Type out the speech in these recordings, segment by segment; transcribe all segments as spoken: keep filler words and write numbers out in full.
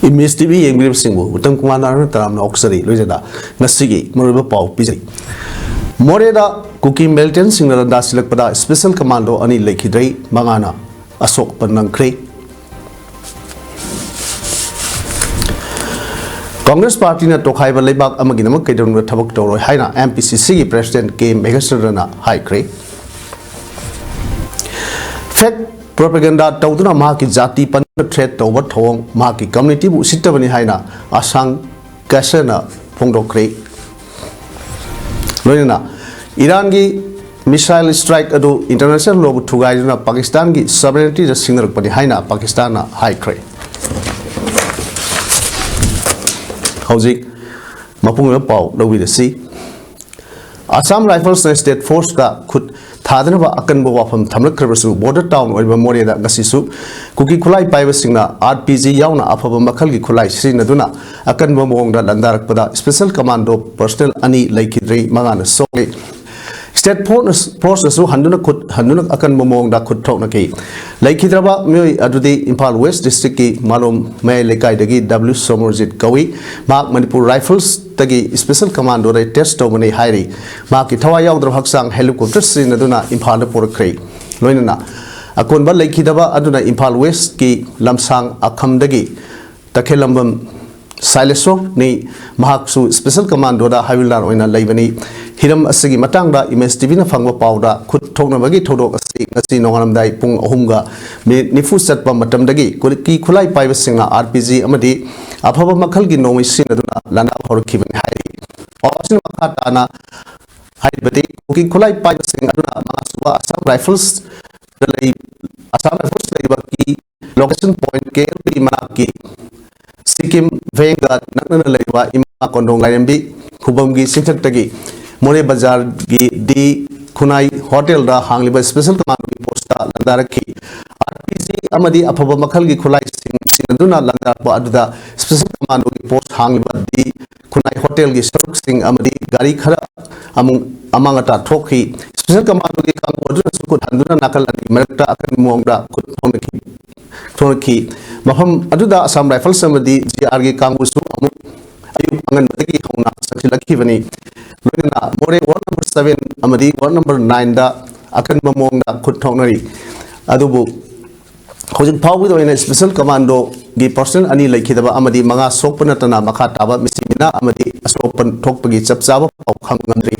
Image T V ꯌꯦꯡꯕꯤꯔꯤꯕꯁꯤꯡꯕꯨ Uttam Kumar Narayana ꯇꯔꯥꯝꯅ ꯑꯣꯛꯆꯔꯤ꯫ ꯂꯣꯏꯅꯅ ꯉꯁꯤꯒꯤ ꯃꯔꯨꯑꯣꯏꯕ ꯄꯥꯎ ꯄꯤꯖꯔꯤ꯫ ꯃꯣꯔꯦꯗ ꯀꯨꯀꯤ ꯃꯤꯂꯤꯇꯦꯟꯁꯤꯡꯅ ꯂꯥꯟꯗꯥ ꯁꯤꯜꯂꯛꯄꯗ ꯁ꯭ꯄꯦꯁꯦꯜ ꯀꯃꯥꯟꯗꯣ ꯑꯅꯤ ꯂꯩꯈꯤꯗ꯭ꯔꯦ, ꯃꯉꯥꯅ ꯑꯁꯣꯛ ꯑꯄꯟ ꯅꯪꯈ꯭ꯔꯦ꯫ ꯀꯪꯒ꯭ꯔꯦꯁ ꯄꯥꯔꯇꯤꯅ ꯇꯣꯈꯥꯏꯕ ꯂꯩꯕꯥꯛ ꯑꯃꯒꯤꯗꯃꯛ ꯀꯩꯗꯧꯅꯨꯡꯗ ꯊꯕꯛ ꯇꯧꯔꯣꯏ ꯍꯥꯏꯅ ꯑꯦꯝ ꯄꯤ ꯁꯤ ꯁꯤꯒꯤ ꯄ꯭ꯔꯦꯁꯤꯗꯦꯟ ꯀꯦ ꯃꯦꯘꯦꯁ꯭ꯋꯔꯅ ꯍꯥꯏꯈ꯭ꯔꯦ꯫ ꯐꯦꯛ ꯄ꯭ꯔꯣꯄꯦꯒꯦꯟꯗꯥ ꯇꯧꯗꯨꯅ ꯃꯍꯥꯛꯀꯤ ꯖꯥꯇꯤ ꯄꯟꯗꯨꯅ ꯊ꯭ꯔꯦꯠ ꯇꯧꯕ ꯊꯧꯑꯣꯡ ꯃꯍꯥꯛꯀꯤ ꯀꯝꯃ꯭ꯌꯨꯅꯤꯇꯤꯕꯨ ꯎꯁꯤꯠꯇꯕꯅꯤ ꯍꯥꯏꯅ ꯑꯁꯥꯡ ꯀꯦꯁꯔꯅ ꯐꯣꯡꯗꯣꯛꯈ꯭ꯔꯦ꯫ ꯂꯣꯏꯅꯅ ꯏꯔꯥꯟꯒꯤ ꯃꯤꯁꯥꯏꯜ ꯁ꯭ꯇ꯭ꯔꯥꯏꯛ ꯑꯗꯨ ꯏꯟꯇꯔꯅꯦꯁꯅꯦꯜ ꯂꯣꯕꯨ ꯊꯨꯒꯥꯏꯗꯨꯅ ꯄꯥꯀꯤꯁꯇꯥꯟꯒꯤ ꯁꯣꯚꯔꯦꯅꯤꯇꯤꯗ ꯁꯤꯡꯅꯔꯛꯄꯅꯤ ꯍꯥꯏꯅ ꯄꯥꯀꯤꯁꯇꯥꯟꯅ ꯍꯥꯏꯈ꯭ꯔꯦ꯫ ꯍꯧꯖꯤꯛ ꯃꯄꯨꯡ ꯑꯣꯏꯕ ꯄꯥꯎ ꯂꯧꯕꯤꯔꯁꯤ꯫ ꯑꯁꯥꯝ ꯔꯥꯏꯐꯜꯁꯅ ꯁ꯭ꯇꯦꯠ ꯐꯣꯔꯁꯇ ꯈꯨꯠ ꯊꯥꯗꯅꯕ ꯑꯀꯟꯕ ꯋꯥꯐꯝ ꯊꯝꯂꯛꯈ꯭ꯔꯕꯁꯨ, ꯕꯣꯔꯗꯔ ꯇꯥꯎꯟ ꯑꯣꯏꯔꯤꯕ ꯃꯣꯔꯦꯗ ꯉꯁꯤꯁꯨ ꯀꯨꯀꯤ ꯈꯨꯠꯂꯥꯏ ꯄꯥꯏꯕꯁꯤꯡꯅ ꯑꯥꯔ ꯄꯤ ꯖꯤ ꯌꯥꯎꯅ ꯑꯐꯕ ꯃꯈꯜꯒꯤ ꯈꯨꯠꯂꯥꯏ ꯁꯤꯖꯤꯟꯅꯗꯨꯅ ꯑꯀꯟꯕ ꯃꯑꯣꯡꯗ ꯂꯥꯟꯗꯥꯔꯛꯄꯗ ꯁ꯭ꯄꯦꯁꯦꯜ ꯀꯃꯥꯟꯗꯣ ꯄꯔꯁꯅꯦꯜ ꯑꯅꯤ ꯂꯩꯈꯤꯗ꯭ꯔꯦ, ꯃꯉꯥꯅ ꯁꯣꯛꯂꯦ꯫ ꯁ꯭ꯇꯦꯠ ꯐꯣꯔꯁ, ꯐꯣꯔꯁꯅꯁꯨ ꯍꯟꯗꯨꯅ ꯈꯨꯠ ꯍꯟꯗꯨꯅ ꯑꯀꯟꯕ ꯃꯑꯣꯡꯗ ꯈꯨꯠ ꯊꯣꯛꯅꯈꯤ꯫ ꯂꯩꯈꯤꯗ꯭ꯔꯕ ꯃꯤꯑꯣꯏ ꯑꯗꯨꯗꯤ ꯏꯝꯐꯥꯜ ꯋꯦꯁ ꯗꯤꯁꯇ꯭ꯔꯤꯛꯀꯤ ꯃꯥꯂꯣꯝ ꯃꯌꯥꯏ ꯂꯩꯀꯥꯏꯗꯒꯤ ꯗꯕ꯭ꯂꯤꯎ ꯁꯣꯃꯔꯖꯤꯠ ꯀꯧꯏ꯫ ꯃꯍꯥꯛ ꯃꯅꯤꯄꯨꯔ ꯔꯥꯏꯐꯜꯁꯇꯒꯤ ꯁ꯭ꯄꯦꯁꯦꯜ ꯀꯃꯥꯟꯗꯣꯗ ꯑꯦꯇꯦꯆ ꯇꯧꯕꯅꯤ ꯍꯥꯏꯔꯤ꯫ ꯃꯍꯥꯛꯀꯤ ꯊꯋꯥꯏ ꯌꯥꯎꯗ꯭ꯔꯕ ꯍꯛꯆꯥꯡ ꯍꯦꯂꯤꯀꯣꯞꯇꯔ ꯁꯤꯖꯤꯟꯅꯗꯨꯅ ꯏꯝꯐꯥꯜꯗ ꯄꯨꯔꯛꯈ꯭ꯔꯦ꯫ ꯂꯣꯏꯅꯅ ꯑꯀꯣꯟꯕ ꯂꯩꯈꯤꯗꯕ ꯑꯗꯨꯅ ꯏꯝꯐꯥꯜ ꯋꯦꯁꯀꯤ ꯂꯝꯁꯥꯡ ꯑꯈꯝꯗꯒꯤ ꯇꯈꯦꯂꯝꯕꯝ ꯁꯥꯏꯂꯦꯁꯣꯔꯅꯤ꯫ ꯃꯍꯥꯛꯁꯨ ꯁ꯭ꯄꯦꯁꯦꯜ ꯀꯃꯥꯟꯗꯣꯗ ꯍꯥꯏꯋꯤꯜꯗꯥꯔ ꯑꯣꯏꯅ ꯂꯩꯕꯅꯤ꯫ ꯍꯤꯔꯝ ꯑꯁꯤꯒꯤ ꯃꯇꯥꯡꯗ ꯏꯃꯦꯖ ꯇꯤ ꯚꯤꯅ ꯐꯪꯕ ꯄꯥꯎꯗ, ꯈꯨꯠ ꯊꯣꯛꯅꯕꯒꯤ ꯊꯧꯗꯣꯛ ꯑꯁꯤ ꯉꯁꯤ ꯅꯣꯡꯉꯥꯜꯂꯝꯗꯥꯏ ꯄꯨꯡ ꯑꯍꯨꯝꯒ ꯃꯤꯅꯤꯠ ꯅꯤꯐꯨ ꯆꯠꯄ ꯃꯇꯝꯗꯒꯤ ꯀꯨꯀꯤ ꯈꯨꯠꯂꯥꯏ ꯄꯥꯏꯕꯁꯤꯡꯅ ꯑꯥꯔ ꯄꯤ ꯖꯤ ꯑꯃꯗꯤ ꯑꯐꯕ ꯃꯈꯜꯒꯤ ꯅꯣꯡꯃꯩ ꯁꯤꯖꯤꯟꯅꯗꯨꯅ ꯂꯥꯟꯗꯥꯕ ꯍꯧꯔꯛꯈꯤꯕꯅꯤ ꯍꯥꯏꯔꯤ꯫ ꯄꯥꯎ ꯑꯁꯤꯅ ꯃꯈꯥ ꯇꯥꯅ ꯍꯥꯏꯔꯤꯕꯗꯤ, ꯀꯨꯀꯤ ꯈꯨꯠꯂꯥꯏ ꯄꯥꯏꯕꯁꯤꯡ ꯑꯗꯨꯅ ꯃꯉꯥꯁꯨꯕ ꯑꯁꯥꯝ ꯔꯥꯏꯐꯜꯁꯇ ꯂꯩ, ꯑꯁꯥꯝ ꯔꯥꯏꯐꯜꯁ ꯂꯩꯕꯒꯤ ꯂꯣꯀꯦꯁꯟ ꯄꯣꯏꯟꯠ ꯀꯦ ꯑꯦꯜ ꯄꯤ ꯃꯅꯥꯛꯀꯤ ꯁꯤꯛꯀꯤꯝ ꯚꯦꯡꯒ ꯅꯛꯅꯅ ꯂꯩꯕ ꯏꯃꯥ ꯀꯣꯟꯗꯣꯡ ꯂꯥꯏꯔꯦꯝꯕꯤ ꯈꯨꯕꯝꯒꯤ ꯆꯤꯡꯊꯛꯇꯒꯤ ꯃꯣꯔꯦ ꯕꯖꯥꯔꯒꯤ ꯗꯤ ꯈꯨꯅꯥꯏ ꯍꯣꯇꯦꯜꯗ ꯍꯥꯡꯂꯤꯕ ꯁ꯭ꯄꯦꯁꯦꯜ ꯀꯃꯥꯟꯗꯣꯒꯤ ꯄꯣꯁꯇ ꯂꯥꯟꯗꯥꯔꯛꯈꯤ꯫ ꯑꯥꯔ ꯄꯤ ꯖꯤ ꯑꯃꯗꯤ ꯑꯐꯕ ꯃꯈꯜꯒꯤ ꯈꯨꯠꯂꯥꯏꯁꯤꯡ ꯁꯤꯖꯤꯟꯅꯗꯨꯅ ꯂꯥꯟꯗꯥꯔꯛꯄ ꯑꯗꯨꯗ ꯁ꯭ꯄꯦꯁꯦꯜ ꯀꯃꯥꯟꯗꯣꯒꯤ ꯄꯣꯁ ꯍꯥꯡꯂꯤꯕ ꯗꯤ ꯈꯨꯅꯥꯏ ꯍꯣꯇꯦꯜꯒꯤ ꯁꯔꯨꯛꯁꯤꯡ ꯑꯃꯗꯤ ꯒꯥꯔꯤ ꯈꯔ ꯑꯃꯨꯛ ꯑꯃꯥꯡ ꯑꯇꯥ ꯊꯣꯛꯈꯤ꯫ ꯁ꯭ꯄꯦꯁꯦꯜ ꯀꯃꯥꯟꯗꯣꯒꯤ ꯀꯥꯡꯕꯨ ꯑꯗꯨꯅꯁꯨ ꯈꯨꯠ ꯍꯟꯗꯨꯅ ꯅꯥꯀꯜ ꯑꯅꯤ ꯃꯔꯛꯇ ꯑꯀꯟꯕ ꯃꯑꯣꯡꯗ ꯈꯨꯠ ꯊꯣꯛꯅꯈꯤ꯫ ꯊꯣꯛꯅꯈꯤ꯫ ꯃꯐꯝ ꯑꯗꯨꯗ Assam Rifles ꯑꯃꯗꯤ G R ꯒꯤ ꯀꯥꯡꯕꯨꯁꯨ ꯑꯃꯨꯛ ꯑꯌꯨꯛ ꯑꯉꯟꯕꯗꯒꯤ ꯍꯧꯅ ꯆꯪꯁꯤꯜꯂꯛꯈꯤꯕꯅꯤ꯫ ꯂꯣꯏꯅꯅ ꯃꯣꯔꯦ ward number seven ꯑꯃꯗꯤ ward number nine ꯗ ꯑꯀꯟꯕ ꯃꯑꯣꯡꯗ ꯈꯨꯠ ꯊꯣꯛꯅꯔꯤ꯫ ꯑꯗꯨꯕꯨ ꯍꯧꯖꯤꯛ ꯐꯥꯎꯕꯒꯤ ꯑꯣꯏꯅ Special Commando ꯒꯤ personnel ꯑꯅꯤ ꯂꯩꯈꯤꯗꯕ ꯑꯃꯗꯤ ꯃꯉꯥ ꯁꯣꯛꯄ ꯅꯠꯇꯅ ꯃꯈꯥ ꯇꯥꯕ ꯃꯤꯁꯤ ꯃꯤꯅꯥ ꯑꯃꯗꯤ ꯑꯁꯣꯛꯄ ꯊꯣꯛꯄꯒꯤ ꯆꯞ ꯆꯥꯕ ꯄꯥꯎ ꯈꯪꯕ ꯉꯝꯗ꯭ꯔꯤ꯫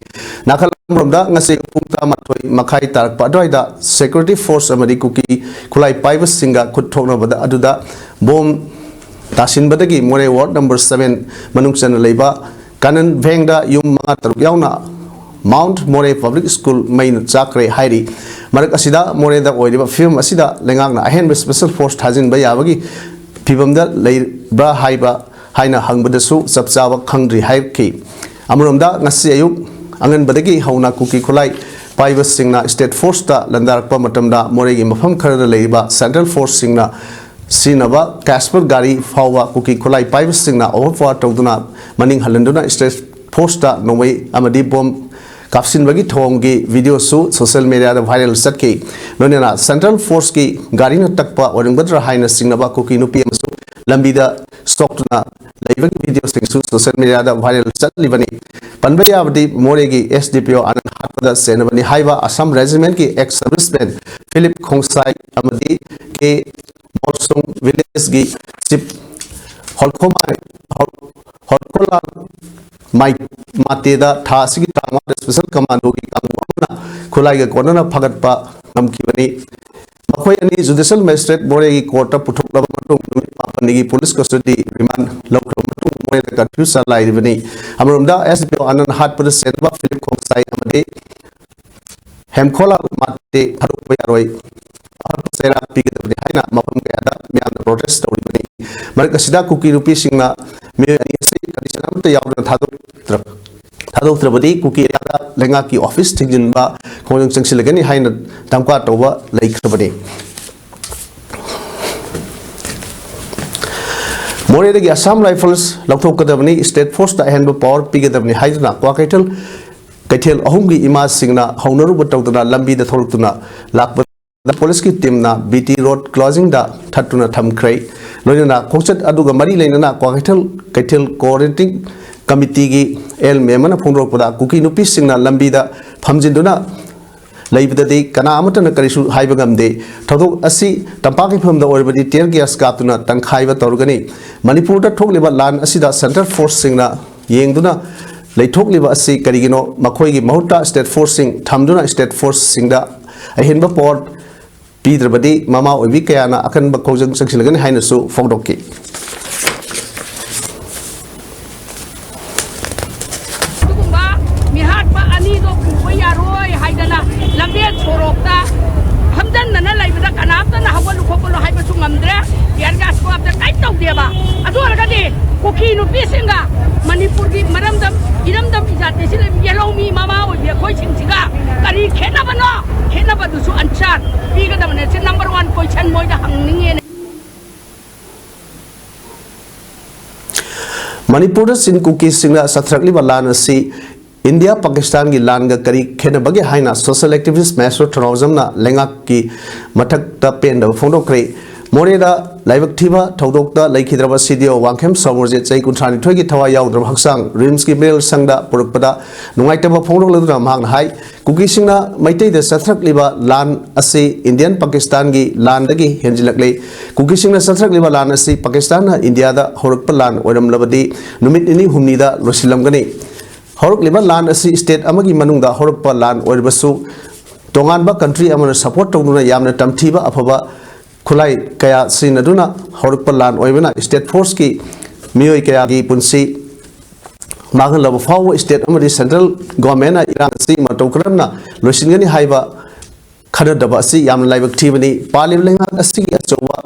ꯅꯥꯀꯜ ꯑꯃꯔꯣꯝꯗ ꯉꯁꯤ ꯄꯨꯡ ꯇꯔꯥꯃꯥꯊꯣꯏ ꯃꯈꯥꯏ ꯇꯥꯔꯛꯄ ꯑꯗꯨꯋꯥꯏꯗ security force ꯑꯃꯗꯤ ꯀꯨꯀꯤ ꯈꯨꯠꯂꯥꯏ ꯄꯥꯏꯕꯁꯤꯡꯒ ꯈꯨꯠ ꯊꯣꯛꯅꯕꯗ ꯑꯗꯨꯗ ꯕꯣꯝ ꯇꯥꯁꯤꯟꯕꯗꯒꯤ ꯃꯣꯔꯦ ward number seven ꯃꯅꯨꯡ ꯆꯟꯅ ꯂꯩꯕ ꯀꯥꯅꯟ ꯚꯦꯡꯗ ꯌꯨꯝ ꯃꯉꯥ ꯇꯔꯨꯛ ꯌꯥꯎꯅ Mount Moreh Public School ꯃꯩꯅ ꯆꯥꯛꯈ꯭ꯔꯦ ꯍꯥꯏꯔꯤ꯫ ꯃꯔꯛ ꯑꯁꯤꯗ ꯃꯣꯔꯦꯗ ꯑꯣꯏꯔꯤꯕ ꯐꯤꯕꯝ ꯑꯁꯤꯗ ꯂꯩꯉꯥꯛꯅ ꯑꯍꯦꯟꯕ Special Force ꯊꯥꯖꯤꯟꯕ ꯌꯥꯕꯒꯤ ꯐꯤꯕꯝꯗ ꯂꯩꯕ꯭ꯔꯥ ꯍꯥꯏꯕ ꯍꯥꯏꯅ ꯍꯪꯕꯗꯁꯨ ꯆꯞ ꯆꯥꯕ ꯈꯪꯗ꯭ꯔꯤ ꯍꯥꯏꯔꯛꯈꯤ꯫ ꯑꯃꯔꯣꯝꯗ ꯉꯁꯤ ꯑꯌꯨꯛ ꯑꯉꯟꯕꯗꯒꯤ ꯍꯧꯅ ꯀꯨꯀꯤ ꯈꯨꯠꯂꯥꯏ ꯄꯥꯏꯕꯁꯤꯡꯅ State Force ꯇ ꯂꯥꯟꯗꯥꯔꯛꯄ ꯃꯇꯝꯗ ꯃꯣꯔꯦꯒꯤ ꯃꯐꯝ ꯈꯔꯗ ꯂꯩꯔꯤꯕ Central Force ꯁꯤꯡꯅ ꯁꯤꯖꯤꯟꯅꯕ Casper ꯒꯥꯔꯤ ꯐꯥꯎꯕ ꯀꯨꯀꯤ ꯈꯨꯠꯂꯥꯏ ꯄꯥꯏꯕꯁꯤꯡꯅ overpower ꯇꯧꯗꯨꯅ ꯃꯅꯤꯡ ꯍꯜꯍꯟꯗꯨꯅ State Force ꯇ ꯅꯣꯡꯃꯩ ꯑꯃꯗꯤ ꯕꯣꯝ ꯀꯥꯞꯁꯤꯟꯕꯒꯤ ꯊꯧꯑꯣꯡꯒꯤ video ꯁꯨ social media ꯗ viral ꯆꯠꯈꯤ꯫ ꯂꯣꯏꯅꯅ Central Force ꯀꯤ ꯒꯥꯔꯤꯅ ꯇꯛꯄ ꯑꯣꯏꯔꯝꯒꯗ꯭ꯔꯥ ꯍꯥꯏꯅ ꯆꯤꯡꯅꯕ ꯀꯨꯀꯤ ꯅꯨꯄꯤ ꯑꯃꯁꯨ ꯂꯝꯕꯤꯗ ꯁꯣꯛꯇꯨꯅ ꯂꯩꯕꯒꯤ video ꯁꯤꯡꯁꯨ social media ꯗ viral ꯆꯠꯂꯤꯕꯅꯤ꯫ ꯄꯟꯕ ꯌꯥꯕꯗꯤ ꯃꯣꯔꯦꯒꯤ S D P O ꯑꯅꯟ ꯍꯥꯠꯄꯗ ꯆꯦꯟꯅꯕꯅꯤ ꯍꯥꯏꯕ Assam Regiment ꯀꯤ ex serviceman ꯐꯤꯂꯤꯞ ꯈꯣꯡꯁꯥꯏ ꯑꯃꯗꯤ K ꯃꯣꯜꯁꯨꯡ village ꯀꯤ chief ꯍꯣꯜꯈꯣꯃꯥꯏ ꯍꯣꯜ-, ꯍꯣꯜꯈꯣꯂꯥꯜ ꯃꯥꯏ-, ꯃꯥꯇꯦꯗ ꯊꯥ ꯑꯁꯤꯒꯤ ꯇꯔꯥꯃꯉꯥꯗ Special Commando ꯒꯤ ꯀꯥꯡꯕꯨ ꯑꯃꯅ ꯈꯨꯠꯂꯥꯏꯒ ꯀꯣꯟꯅꯅ ꯐꯥꯒꯠꯄ ꯉꯝꯈꯤꯕꯅꯤ꯫ ꯃꯈꯣꯏ ꯑꯅꯤ Judicial Magistrate ꯃꯣꯔꯦꯒꯤ court ꯇ ꯄꯨꯊꯣꯛꯂꯕ ꯃꯇꯨꯡ ꯅꯨꯃꯤꯠ ꯃꯥꯄꯟꯅꯤꯒꯤ police custody remand ꯂꯧꯈ꯭ꯔꯕ ꯃꯇꯨꯡ ꯃꯣꯔꯦꯗ curfew ꯆꯂꯥꯏꯔꯤꯕꯅꯤ꯫ ꯑꯃꯔꯣꯝꯗ S D P O ꯑꯅꯟ ꯍꯥꯠꯄꯗ ꯆꯦꯟꯅꯕ ꯐꯤꯂꯤꯞ ꯈꯣꯡꯁꯥꯏ ꯑꯃꯗꯤ ꯍꯦꯝꯈꯣꯂꯥ ꯃꯥꯇꯦ ꯊꯥꯗꯣꯛꯄ ꯌꯥꯔꯣꯏ, ꯑꯍꯛꯄ ꯆꯩꯔꯥꯛ ꯄꯤꯒꯗꯕꯅꯤ ꯍꯥꯏꯅ ꯃꯐꯝ ꯀꯌꯥꯗ ꯃꯤꯌꯥꯝꯅ protest ꯇꯧꯔꯤꯕꯅꯤ꯫ ꯃꯔꯛ ꯑꯁꯤꯗ ꯀꯨꯀꯤ ꯅꯨꯄꯤꯁꯤꯡꯅ ꯃꯤꯑꯣꯏ ꯑꯅꯤ ꯑꯁꯤ condition ꯑꯃꯠꯇ ꯌꯥꯎꯗꯅ ꯊꯥꯗꯣꯛꯇ꯭ꯔ-, ꯊꯥꯗꯣꯛꯇ꯭ꯔꯕꯗꯤ ꯀꯨꯀꯤ area ꯗ ꯂꯩꯉꯥꯛꯀꯤ office ꯊꯤꯡꯖꯤꯟꯕ ꯈꯣꯡꯖꯪ ꯆꯪꯁꯤꯜꯂꯒꯅꯤ ꯍꯥꯏꯅ ꯙꯝꯀꯥ ꯇꯧꯕ ꯂꯩꯈ꯭ꯔꯕꯅꯤ꯫ ꯃꯣꯔꯦꯗꯒꯤ Assam Rifles ꯂꯧꯊꯣꯛꯀꯗꯕꯅꯤ, State Force ꯇ ꯑꯍꯦꯟꯕ power ꯄꯤꯒꯗꯕꯅꯤ ꯍꯥꯏꯗꯨꯅ ꯀ꯭ꯋꯥꯀꯩꯊꯦꯜ ꯀꯩꯊꯦꯜ ꯑꯍꯨꯝꯒꯤ ꯏꯃꯥꯁꯤꯡꯅ ꯍꯧꯅꯔꯨꯕ ꯇꯧꯗꯨꯅ ꯂꯝꯕꯤꯗ ꯊꯣꯛꯂꯛꯇꯨꯅ ꯂꯥꯛꯄ ꯄꯨꯂꯤꯁꯀꯤ ꯇꯤꯝꯅ ꯕꯤ ꯇꯤ ꯔꯣꯗ ꯀ꯭ꯂꯣꯖꯤꯡꯗ ꯊꯠꯇꯨꯅ ꯊꯝꯈ꯭ꯔꯦ꯫ ꯂꯣꯏꯅꯅ ꯈꯣꯡꯆꯠ ꯑꯗꯨꯒ ꯃꯔꯤ ꯂꯩꯅꯅ ꯀ꯭ꯋꯥꯀꯩꯊꯦꯜ ꯀꯩꯊꯦꯜ ꯀꯣꯑꯣꯔꯗꯤꯅꯦꯇꯤꯡ ꯀꯃꯤꯇꯤꯒꯤ ꯑꯦꯜ ꯃꯦꯝ ꯑꯃꯅ ꯐꯣꯡꯗꯣꯔꯛꯄꯗ, ꯀꯨꯀꯤ ꯅꯨꯄꯤꯁꯤꯡꯅ ꯂꯝꯕꯤꯗ ꯐꯝꯖꯤꯟꯗꯨꯅ ꯂꯩꯕꯗꯗꯤ ꯀꯅꯥ ꯑꯃꯠꯇꯅ ꯀꯔꯤꯁꯨ ꯍꯥꯏꯕ ꯉꯝꯗꯦ꯫ ꯊꯧꯗꯣꯛ ꯑꯁꯤ ꯇꯝꯄꯥꯛꯀꯤ ꯐꯤꯕꯝꯗ ꯑꯣꯏꯔꯕꯗꯤ tear gas ꯀꯥꯞꯇꯨꯅ ꯇꯪꯈꯥꯏꯕ ꯇꯧꯔꯒꯅꯤ꯫ ꯃꯅꯤꯄꯨꯔꯗ ꯊꯣꯛꯂꯤꯕ ꯂꯥꯟ ꯑꯁꯤꯗ central forceꯁꯤꯡꯅ ꯌꯦꯡꯗꯨꯅ ꯂꯩꯊꯣꯛꯂꯤꯕ ꯑꯁꯤ ꯀꯔꯤꯒꯤꯅꯣ? ꯃꯈꯣꯏꯒꯤ ꯃꯍꯨꯠꯇ state forceꯁꯤꯡ ꯊꯝꯗꯨꯅ state forceꯁꯤꯡꯗ ꯑꯍꯦꯟꯕ power ꯄꯤꯗ꯭ꯔꯕꯗꯤ ꯃꯃꯥ ꯑꯣꯏꯕꯤ ꯀꯌꯥꯅ ꯑꯀꯟꯕ ꯈꯣꯡꯖꯪ ꯆꯪꯁꯤꯜꯂꯒꯅꯤ ꯍꯥꯏꯅꯁꯨ ꯐꯣꯡꯗꯣꯛꯈꯤ꯫ ꯑꯗꯨꯒꯨꯝꯕ ꯃꯤꯍꯥꯠꯄ ꯑꯅꯤꯗꯣ ꯄꯨꯕ ꯌꯥꯔꯣꯏ ꯍꯥꯏꯗꯅ ꯂꯝꯕꯦꯟ ꯁꯣꯔꯣꯛꯇ ꯐꯝꯖꯟꯗꯅ ꯂꯩꯕꯗ ꯀꯅꯥꯝꯇꯅ ꯍꯧꯒꯠꯂꯨ ꯈꯣꯠꯀꯠꯂꯨ ꯍꯥꯏꯕꯁꯨ ꯉꯝꯗ꯭ꯔꯦ꯫ Tear gas ꯀꯥꯞꯇ ꯀꯔꯤꯝ ꯇꯧꯗꯦꯕ꯫ ꯑꯗꯨ ꯑꯣꯏꯔꯒꯗꯤ ꯀꯨꯀꯤ ꯅꯨꯄꯤꯁꯤꯡꯒ ꯃꯅꯤꯄꯨꯔꯒꯤ ꯃꯔꯝꯗꯝ ꯏꯔꯝꯗꯝ ꯏꯖꯥꯇꯤꯁꯤ ꯂꯩꯕ ꯌꯦꯜꯍꯧꯃꯤ ꯃꯃꯥ ꯑꯣꯏꯕꯤ ꯑꯩꯈꯣꯏꯁꯤꯡꯁꯤꯒ ꯀꯔꯤ ꯈꯦꯠꯅꯕꯅꯣ? ꯈꯦꯠꯅꯕꯗꯨꯁꯨ answer ꯄꯤꯒꯗꯕꯅꯦ꯫ ꯁꯤ number one question ꯃꯣꯏꯗ ꯍꯪꯅꯤꯡꯉꯦꯅꯦ꯫ ꯃꯅꯤꯄꯨꯔꯗ ꯆꯤꯟ ꯀꯨꯀꯤꯁꯤꯡꯅ ꯆꯠꯊꯔꯛꯂꯤꯕ ꯂꯥꯟ ꯑꯁꯤ ꯏꯟꯗꯤꯌꯥ ꯄꯥꯀꯤꯁꯇꯥꯟꯒꯤ ꯂꯥꯟꯒ ꯀꯔꯤ ꯈꯦꯠꯅꯕꯒꯦ ꯍꯥꯏꯅ social activist ꯃꯍꯦꯁ꯭ꯋꯔ ꯊꯧꯅꯥꯎꯖꯝꯅ ꯂꯩꯉꯥꯛꯀꯤ ꯃꯊꯛꯇ ꯄꯦꯟꯗꯕ ꯐꯣꯡꯗꯣꯛꯈ꯭ꯔꯦ꯫ ꯃꯣꯔꯦꯗ ꯂꯥꯏꯕꯛ ꯊꯤꯕ ꯊꯧꯗꯣꯛꯇ ꯂꯩꯈꯤꯗ꯭ꯔꯕ ꯁꯤ ꯗꯤ ꯑꯣ ꯋꯥꯡꯈꯦꯝ ꯁꯣꯃꯣꯔꯖꯤꯠ, ꯆꯍꯤ ꯀꯨꯟꯊ꯭ꯔꯥ ꯅꯤꯊꯣꯏꯒꯤ ꯊꯋꯥꯏ ꯌꯥꯎꯗ꯭ꯔꯕ ꯍꯛꯆꯥꯡ ꯔꯤꯝꯁꯀꯤ ꯃꯤꯔꯦꯜ ꯁꯪꯗ ꯄꯨꯔꯛꯄꯗ ꯅꯨꯡꯉꯥꯏꯇꯕ ꯐꯣꯡꯗꯣꯛꯂꯗꯨꯅ ꯃꯍꯥꯛꯅ ꯍꯥꯏ, ꯀꯨꯀꯤꯁꯤꯡꯅ ꯃꯩꯇꯩꯗ ꯆꯠꯊꯔꯛꯂꯤꯕ ꯂꯥꯟ ꯑꯁꯤ ꯏꯟꯗꯤꯌꯥꯟ ꯄꯥꯀꯤꯁꯇꯥꯟꯒꯤ ꯂꯥꯟꯗꯒꯤ ꯍꯦꯟꯖꯤꯜꯂꯛꯂꯦ꯫ ꯀꯨꯀꯤꯁꯤꯡꯅ ꯆꯠꯊꯔꯛꯂꯤꯕ ꯂꯥꯟ ꯑꯁꯤ ꯄꯥꯀꯤꯁꯇꯥꯟꯅ ꯏꯟꯗꯤꯌꯥꯗ ꯍꯧꯔꯛꯄ ꯂꯥꯟ ꯑꯣꯏꯔꯝꯂꯕꯗꯤ ꯅꯨꯃꯤꯠ ꯅꯤꯅꯤ ꯍꯨꯝꯅꯤꯗ ꯂꯣꯏꯁꯤꯜꯂꯝꯒꯅꯤ꯫ ꯍꯧꯔꯛꯂꯤꯕ ꯂꯥꯟ ꯑꯁꯤ state ꯑꯃꯒꯤ ꯃꯅꯨꯡꯗ ꯍꯧꯔꯛꯄ ꯂꯥꯟ ꯑꯣꯏꯔꯕꯁꯨ, ꯇꯣꯉꯥꯟꯕ country ꯑꯃꯅ support ꯇꯧꯗꯨꯅ ꯌꯥꯝꯅ ꯇꯝꯊꯤꯕ ꯑꯐꯕ ꯈꯨꯠꯂꯥꯏ ꯀꯌꯥ ꯁꯤꯖꯤꯟꯅꯗꯨꯅ ꯍꯧꯔꯛꯄ ꯂꯥꯟ ꯑꯣꯏꯕꯅ state forceꯀꯤ ꯃꯤꯑꯣꯏ ꯀꯌꯥꯒꯤ ꯄꯨꯟꯁꯤ ꯃꯥꯡꯍꯜꯂꯕ ꯐꯥꯎꯕ state ꯑꯃꯗꯤ central governmentꯅ ꯏꯔꯥꯡ ꯑꯁꯤ ꯃꯇꯧ ꯀꯔꯝꯅ ꯂꯣꯏꯁꯤꯟꯒꯅꯤ ꯍꯥꯏꯕ ꯈꯟꯅꯗꯕ ꯑꯁꯤ ꯌꯥꯝꯅ ꯂꯥꯏꯕꯛ ꯊꯤꯕꯅꯤ꯫ ꯄꯥꯜꯂꯤꯕ ꯂꯩꯉꯥꯛ ꯑꯁꯤꯒꯤ ꯑꯆꯧꯕ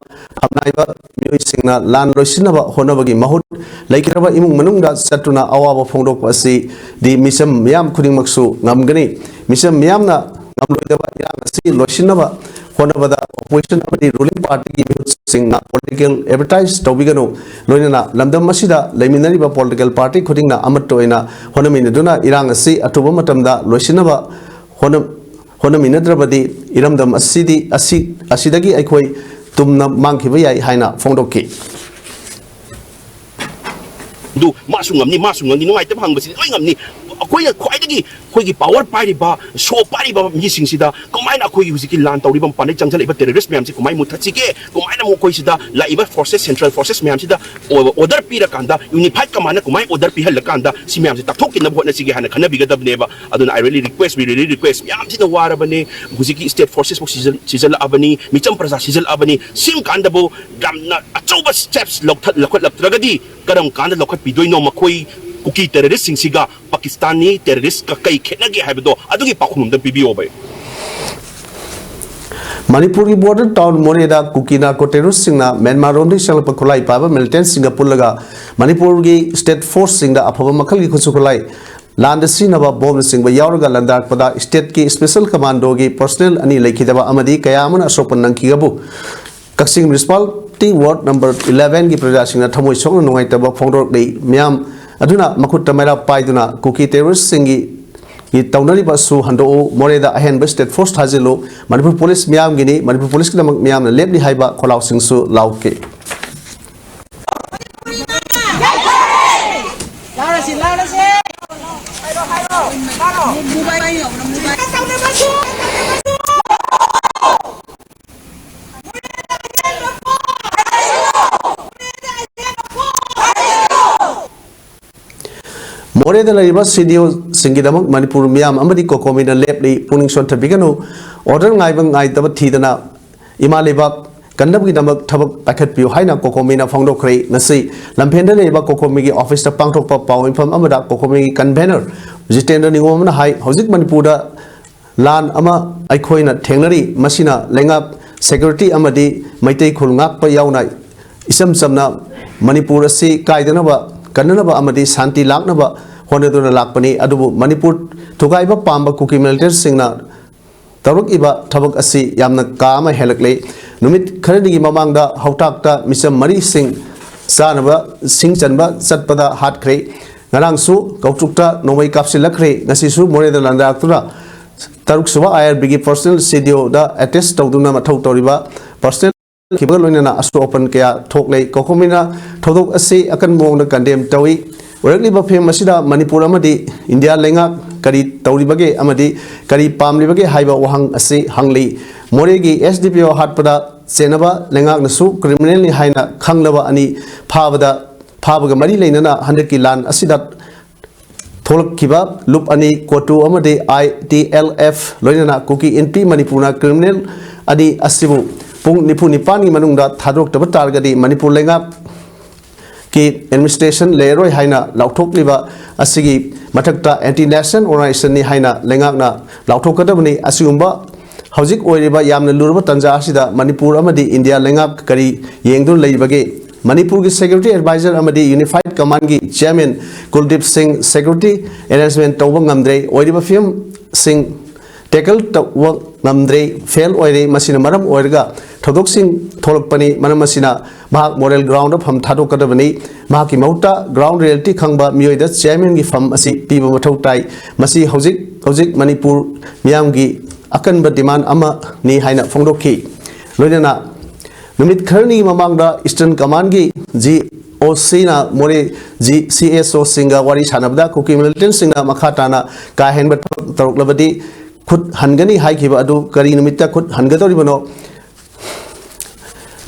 ꯐꯝꯅꯥꯏꯕ ꯃꯤꯑꯣꯏꯁꯤꯡꯅ ꯂꯥꯟ ꯂꯣꯏꯁꯤꯟꯅꯕ ꯍꯣꯠꯅꯕꯒꯤ ꯃꯍꯨꯠ, ꯂꯩꯈꯤꯗ꯭ꯔꯕ ꯏꯃꯨꯡ ꯃꯅꯨꯡꯗ ꯆꯠꯇꯨꯅ ꯑꯋꯥꯕ ꯐꯣꯡꯗꯣꯛꯄ ꯑꯁꯤꯗꯤ ꯃꯤꯆꯝ ꯃꯤꯌꯥꯝ ꯈꯨꯗꯤꯡꯃꯛꯁꯨ ꯉꯝꯒꯅꯤ꯫ ꯃꯤꯆꯝ ꯃꯤꯌꯥꯝꯅ ꯉꯝꯂꯣꯏꯗꯕ ꯏꯔꯥꯡ ꯑꯁꯤ ꯂꯣꯏꯁꯤꯟꯅꯕ ꯍꯣꯠꯅꯕꯗ opposition ꯑꯃꯗꯤ ruling partyꯒꯤ ꯃꯤꯍꯨꯠꯁꯤꯡꯅ political advertise ꯇꯧꯕꯤꯒꯅꯨ꯫ ꯂꯣꯏꯅꯅ ꯂꯝꯗꯝ ꯑꯁꯤꯗ ꯂꯩꯃꯤꯟꯅꯔꯤꯕ political party ꯈꯨꯗꯤꯡꯅ ꯑꯃꯠꯇ ꯑꯣꯏꯅ ꯍꯣꯠꯅꯃꯤꯟꯅꯗꯨꯅ ꯏꯔꯥꯡ ꯑꯁꯤ ꯑꯊꯨꯕ ꯃꯇꯝꯗ ꯂꯣꯏꯁꯤꯟꯅꯕ ꯍꯣꯠꯅ-, ꯍꯣꯠꯅꯃꯤꯟꯅꯗ꯭ꯔꯕꯗꯤ ꯏꯔꯝꯗꯝ ꯑꯁꯤꯗꯤ ꯑꯁꯤ ꯑꯁꯤꯗꯒꯤ ꯑꯩꯈꯣꯏ ꯇꯨꯝꯅ ꯃꯥꯡꯈꯤꯕ ꯌꯥꯏ ꯍꯥꯏꯅ ꯐꯣꯡꯗꯣꯛꯈꯤ꯫ ꯑꯗꯨ ꯃꯥꯁꯨ ꯉꯝꯅꯤ, ꯃꯥꯁꯨ ꯉꯝꯅꯤ, ꯅꯨꯡꯉꯥꯏꯇꯕ ꯍꯪꯕꯁꯤꯗꯤ ꯂꯣꯏ ꯉꯝꯅꯤ꯫ ꯑꯩꯈꯣꯏꯅ ꯈ꯭ꯋꯥꯏꯗꯒꯤ ꯑꯩꯈꯣꯏꯒꯤ ꯄꯥꯋꯔ ꯄꯥꯏꯔꯤꯕ, ꯁꯣ ꯄꯥꯏꯔꯤꯕ ꯃꯤꯁꯤꯡꯁꯤꯗ ꯀꯃꯥꯏꯅ ꯑꯩꯈꯣꯏꯒꯤ ꯍꯧꯖꯤꯛꯀꯤ ꯂꯥꯟ ꯇꯧꯔꯤꯕ ꯃꯄꯥꯟꯗ ꯆꯪꯁꯤꯜꯂꯛꯏꯕ ꯇꯦꯔꯣꯔꯤꯁ ꯃꯌꯥꯝꯁꯤ ꯀꯃꯥꯏꯅ ꯃꯨꯠꯊꯠꯁꯤꯒꯦ, ꯀꯃꯥꯏꯅ ꯑꯃꯨꯛ ꯑꯩꯈꯣꯏ ꯁꯤꯗ ꯂꯥꯛꯏꯕ ꯐꯣꯔꯁꯦꯁ, ꯁꯦꯟꯇ꯭ꯔꯦꯜ ꯐꯣꯔꯁꯦꯁ ꯃꯌꯥꯝꯁꯤꯗ ꯑꯣ-, ꯑꯣꯔꯗꯔ ꯄꯤꯔꯀꯥꯟꯗ, ꯌꯨꯅꯤꯐꯥꯏꯠ ꯀꯃꯥꯟꯅ ꯀꯃꯥꯏꯅ ꯑꯣꯔꯗꯔ ꯄꯤꯍꯜꯂꯀꯥꯟꯗ ꯁꯤ ꯃꯌꯥꯝꯁꯦ ꯇꯥꯛꯊꯣꯛꯈꯤꯅꯕ ꯍꯣꯠꯅꯁꯤꯒꯦ ꯍꯥꯏꯅ ꯈꯟꯅꯕꯤꯒꯗꯕꯅꯦꯕ꯫ ꯑꯗꯨꯅ I really request, we really request, ꯌꯥꯝ ꯊꯤꯅ ꯋꯥꯔꯕꯅꯦ꯫ ꯍꯧꯖꯤꯛꯀꯤ ꯁ꯭ꯇꯦꯠ ꯐꯣꯔꯁꯦꯁ ꯐꯥꯎ ꯁꯤꯖꯜ-, ꯁꯤꯖꯜꯂꯛꯑꯕꯅꯤ, ꯃꯤꯆꯝ ꯄ꯭ꯔꯖꯥ ꯁꯤꯖꯜꯂꯛꯑꯕꯅꯤ꯫ ꯁꯤꯒꯨꯝ ꯀꯥꯟꯗꯕꯨ ꯌꯥꯝꯅ ꯑꯆꯧꯕ ꯁ꯭ꯇꯦꯞꯁ ꯂꯧꯈꯠ-, ꯂꯧꯈꯠꯂꯛꯇ꯭ꯔꯒꯗꯤ ꯀꯔꯝ ꯀꯥꯟꯗ ꯂꯧꯈꯠꯄꯤꯗꯣꯏꯅꯣ? ꯃꯈꯣꯏ ꯀꯨꯀꯤ ꯇꯦꯔꯣꯔꯤꯁꯁꯤꯡꯁꯤꯒ ꯄꯥꯀꯤꯁꯇꯥꯟꯒꯤ ꯇꯦꯔꯣꯔꯤꯁꯀ ꯀꯩ ꯈꯦꯠꯅꯒꯦ ꯍꯥꯏꯕꯗꯣ ꯑꯗꯨꯒꯤ ꯄꯥꯎꯈꯨꯝ ꯑꯝꯇ ꯄꯤꯕꯤꯌꯣꯕ꯫ ꯃꯅꯤꯄꯨꯔꯒꯤ ꯕꯣꯔꯗꯔ ꯇꯥꯎꯟ ꯃꯣꯔꯦꯗ ꯀꯨꯀꯤ ꯅꯥꯔꯀꯣ ꯇꯦꯔꯣꯔꯤꯁꯁꯤꯡꯅ ꯃ꯭ꯌꯥꯟꯃꯥꯔꯔꯣꯝꯗꯒꯤ ꯆꯪꯂꯛꯄ ꯈꯨꯠꯂꯥꯏ ꯄꯥꯏꯕ ꯃꯤꯂꯤꯇꯦꯟꯠꯁꯤꯡꯒ ꯄꯨꯜꯂꯒ ꯃꯅꯤꯄꯨꯔꯒꯤ ꯁ꯭ꯇꯦꯠ ꯐꯣꯔꯁꯁꯤꯡꯗ ꯑꯐꯕ ꯃꯈꯜꯒꯤ ꯈꯨꯠꯁꯨ ꯈꯨꯠꯂꯥꯏ, ꯂꯥꯟꯗ ꯁꯤꯖꯤꯟꯅꯕ ꯕꯣꯝꯅꯆꯤꯡꯕ ꯌꯥꯎꯔꯒ ꯂꯥꯟꯗꯥꯔꯛꯄꯗ ꯁ꯭ꯇꯦꯠꯀꯤ ꯁ꯭ꯄꯦꯁꯦꯜ ꯀꯃꯥꯟꯗꯣꯒꯤ ꯄꯔꯁꯅꯦꯜ ꯑꯅꯤ ꯂꯩꯈꯤꯗꯕ ꯑꯃꯗꯤ ꯀꯌꯥ ꯑꯃꯅ ꯑꯁꯣꯛꯄ ꯅꯪꯈꯤꯕꯕꯨ ꯀꯛꯆꯤꯡ ꯃ꯭ꯌꯨꯅꯤꯁꯤꯄꯥꯂꯤꯇꯤ ꯋꯥꯔꯗ ꯅꯝꯕꯔ ꯏꯂꯦꯚꯦꯟꯒꯤ ꯄ꯭ꯔꯖꯥꯁꯤꯡꯅ ꯊꯃꯣꯏ ꯁꯣꯛꯅ ꯅꯨꯡꯉꯥꯏꯇꯕ ꯐꯣꯡꯗꯣꯔꯛꯂꯤ꯫ ꯃꯤꯌꯥꯝ ꯑꯗꯨꯅ ꯃꯈꯨꯠꯇ ꯃꯩꯔꯥ ꯄꯥꯏꯗꯨꯅ ꯀꯨꯀꯤ ꯇꯦꯔꯣꯔꯤꯁꯁꯤꯡꯒꯤ ꯒꯤ ꯇꯧꯅꯔꯤꯕ ꯑꯁꯨ ꯍꯟꯗꯣꯛꯎ, ꯃꯣꯔꯦꯗ ꯑꯍꯦꯟꯕ ꯁ꯭ꯇꯦꯠ ꯐꯣꯔꯁ ꯊꯥꯖꯤꯜꯂꯨ, ꯃꯅꯤꯄꯨꯔ ꯄꯨꯂꯤꯁ ꯃꯤꯌꯥꯝꯒꯤꯅꯤ, ꯃꯅꯤꯄꯨꯔ ꯄꯨꯂꯤꯁꯀꯤꯗꯃꯛ ꯃꯤꯌꯥꯝꯅ ꯂꯦꯞꯂꯤ ꯍꯥꯏꯕ ꯈꯣꯜꯂꯥꯎꯁꯤꯡꯁꯨ ꯂꯥꯎꯈꯤ꯫ ꯃꯣꯔꯦꯗ ꯂꯩꯔꯤꯕ ꯁꯤ ꯗꯤ ꯑꯣꯁꯤꯡꯒꯤꯗꯃꯛ ꯃꯅꯤꯄꯨꯔ ꯃꯤꯌꯥꯝ ꯑꯃꯗꯤ ꯀꯣꯀꯣꯃꯤꯅ ꯂꯦꯞꯂꯤ꯫ ꯄꯨꯛꯅꯤꯡ ꯁꯣꯟꯊꯕꯤꯒꯅꯨ꯫ ꯑꯣꯔꯗꯔ ꯉꯥꯏꯕ ꯉꯥꯏꯗꯕ ꯊꯤꯗꯅ ꯏꯃꯥ ꯂꯩꯕꯥꯛ ꯀꯟꯅꯕꯒꯤꯗꯃꯛ ꯊꯕꯛ ꯄꯥꯏꯈꯠꯄꯤꯌꯨ ꯍꯥꯏꯅ ꯀꯣꯀꯣꯃꯤꯅ ꯐꯣꯡꯗꯣꯛꯈ꯭ꯔꯦ꯫ ꯉꯁꯤ ꯂꯝꯐꯦꯟꯗ ꯂꯩꯔꯤꯕ ꯀꯣꯀꯣꯃꯤꯒꯤ ꯑꯣꯐꯤꯁꯇ ꯄꯥꯡꯊꯣꯛꯄ ꯄꯥꯎ ꯃꯤꯐꯝ ꯑꯃꯗ ꯀꯣꯀꯣꯃꯤꯒꯤ ꯀꯟꯚꯦꯅꯔ ꯖꯤꯇꯦꯟꯗ꯭ꯔ ꯅꯤꯉꯣꯝꯕꯅ ꯍꯥꯏ, ꯍꯧꯖꯤꯛ ꯃꯅꯤꯄꯨꯔꯗ ꯂꯥꯟ ꯑꯃ ꯑꯩꯈꯣꯏꯅ ꯊꯦꯡꯅꯔꯤ꯫ ꯃꯁꯤꯅ ꯂꯩꯉꯥꯛ, ꯁꯦꯀ꯭ꯌꯨꯔꯤꯇꯤ ꯑꯃꯗꯤ ꯃꯩꯇꯩ ꯈꯨꯜ ꯉꯥꯛꯄ ꯌꯥꯎꯅ ꯏꯆꯝ ꯆꯝꯅ ꯃꯅꯤꯄꯨꯔ ꯑꯁꯤ ꯀꯥꯏꯗꯅꯕ, ꯀꯟꯅꯅꯕ ꯑꯃꯗꯤ ꯁꯥꯟꯇꯤ ꯂꯥꯛꯅꯕ ꯍꯣꯠꯅꯗꯨꯅ ꯂꯥꯛꯄꯅꯤ꯫ ꯑꯗꯨꯕꯨ ꯃꯅꯤꯄꯨꯔ ꯊꯨꯒꯥꯏꯕ ꯄꯥꯝꯕ ꯀꯨꯀꯤ ꯃꯤꯂꯤꯇꯦꯟꯠꯁꯤꯡꯅ ꯇꯧꯔꯛꯂꯤꯕ ꯊꯕꯛ ꯑꯁꯤ ꯌꯥꯝꯅ ꯀꯥ ꯑꯃ ꯍꯦꯜꯂꯛꯂꯦ꯫ ꯅꯨꯃꯤꯠ ꯈꯔꯅꯤꯒꯤ ꯃꯃꯥꯡꯗ ꯍꯧꯇꯥꯛꯇ ꯃꯤꯆꯝ ꯃꯔꯤꯁꯤꯡ ꯆꯥꯅꯕ ꯁꯤꯡ ꯆꯟꯕ ꯆꯠꯄꯗ ꯍꯥꯠꯈ꯭ꯔꯦ꯫ ꯉꯔꯥꯡꯁꯨ ꯀꯧꯇ꯭ꯔꯨꯛꯇ ꯅꯣꯡꯃꯩ ꯀꯥꯞꯁꯤꯜꯂꯛꯈ꯭ꯔꯦ꯫ ꯉꯁꯤꯁꯨ ꯃꯣꯔꯦꯗ ꯂꯥꯟꯗꯥꯔꯛꯇꯨꯅ ꯇꯔꯨꯛ ꯁꯨꯕ ꯑꯥꯏ ꯑꯥꯔ ꯕꯤꯒꯤ ꯄꯔꯁꯅꯦꯜ ꯁꯤ ꯗꯤ ꯑꯣꯗ ꯑꯦꯇꯦꯁ ꯇꯧꯗꯨꯅ ꯃꯊꯧ ꯇꯧꯔꯤꯕ ꯄꯔꯁꯅꯦꯜ ꯈꯤꯕꯒ ꯂꯣꯏꯅꯅ ꯑꯁꯣꯛ ꯑꯄꯟ ꯀꯌꯥ ꯊꯣꯛꯂꯦ꯫ ꯀꯣꯀꯣꯃꯤꯅ ꯊꯧꯗꯣꯛ ꯑꯁꯤ ꯑꯀꯟꯕ ꯃꯑꯣꯡꯗ ꯀꯟꯗꯦꯝ ꯇꯧꯏ꯫ ꯑꯣꯏꯔꯛꯂꯤꯕ ꯐꯤꯕꯝ ꯑꯁꯤꯗ ꯃꯅꯤꯄꯨꯔ ꯑꯃꯗꯤ ꯏꯟꯗꯤꯌꯥ ꯂꯩꯉꯥꯛ ꯀꯔꯤ ꯇꯧꯔꯤꯕꯒꯦ ꯑꯃꯗꯤ ꯀꯔꯤ ꯄꯥꯝꯂꯤꯕꯒꯦ ꯍꯥꯏꯕ ꯋꯥꯍꯪ ꯑꯁꯤ ꯍꯪꯂꯤ꯫ ꯃꯣꯔꯦꯒꯤ ꯑꯦꯁ ꯗꯤ ꯄꯤ ꯑꯣ ꯍꯥꯠꯄꯗ ꯆꯦꯟꯅꯕ ꯂꯩꯉꯥꯛꯅꯁꯨ ꯀ꯭ꯔꯤꯃꯤꯅꯦꯜꯅꯤ ꯍꯥꯏꯅ ꯈꯪꯂꯕ ꯑꯅꯤ ꯐꯥꯕꯗ, ꯐꯥꯕꯒ ꯃꯔꯤ ꯂꯩꯅꯅ ꯍꯟꯗꯛꯀꯤ ꯂꯥꯟ ꯑꯁꯤꯗ ꯊꯣꯛꯂꯛꯈꯤꯕ ꯂꯨꯞ ꯑꯅꯤ, ꯀꯣꯇꯨ ꯑꯃꯗꯤ ꯑꯥꯏ ꯇꯤ ꯑꯦꯜ ꯑꯦꯐ, ꯂꯣꯏꯅꯅ ꯀꯨꯀꯤ ꯏꯟꯄꯤ ꯃꯅꯤꯄꯨꯔꯅ ꯀ꯭ꯔꯤꯃꯤꯅꯦꯜ ꯑꯅꯤ ꯑꯁꯤꯕꯨ ꯄꯨꯡ ꯅꯤꯐꯨ ꯅꯤꯄꯥꯟꯒꯤ ꯃꯅꯨꯡꯗ ꯊꯥꯗꯣꯛꯇꯕ ꯇꯥꯔꯒꯗꯤ ꯃꯅꯤꯄꯨꯔ ꯂꯩꯉꯥꯛꯀꯤ ꯑꯦꯗꯃꯤꯅꯤꯁꯇ꯭ꯔꯦꯁꯟ ꯂꯩꯔꯔꯣꯏ ꯍꯥꯏꯅ ꯂꯥꯎꯊꯣꯛꯂꯤꯕ ꯑꯁꯤꯒꯤ ꯃꯊꯛꯇ ꯑꯦꯟꯇꯤ ꯅꯦꯁꯅꯦꯜ ꯑꯣꯔꯒꯅꯥꯏꯖꯦꯁꯟꯅꯤ ꯍꯥꯏꯅ ꯂꯥꯎꯊꯣꯛꯀꯗꯕꯅꯤ꯫ ꯑꯁꯤꯒꯨꯝꯕ ꯍꯧꯖꯤꯛ ꯑꯣꯏꯔꯤꯕ ꯌꯥꯝꯅ ꯂꯨꯔꯕ ꯇꯥꯟꯖꯥ ꯑꯁꯤꯗ ꯃꯅꯤꯄꯨꯔ ꯑꯃꯗꯤ ꯏꯟꯗꯤꯌꯥ ꯂꯩꯉꯥꯛ ꯀꯔꯤ ꯌꯦꯡꯗꯨꯅ ꯂꯩꯔꯤꯕꯒꯦ? ꯃꯅꯤꯄꯨꯔꯒꯤ ꯁꯦꯀ꯭ꯌꯨꯔꯤꯇꯤ ꯑꯦꯗꯚꯥꯏꯖꯔ ꯑꯃꯗꯤ ꯌꯨꯅꯤꯐꯥꯏꯠ ꯀꯃꯥꯟꯒꯤ ꯆꯤꯌꯔꯃꯦꯟ ꯀꯨꯜꯗꯤꯞ ꯁꯤꯡ ꯁꯦꯀ꯭ꯌꯨꯔꯤꯇꯤ ꯑꯦꯔꯦꯟꯖꯃꯦꯟ ꯇꯧꯕ ꯉꯝꯗ꯭ꯔꯦ꯫ ꯑꯣꯏꯔꯤꯕ ꯐꯤꯕꯝꯁꯤꯡ ꯇꯦꯀꯜ ꯇꯧꯕ ꯉꯝꯗ꯭ꯔꯦ, ꯐꯦꯜ ꯑꯣꯏꯔꯦ꯫ ꯃꯁꯤꯅ ꯃꯔꯝ ꯑꯣꯏꯔꯒ ꯊꯧꯗꯣꯛꯁꯤꯡ ꯊꯣꯛꯂꯛꯄꯅꯤ꯫ ꯃꯔꯝ ꯑꯁꯤꯅ ꯃꯍꯥꯛ ꯃꯣꯔꯦꯜ ꯒ꯭ꯔꯥꯎꯟꯗ ꯐꯝ ꯊꯥꯗꯣꯛꯀꯗꯕꯅꯤ꯫ ꯃꯍꯥꯛꯀꯤ ꯃꯍꯨꯠꯇ ꯒ꯭ꯔꯥꯎꯟ ꯔꯤꯌꯦꯂꯤꯇꯤ ꯈꯪꯕ ꯃꯤꯑꯣꯏꯗ ꯆꯤꯌꯔꯃꯦꯟꯒꯤ ꯐꯝ ꯑꯁꯤ ꯄꯤꯕ ꯃꯊꯧ ꯇꯥꯏ꯫ ꯃꯁꯤ ꯍꯧꯖꯤꯛ ꯍꯧꯖꯤꯛ ꯃꯅꯤꯄꯨꯔ ꯃꯤꯌꯥꯝꯒꯤ ꯑꯀꯟꯕ ꯗꯤꯃꯥꯟ ꯑꯃꯅꯤ ꯍꯥꯏꯅ ꯐꯣꯡꯗꯣꯛꯈꯤ꯫ ꯂꯣꯏꯅꯅ ꯅꯨꯃꯤꯠ ꯈꯔꯅꯤꯒꯤ ꯃꯃꯥꯡꯗ ꯏꯁꯇꯔꯟ ꯀꯃꯥꯟꯒꯤ ꯖꯤ ꯑꯣ ꯁꯤꯅ ꯃꯣꯔꯦ ꯖꯤ ꯁꯤ ꯑꯦꯁ ꯑꯣꯁꯤꯡꯒ ꯋꯥꯔꯤ ꯁꯥꯟꯅꯕꯗ ꯀꯨꯀꯤ ꯃꯤꯂꯤꯇꯦꯟꯁꯤꯡꯅ ꯃꯈꯥ ꯇꯥꯅ ꯀꯥ ꯍꯦꯟꯕ ꯊꯕꯛ ꯇꯧꯔꯛꯂꯕꯗꯤ ꯈꯨꯠ ꯍꯟꯒꯅꯤ ꯍꯥꯏꯈꯤꯕ ꯑꯗꯨ ꯀꯔꯤ ꯅꯨꯃꯤꯠꯇ ꯈꯨꯠ ꯍꯟꯒꯗꯧꯔꯤꯕꯅꯣ?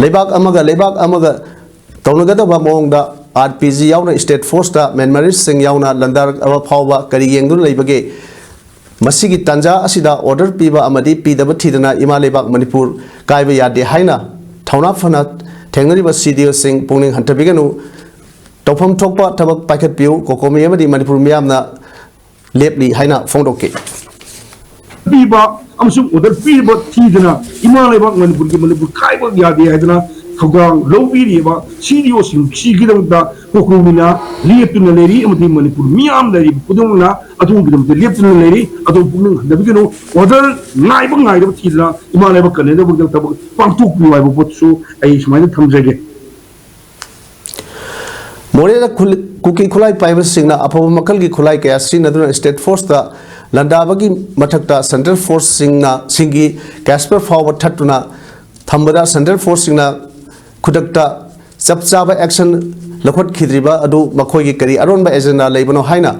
ꯂꯩꯕꯥꯛ ꯑꯃꯒ ꯂꯩꯕꯥꯛ ꯑꯃꯒ ꯇꯧꯅꯒꯗꯕ ꯃꯑꯣꯡꯗ ꯑꯥꯔ ꯄꯤ ꯖꯤ ꯌꯥꯎꯅ ꯁ꯭ꯇꯦꯠ ꯐꯣꯔꯁꯇ ꯃꯦꯟꯃꯔꯤꯁꯁꯤꯡ ꯌꯥꯎꯅ ꯂꯥꯟꯗꯥꯔꯛꯂꯕ ꯐꯥꯎꯕ ꯀꯔꯤ ꯌꯦꯡꯗꯨꯅ ꯂꯩꯕꯒꯦ? ꯃꯁꯤꯒꯤ ꯇꯥꯟꯖꯥ ꯑꯁꯤꯗ ꯑꯣꯔꯗꯔ ꯄꯤꯕ ꯑꯃꯗꯤ ꯄꯤꯗꯕ ꯊꯤꯗꯅ ꯏꯃꯥ ꯂꯩꯕꯥꯛ ꯃꯅꯤꯄꯨꯔ ꯀꯥꯏꯕ ꯌꯥꯗꯦ ꯍꯥꯏꯅ ꯊꯧꯅꯥ ꯐꯅ ꯊꯦꯡꯅꯔꯤꯕ ꯁꯤ ꯗꯤ ꯑꯣꯁꯤꯡ ꯄꯨꯛꯅꯤꯡ ꯍꯟꯊꯕꯤꯒꯅꯨ꯫ ꯇꯧꯐꯝ ꯊꯣꯛꯄ ꯊꯕꯛ ꯄꯥꯏꯈꯠꯄꯤꯌꯨ꯫ ꯀꯣꯀꯣꯃꯤ ꯑꯃꯗꯤ ꯃꯅꯤꯄꯨꯔ ꯃꯤꯌꯥꯝꯅ ꯂꯦꯞꯂꯤ ꯍꯥꯏꯅ ꯐꯣꯡꯗꯣꯛꯈꯤ꯫ ꯄꯤꯕ ꯑꯃꯁꯨꯡ ꯑꯣꯔꯗꯔ ꯄꯤꯔꯤꯕ ꯊꯤꯗꯅ ꯏꯃꯥ ꯂꯩꯕꯥꯛ ꯃꯅꯤꯄꯨꯔꯒꯤ ꯃꯅꯤꯄꯨꯔ ꯈꯥꯏꯕ ꯌꯥꯗꯦ ꯍꯥꯏꯗꯅ ꯊꯧꯗꯥꯡ ꯂꯧꯕꯤꯔꯤꯕ ꯁꯤ ꯗꯤ ꯑꯣꯁꯤꯡꯁꯤꯒꯤꯗꯃꯛꯇ ꯀꯣꯀꯣꯃꯤꯅ ꯂꯦꯞꯇꯨꯅ ꯂꯩꯔꯤ ꯑꯃꯗꯤ ꯃꯅꯤꯄꯨꯔ ꯃꯤꯌꯥꯝ ꯂꯩꯔꯤꯕ ꯈꯨꯗꯤꯡꯃꯛꯅ ꯑꯗꯣꯝꯒꯤꯗꯃꯛꯇ ꯂꯦꯞꯇꯨꯅ ꯂꯩꯔꯤ꯫ ꯑꯗꯣꯝ ꯄꯨꯛꯅꯤꯡ ꯍꯟꯊꯕꯤꯒꯅꯨ꯫ ꯑꯣꯔꯗꯔ ꯉꯥꯏꯕ ꯉꯥꯏꯗꯕ ꯊꯤꯗꯅ ꯏꯃꯥ ꯂꯩꯕꯥꯛ ꯀꯟꯅꯅꯕꯒꯤꯗꯃꯛꯇ ꯊꯕꯛ ꯄꯥꯡꯊꯣꯛꯄꯤꯌꯨ ꯍꯥꯏꯕ ꯄꯣꯠꯁꯨ ꯑꯩ ꯁꯨꯃꯥꯏꯅ ꯊꯝꯖꯒꯦ꯫ ꯃꯣꯔꯦꯗ ꯈꯨꯜ-, ꯀꯨꯀꯤ ꯈꯨꯠꯂꯥꯏ ꯄꯥꯏꯕꯁꯤꯡꯅ ꯑꯐꯕ ꯃꯈꯜꯒꯤ ꯈꯨꯠꯂꯥꯏ ꯀꯌꯥ ꯁꯤꯖꯤꯟꯅꯗꯨꯅ ꯁ꯭ꯇꯦꯠ ꯐꯣꯔꯁꯇ ꯂꯥꯟꯗꯥꯕꯒꯤ ꯃꯊꯛꯇ central forceꯁꯤꯡꯅ, ꯁꯤꯡꯒꯤ Casper ꯐꯥꯎꯕ ꯊꯠꯇꯨꯅ ꯊꯝꯕꯗ central forceꯁꯤꯡꯅ ꯈꯨꯗꯛꯇ ꯆꯞ ꯆꯥꯕ action ꯂꯧꯈꯠꯈꯤꯗ꯭ꯔꯤꯕ ꯑꯗꯨ ꯃꯈꯣꯏꯒꯤ ꯀꯔꯤ ꯑꯔꯣꯟꯕ agenda ꯂꯩꯕꯅꯣ ꯍꯥꯏꯅ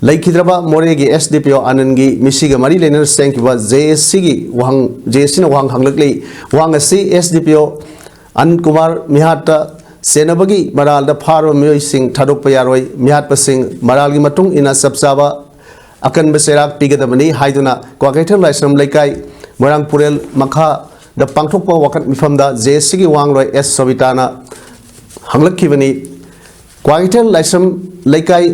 ꯂꯩꯈꯤꯗ꯭ꯔꯕ ꯃꯣꯔꯦꯒꯤ S D P O ꯑꯅꯟꯒꯤ ꯃꯤꯁꯤꯒ ꯃꯔꯤ ꯂꯩꯅꯅ ꯆꯦꯟꯈꯤꯕ J A Cꯒꯤ ꯋꯥꯍꯪ, J A Cꯅ ꯋꯥꯍꯪ ꯍꯪꯂꯛꯂꯤ꯫ ꯋꯥꯍꯪ ꯑꯁꯤ S D P O ꯑꯅꯟ Kumar ꯃꯤꯍꯥꯠꯇ ꯆꯦꯟꯅꯕꯒꯤ ꯃꯔꯥꯜꯗ ꯐꯥꯔꯕ ꯃꯤꯑꯣꯏꯁꯤꯡ ꯊꯥꯗꯣꯛꯄ ꯌꯥꯔꯣꯏ꯫ ꯃꯤꯍꯥꯠꯄꯁꯤꯡ ꯃꯔꯥꯜꯒꯤ ꯃꯇꯨꯡ ꯏꯟꯅ ꯆꯞ ꯆꯥꯕ ꯑꯀꯟꯕ ꯆꯩꯔꯥꯛ ꯄꯤꯒꯗꯕꯅꯤ ꯍꯥꯏꯗꯨꯅ ꯀ꯭ꯋꯥꯀꯩꯊꯦꯜ ꯂꯥꯏꯁ꯭ꯔꯝ ꯂꯩꯀꯥꯏ ꯃꯣꯏꯔꯥꯡꯄꯨꯔꯦꯜ ꯃꯈꯥꯗ ꯄꯥꯡꯊꯣꯛꯄ ꯋꯥꯀꯠ ꯃꯤꯐꯝꯗ J A Cꯒꯤ ꯋꯥ ꯉꯥꯡꯂꯣꯏ S ꯁꯣꯕꯤꯇꯥꯅ ꯍꯪꯂꯛꯈꯤꯕꯅꯤ꯫ ꯀ꯭ꯋꯥꯀꯩꯊꯦꯜ ꯂꯥꯏꯁ꯭ꯔꯝ ꯂꯩꯀꯥꯏ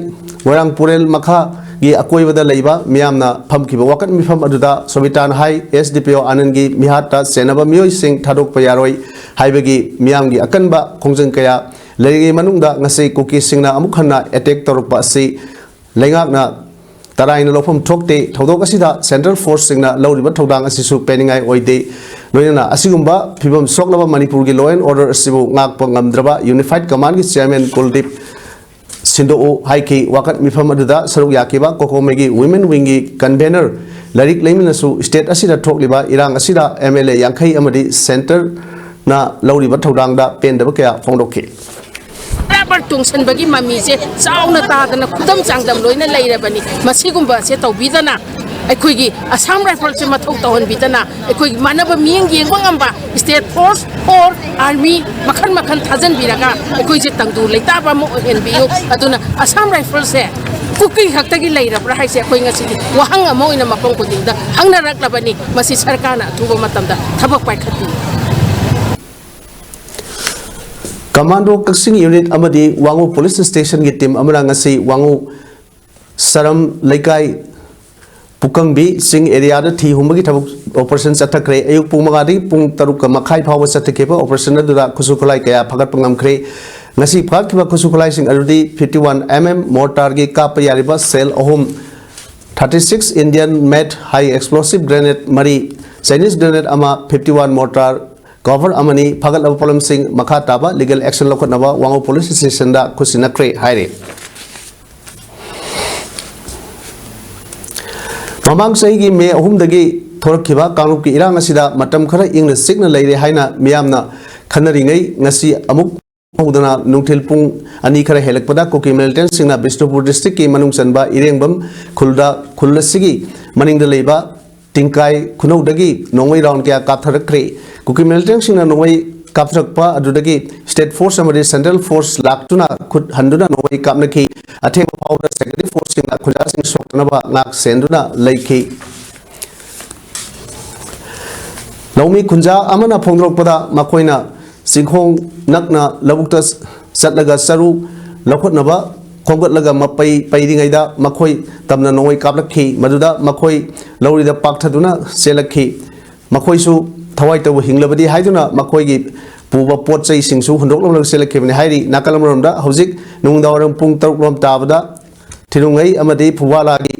ꯃꯣꯏꯔꯥꯡꯄꯨꯔꯦꯜ ꯃꯈꯥꯒꯤ ꯑꯀꯣꯏꯕꯗ ꯂꯩꯕ ꯃꯤꯌꯥꯝꯅ ꯐꯝꯈꯤꯕ ꯋꯥꯀꯠ ꯃꯤꯐꯝ ꯑꯗꯨꯗ ꯁꯣꯕꯤꯇꯥꯅ ꯍꯥꯏ, S D P O ꯑꯅꯟꯒꯤ ꯃꯤꯍꯥꯠꯇ ꯆꯦꯟꯅꯕ ꯃꯤꯑꯣꯏꯁꯤꯡ ꯊꯥꯗꯣꯛꯄ ꯌꯥꯔꯣꯏ ꯍꯥꯏꯕꯒꯤ ꯃꯤꯌꯥꯝꯒꯤ ꯑꯀꯟꯕ ꯈꯣꯡꯖꯪ ꯀꯌꯥ ꯂꯩꯔꯤꯉꯩ ꯃꯅꯨꯡꯗ ꯉꯁꯤ ꯀꯨꯀꯤꯁꯤꯡꯅ ꯑꯃꯨꯛ ꯍꯟꯅ attack ꯇꯧꯔꯛꯄ ꯑꯁꯤ ꯂꯩꯉꯥꯛꯅ ꯇꯔꯥꯏꯅ ꯂꯧꯐꯝ ꯊꯣꯛꯇꯦ꯫ ꯊꯧꯗꯣꯛ ꯑꯁꯤꯗ central forceꯁꯤꯡꯅ ꯂꯧꯔꯤꯕ ꯊꯧꯗꯥꯡ ꯑꯁꯤꯁꯨ ꯄꯦꯟꯅꯤꯡꯉꯥꯏ ꯑꯣꯏꯗꯦ꯫ ꯂꯣꯏꯅꯅ ꯑꯁꯤꯒꯨꯝꯕ ꯐꯤꯕꯝ ꯁꯣꯛꯂꯕ ꯃꯅꯤꯄꯨꯔꯒꯤ law and order ꯑꯁꯤꯕꯨ ꯉꯥꯛꯄ ꯉꯝꯗ꯭ꯔꯕ Unified Commandꯒꯤ chairman ꯀꯨꯜꯗꯤꯞ ꯁꯤꯟꯗꯣꯛꯎ ꯍꯥꯏꯈꯤ꯫ ꯋꯥꯀꯠ ꯃꯤꯐꯝ ꯑꯗꯨꯗ ꯁꯔꯨꯛ ꯌꯥꯈꯤꯕ ꯀꯣꯀꯣꯃꯩꯒꯤ women wingꯒꯤ convener ꯂꯥꯏꯔꯤꯛ ꯂꯩꯃꯅꯁꯨ state ꯑꯁꯤꯗ ꯊꯣꯛꯂꯤꯕ ꯏꯔꯥꯡ ꯑꯁꯤꯗ M L A ꯌꯥꯡꯈꯩ ꯑꯃꯗꯤ centreꯅ ꯂꯧꯔꯤꯕ ꯊꯧꯗꯥꯡꯗ ꯄꯦꯟꯗꯕ ꯀꯌꯥ ꯐꯣꯡꯗꯣꯛꯈꯤ꯫ ꯕꯔꯥꯕꯔ ꯇꯣꯡꯁꯟꯕꯒꯤ ꯃꯃꯤꯁꯦ ꯆꯥꯎꯅ ꯇꯥꯗꯅ ꯈꯨꯗꯝ ꯆꯥꯡꯗꯝ ꯂꯣꯏꯅ ꯂꯩꯔꯕꯅꯤ꯫ ꯃꯁꯤꯒꯨꯝꯕꯁꯦ ꯇꯧꯕꯤꯗꯅ ꯑꯩꯈꯣꯏꯒꯤ Assam Riflesꯁꯦ ꯃꯊꯧ ꯇꯧꯍꯟꯕꯤꯗꯅ ꯑꯩꯈꯣꯏꯒꯤ ꯃꯥꯟꯅꯕ ꯃꯤꯠꯌꯦꯡ ꯌꯦꯡꯕ ꯉꯝꯕ state force or army ꯃꯈꯜ ꯃꯈꯜ ꯊꯥꯖꯟꯕꯤꯔꯒ ꯑꯩꯈꯣꯏꯁꯦ ꯇꯪꯗꯨ ꯂꯩꯇꯥꯕ ꯑꯃ ꯑꯣꯏꯍꯟꯕꯤꯌꯨ꯫ ꯑꯗꯨꯅ Assam Riflesꯁꯦ ꯀꯨꯀꯤ ꯈꯛꯇꯒꯤ ꯂꯩꯔꯕ꯭ꯔꯥ ꯍꯥꯏꯁꯦ ꯑꯩꯈꯣꯏ ꯉꯁꯤꯗꯤ ꯋꯥꯍꯪ ꯑꯃ ꯑꯣꯏꯅ ꯃꯐꯝ ꯈꯨꯗꯤꯡꯗ ꯍꯪꯅꯔꯛꯂꯕꯅꯤ꯫ ꯃꯁꯤ ꯁꯔꯀꯥꯔꯅ ꯑꯊꯨꯕ ꯃꯇꯝꯗ ꯊꯕꯛ ꯄꯥꯏꯈꯠꯄꯤꯌꯨ꯫ Commando ꯀꯛꯆꯤꯡ unit ꯑꯃꯗꯤ ꯋꯥꯉꯨ police stationꯒꯤ team ꯑꯃꯅ ꯉꯁꯤ ꯋꯥꯉꯨ ꯁꯔꯝ ꯂꯩꯀꯥꯏ ꯄꯨꯀꯪꯕꯤ ꯆꯤꯡ areaꯗ ꯊꯤ ꯍꯨꯝꯕꯒꯤ ꯊꯕꯛ operation ꯆꯠꯊꯈ꯭ꯔꯦ꯫ ꯑꯌꯨꯛ ꯄꯨꯡ ꯃꯉꯥꯗꯒꯤ ꯄꯨꯡ ꯇꯔꯨꯛꯀ ꯃꯈꯥꯏ ꯐꯥꯎꯕ ꯆꯠꯊꯈꯤꯕ operation ꯑꯗꯨꯗ ꯈꯨꯠꯁꯨ ꯈꯨꯠꯂꯥꯏ ꯀꯌꯥ ꯐꯥꯒꯠꯄ ꯉꯝꯈ꯭ꯔꯦ꯫ ꯉꯁꯤ ꯐꯥꯒꯠꯈꯤꯕ ꯈꯨꯠꯁꯨ ꯈꯨꯠꯂꯥꯏꯁꯤꯡ ꯑꯗꯨꯗꯤ fifty one M M mortarꯒꯤ ꯀꯥꯞꯄ ꯌꯥꯔꯤꯕ shell ꯑꯍꯨꯝ, thirty six Indian made high explosive grenade ꯃꯔꯤ, Chinese grenade ꯑꯃ, fifty one mortar cover ꯑꯃꯅꯤ꯫ ꯐꯥꯒꯠꯂꯕ ꯄꯣꯠꯂꯝꯁꯤꯡ ꯃꯈꯥ ꯇꯥꯕ legal action ꯂꯧꯈꯠꯅꯕ ꯋꯥꯉꯨ police stationꯗ ꯈꯨꯠꯁꯤꯟꯅꯈ꯭ꯔꯦ ꯍꯥꯏꯔꯤ꯫ ꯃꯃꯥꯡ ꯆꯍꯤꯒꯤ ꯃꯦ ꯑꯍꯨꯝꯗꯒꯤ ꯊꯣꯔꯛꯈꯤꯕ ꯀꯥꯡꯂꯨꯞꯀꯤ ꯏꯔꯥꯡ ꯑꯁꯤꯗ ꯃꯇꯝ ꯈꯔ ꯏꯪꯅ ꯆꯤꯛꯅ ꯂꯩꯔꯦ ꯍꯥꯏꯅ ꯃꯤꯌꯥꯝꯅ ꯈꯟꯅꯔꯤꯉꯩ, ꯉꯁꯤ ꯑꯃꯨꯛ ꯍꯧꯗꯅ ꯅꯨꯡꯊꯤꯜ ꯄꯨꯡ ꯑꯅꯤ ꯈꯔ ꯍꯦꯜꯂꯛꯄꯗ ꯀꯨꯀꯤ ꯃꯤꯂꯤꯇꯦꯟꯁꯤꯡꯅ ꯕꯤꯁꯅꯨꯄꯨꯔ ꯗꯤꯁꯇ꯭ꯔꯤꯛꯀꯤ ꯃꯅꯨꯡ ꯆꯟꯕ ꯏꯔꯦꯡꯕꯝ ꯈꯨꯜꯗ, ꯈꯨꯜ ꯑꯁꯤꯒꯤ ꯃꯅꯤꯡꯗ ꯂꯩꯕ ꯇꯤꯡꯀꯥꯏ ꯈꯨꯅꯧꯗꯒꯤ ꯅꯣꯡꯃꯩ ꯔꯥꯎꯟ ꯀꯌꯥ ꯀꯥꯞꯊꯔꯛꯈ꯭ꯔꯦ꯫ ꯀꯨꯀꯤ ꯃꯤꯂꯤꯇꯦꯟꯁꯤꯡꯅ ꯅꯣꯡꯃꯩ ꯀꯥꯞꯊꯔꯛꯄ ꯑꯗꯨꯗꯒꯤ ꯁ꯭ꯇꯦꯠ ꯐꯣꯔꯁ ꯑꯃꯗꯤ ꯁꯦꯟꯇ꯭ꯔꯦꯜ ꯐꯣꯔꯁ ꯂꯥꯛꯇꯨꯅ ꯈꯨꯠ ꯍꯟꯗꯨꯅ ꯅꯣꯡꯃꯩ ꯀꯥꯞꯅꯈꯤ꯫ ꯑꯊꯦꯡꯕ ꯐꯥꯎꯕꯗ ꯁꯦꯀ꯭ꯌꯨꯔꯤꯇꯤ ꯐꯣꯔꯁꯁꯤꯡꯅ ꯈꯨꯟꯖꯥꯁꯤꯡ ꯁꯣꯛꯇꯅꯕ ꯉꯥꯛ ꯁꯦꯟꯗꯨꯅ ꯂꯩꯈꯤ꯫ ꯂꯧꯃꯤ ꯈꯨꯟꯖꯥ ꯑꯃꯅ ꯐꯣꯡꯗꯣꯔꯛꯄꯗ, ꯃꯈꯣꯏꯅ ꯆꯤꯡꯈꯣꯡ ꯅꯛꯅ ꯂꯧꯕꯨꯛꯇ ꯆꯠꯂꯒ ꯆꯔꯨ ꯂꯧꯈꯠꯅꯕ ꯈꯣꯝꯒꯠꯂꯒ ꯃꯄꯩ ꯄꯩꯔꯤꯉꯩꯗ ꯃꯈꯣꯏ ꯇꯝꯅ ꯅꯣꯡꯃꯩ ꯀꯥꯞꯂꯛꯈꯤ꯫ ꯃꯗꯨꯗ ꯃꯈꯣꯏ ꯂꯧꯔꯤꯗ ꯄꯥꯛꯊꯗꯨꯅ ꯆꯦꯜꯂꯛꯈꯤ꯫ ꯃꯈꯣꯏꯁꯨ ꯊꯋꯥꯏ ꯇꯧꯕ ꯍꯤꯡꯂꯕꯗꯤ ꯍꯥꯏꯗꯨꯅ ꯃꯈꯣꯏꯒꯤ ꯄꯨꯕ ꯄꯣꯠ ꯆꯩꯁꯤꯡꯁꯨ ꯍꯨꯟꯗꯣꯛꯂꯝꯂꯒ ꯆꯦꯜꯂꯛꯈꯤꯕꯅꯤ ꯍꯥꯏꯔꯤ꯫ ꯅꯥꯀꯜ ꯑꯃꯔꯣꯝꯗ, ꯍꯧꯖꯤꯛ ꯅꯨꯡꯗꯥꯡꯋꯥꯏꯔꯝ ꯄꯨꯡ ꯇꯔꯨꯛ ꯂꯣꯝ ꯇꯥꯕꯗ ꯊꯤꯅꯨꯡꯉꯩ ꯑꯃꯗꯤ ꯐꯨꯕꯥꯂꯥꯒꯤ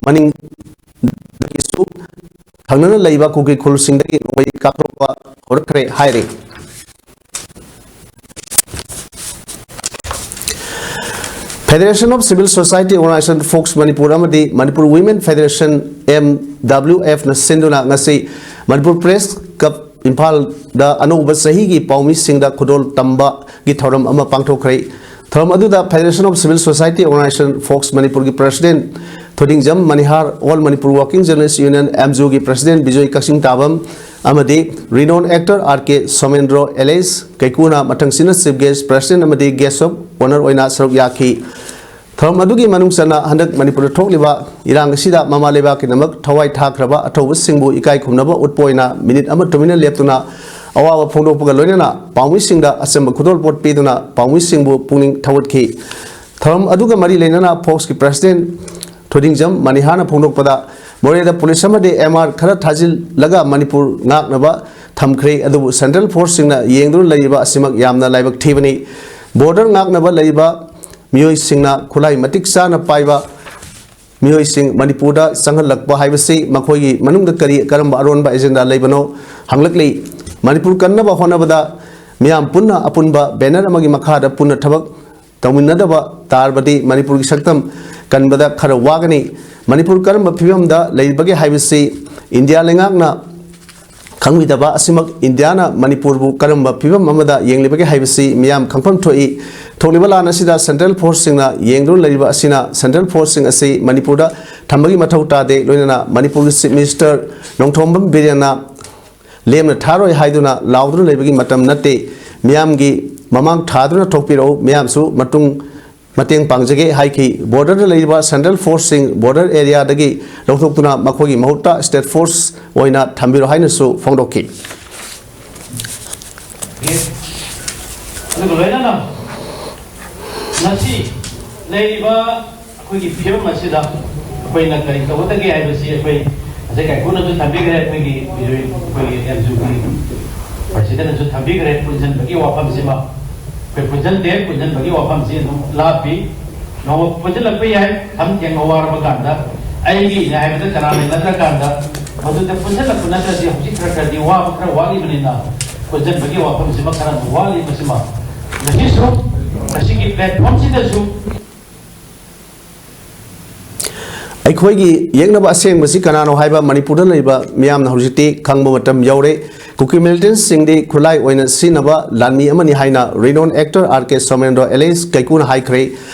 ꯃꯅꯤꯡꯗꯒꯤꯁꯨ ꯊꯪꯅꯅ ꯂꯩꯕ ꯀꯨꯀꯤ ꯈꯨꯜꯁꯤꯡꯗꯒꯤ ꯅꯣꯡꯃꯩ ꯀꯥꯞꯊꯣꯛꯄ ꯍꯧꯔꯛꯈ꯭ꯔꯦ ꯍꯥꯏꯔꯤ꯫ Federation of Civil Society Organization, fox Manipur ꯑꯃꯗꯤ Manipur Women Federation, M W F ꯅ ꯁꯤꯟꯗꯨꯅ ꯉꯁꯤ ꯃꯅꯤꯄꯨꯔ ꯄ꯭ꯔꯦꯁ ꯀ꯭ꯂꯕ ꯏꯝꯐꯥꯜꯗ ꯑꯅꯧꯕ ꯆꯍꯤꯒꯤ ꯄꯥꯎꯃꯤꯁꯤꯡꯗ ꯈꯨꯗꯣꯜ ꯇꯝꯕꯒꯤ ꯊꯧꯔꯝ ꯑꯃ ꯄꯥꯡꯊꯣꯛꯈ꯭ꯔꯦ꯫ ꯊꯧꯔꯝ ꯑꯗꯨꯗ Federation of Civil Society Organization, FOCS ꯃꯅꯤꯄꯨꯔꯒꯤ president Thoidingjam Manihar, All Manipur Working Journalist Union, ꯑꯦꯝꯖꯨꯒꯤ ꯄ꯭ꯔꯁꯤꯗꯦꯟꯠ ꯕꯤꯖꯣꯏ ꯀꯛꯆꯤꯡ ꯇꯥꯕꯝ ꯑꯃꯗꯤ renowned actor R K Somendro alias ꯀꯩꯀꯨꯅ ꯃꯊꯪꯁꯤꯠꯅ ꯆꯤꯐ ꯒꯦꯁ꯭ꯠ, ꯄ꯭ꯔꯁꯤꯗꯦꯟꯠ ꯑꯃꯗꯤ ꯒꯦꯁ꯭ꯠ ꯑꯣꯐ ꯑꯣꯅꯔ ꯑꯣꯏꯅ ꯁꯔꯨꯛ ꯌꯥꯈꯤ꯫ ꯊꯧꯔꯝ ꯑꯗꯨꯒꯤ ꯃꯅꯨꯡ ꯆꯟꯅ ꯍꯟꯗꯛ ꯃꯅꯤꯄꯨꯔꯗ ꯊꯣꯛꯂꯤꯕ ꯏꯔꯥꯡ ꯑꯁꯤꯗ ꯃꯃꯥ ꯂꯩꯕꯥꯛꯀꯤꯗꯃꯛ ꯊꯋꯥꯏ ꯊꯥꯈ꯭ꯔꯕ ꯑꯊꯧꯕꯁꯤꯡꯕꯨ ꯏꯀꯥꯏ ꯈꯨꯝꯅꯕ ꯎꯠꯄ ꯑꯣꯏꯅ ꯃꯤꯅꯤꯠ ꯑꯃ ꯇꯨꯃꯤꯟꯅ ꯂꯦꯞꯇꯨꯅ ꯑꯋꯥꯕ ꯐꯣꯡꯗꯣꯛꯄꯒ ꯂꯣꯏꯅꯅ ꯄꯥꯎꯃꯤꯁꯤꯡꯗ ꯑꯆꯝꯕ ꯈꯨꯗꯣꯜꯄꯣꯠ ꯄꯤꯗꯨꯅ ꯄꯥꯎꯃꯤꯁꯤꯡꯕꯨ ꯄꯨꯛꯅꯤꯡ ꯊꯧꯒꯠꯈꯤ꯫ ꯊꯧꯔꯝ ꯑꯗꯨꯒ ꯃꯔꯤ ꯂꯩꯅꯅ ꯐꯣꯛꯁꯀꯤ ꯄ꯭ꯔꯁꯤꯗꯦꯟꯠ ꯊꯣꯏꯗꯤꯡꯖꯝ ꯃꯅꯤꯍꯥꯔꯅ ꯐꯣꯡꯗꯣꯛꯄꯗ, ꯃꯣꯔꯦꯗ ꯄꯨꯂꯤꯁ ꯑꯃꯗꯤ ꯑꯦꯝ ꯑꯥꯔ ꯈꯔ ꯊꯥꯖꯤꯜꯂꯒ ꯃꯅꯤꯄꯨꯔ ꯉꯥꯛꯅꯕ ꯊꯝꯈ꯭ꯔꯦ, ꯑꯗꯨꯕꯨ ꯁꯦꯟꯇ꯭ꯔꯦꯜ ꯐꯣꯔꯁꯁꯤꯡꯅ ꯌꯦꯡꯗꯨꯅ ꯂꯩꯔꯤꯕ ꯑꯁꯤꯃꯛ ꯌꯥꯝꯅ ꯂꯥꯏꯕꯛ ꯊꯤꯕꯅꯤ꯫ ꯕꯣꯔꯗꯔ ꯉꯥꯛꯅꯕ ꯂꯩꯔꯤꯕ ꯃꯤꯑꯣꯏꯁꯤꯡꯅ ꯈꯨꯠꯂꯥꯏ ꯃꯇꯤꯛ ꯆꯥꯅ ꯄꯥꯏꯕ ꯃꯤꯑꯣꯏꯁꯤꯡ ꯃꯅꯤꯄꯨꯔꯗ ꯆꯪꯍꯜꯂꯛꯄ ꯍꯥꯏꯕꯁꯤ ꯃꯈꯣꯏꯒꯤ ꯃꯅꯨꯡꯗ ꯀꯔꯤ, ꯀꯔꯝꯕ ꯑꯔꯣꯟꯕ ꯑꯦꯖꯦꯟꯗꯥ ꯂꯩꯕꯅꯣ ꯍꯪꯂꯛꯂꯤ꯫ ꯃꯅꯤꯄꯨꯔ ꯀꯟꯅꯕ ꯍꯣꯠꯅꯕꯗ ꯃꯤꯌꯥꯝ ꯄꯨꯟꯅ ꯑꯄꯨꯟꯕ ꯕꯦꯅꯔ ꯑꯃꯒꯤ ꯃꯈꯥꯗ ꯄꯨꯟꯅ ꯊꯕꯛ ꯇꯧꯃꯤꯟꯅꯗꯕ ꯇꯥꯔꯕꯗꯤ ꯃꯅꯤꯄꯨꯔꯒꯤ ꯁꯛꯇꯝ ꯀꯟꯕꯗ ꯈꯔ ꯋꯥꯒꯅꯤ꯫ ꯃꯅꯤꯄꯨꯔ ꯀꯔꯝꯕ ꯐꯤꯕꯝꯗ ꯂꯩꯔꯤꯕꯒꯦ ꯍꯥꯏꯕꯁꯤ ꯏꯟꯗꯤꯌꯥ ꯂꯩꯉꯥꯛꯅ ꯈꯪꯕꯤꯗꯕ ꯑꯁꯤꯃꯛ ꯏꯟꯗꯤꯌꯥꯅ ꯃꯅꯤꯄꯨꯔꯕꯨ ꯀꯔꯝꯕ ꯐꯤꯕꯝ ꯑꯃꯗ ꯌꯦꯡꯂꯤꯕꯒꯦ ꯍꯥꯏꯕꯁꯤ ꯃꯤꯌꯥꯝ ꯈꯪꯐꯝ ꯊꯣꯛꯏ꯫ ꯊꯣꯛꯂꯤꯕ ꯂꯥꯟ ꯑꯁꯤꯗ ꯁꯦꯟꯇ꯭ꯔꯦꯜ ꯐꯣꯔꯁꯁꯤꯡꯅ ꯌꯦꯡꯗꯨꯅ ꯂꯩꯔꯤꯕ ꯑꯁꯤꯅ ꯁꯦꯟꯇ꯭ꯔꯦꯜ ꯐꯣꯔꯁꯁꯤꯡ ꯑꯁꯤ ꯃꯅꯤꯄꯨꯔꯗ ꯊꯝꯕꯒꯤ ꯃꯊꯧ ꯇꯥꯗꯦ꯫ ꯂꯣꯏꯅꯅ ꯃꯅꯤꯄꯨꯔꯒꯤ ꯆꯤꯐ ꯃꯤꯅꯤꯁꯇꯔ ꯅꯣꯡꯊꯣꯝꯕꯝ ꯕꯤꯔꯦꯟꯅ ꯂꯦꯝꯅ ꯊꯥꯔꯣꯏ ꯍꯥꯏꯗꯨꯅ ꯂꯥꯎꯗꯨꯅ ꯂꯩꯕꯒꯤ ꯃꯇꯝ ꯅꯠꯇꯦ꯫ ꯃꯤꯌꯥꯝꯒꯤ ꯃꯃꯥꯡ ꯊꯥꯗꯨꯅ ꯊꯣꯛꯄꯤꯔꯛꯎ, ꯃꯤꯌꯥꯝꯁꯨ ꯃꯇꯨꯡ ꯃꯇꯦꯡ ꯄꯥꯡꯖꯒꯦ ꯍꯥꯏꯈꯤ꯫ ꯕꯣꯔꯗꯔꯗ ꯂꯩꯔꯤꯕ ꯁꯦꯟꯇ꯭ꯔꯦꯜ ꯐꯣꯔꯁꯁꯤꯡ ꯕꯣꯔꯗꯔ ꯑꯦꯔꯤꯌꯥꯗꯒꯤ ꯂꯧꯊꯣꯛꯇꯨꯅ ꯃꯈꯣꯏꯒꯤ ꯃꯍꯨꯠꯇ ꯁ꯭ꯇꯦꯠ ꯐꯣꯔꯁ ꯑꯣꯏꯅ ꯊꯝꯕꯤꯔꯣ ꯍꯥꯏꯅꯁꯨ ꯐꯣꯡꯗꯣꯛꯈꯤ꯫ ꯑꯗꯨꯒ ꯂꯣꯏꯅꯅ ꯉꯁꯤ ꯂꯩꯔꯤꯕ ꯑꯩꯈꯣꯏꯒꯤ ꯐꯤꯕꯝ ꯑꯁꯤꯗ ꯑꯩꯈꯣꯏꯅ ꯀꯔꯤ ꯇꯧꯒꯗꯒꯦ ꯍꯥꯏꯕꯁꯤ ꯑꯩꯈꯣꯏ ꯉꯁꯥꯏ ꯀꯥꯏꯀꯨꯅꯁꯨ ꯊꯝꯕꯤꯈ꯭ꯔꯦ, ꯑꯩꯈꯣꯏꯒꯤ ꯕꯤꯖꯣꯏ, ꯑꯩꯈꯣꯏꯒꯤ ꯑꯦꯝ ꯖꯨꯒꯤ ꯄ꯭ꯔꯁꯤꯗꯦꯟꯅꯁꯨ ꯊꯝꯕꯤꯈ꯭ꯔꯦ꯫ ꯄꯨꯟꯁꯤꯟꯕꯒꯤ ꯋꯥꯐꯝꯁꯤꯃ ꯑꯩꯈꯣꯏ ꯄꯨꯟꯁꯤꯟꯗꯦ꯫ ꯄꯨꯟꯁꯤꯟꯕꯒꯤ ꯋꯥꯐꯝꯁꯤ ꯑꯗꯨꯝ ꯂꯥꯞꯄꯤ꯫ ꯅꯣꯡꯃ ꯄꯨꯟꯁꯤꯜꯂꯛꯄ ꯌꯥꯏ, ꯊꯝ ꯊꯦꯡꯅ ꯋꯥꯔꯕ ꯀꯥꯟꯗ ꯑꯩꯒꯤꯅꯦ ꯍꯥꯏꯕꯗ ꯀꯅꯥ ꯂꯩꯅꯗ꯭ꯔꯀꯥꯟꯗ ꯃꯗꯨꯗ ꯄꯨꯟꯁꯤꯜꯂꯛꯄ ꯅꯠꯇ꯭ꯔꯗꯤ ꯍꯧꯖꯤꯛ ꯈꯔ ꯈꯔꯗꯤ ꯋꯥꯕ ꯈꯔ ꯋꯥꯠꯂꯤꯕꯅꯤꯅ ꯄꯨꯟꯁꯤꯟꯕꯒꯤ ꯋꯥꯐꯝꯁꯤꯃ ꯈꯔ ꯑꯗꯨꯝ ꯋꯥꯠꯂꯤ꯫ ꯃꯁꯤꯃ ꯉꯁꯤꯁꯨ, ꯉꯁꯤꯒꯤ ꯄ꯭ꯂꯦꯠꯐꯣꯝꯁꯤꯗꯁꯨ ꯑꯩꯈꯣꯏꯒꯤ ꯌꯦꯛꯅꯕ ꯑꯁꯦꯡꯕꯁꯤ ꯀꯅꯥꯅꯣ ꯍꯥꯏꯕ ꯃꯅꯤꯄꯨꯔꯗ ꯂꯩꯕ ꯃꯤꯌꯥꯝꯅ ꯍꯧꯖꯤꯛꯇꯤ ꯈꯪꯕ ꯃꯇꯝ ꯌꯧꯔꯦ꯫ ꯀꯨꯀꯤ ꯃꯤꯂꯤꯇꯦꯟꯠꯁꯤꯡꯗꯤ ꯈꯨꯠꯂꯥꯏ ꯑꯣꯏꯅ ꯁꯤꯖꯤꯟꯅꯕ ꯂꯥꯟꯃꯤ ꯑꯃꯅꯤ ꯍꯥꯏꯅ renowned actor R K Somendro ꯑꯦꯂꯤꯌꯥꯁ ꯀꯩꯀꯨꯅ ꯍꯥꯏꯈ꯭ꯔꯦ꯫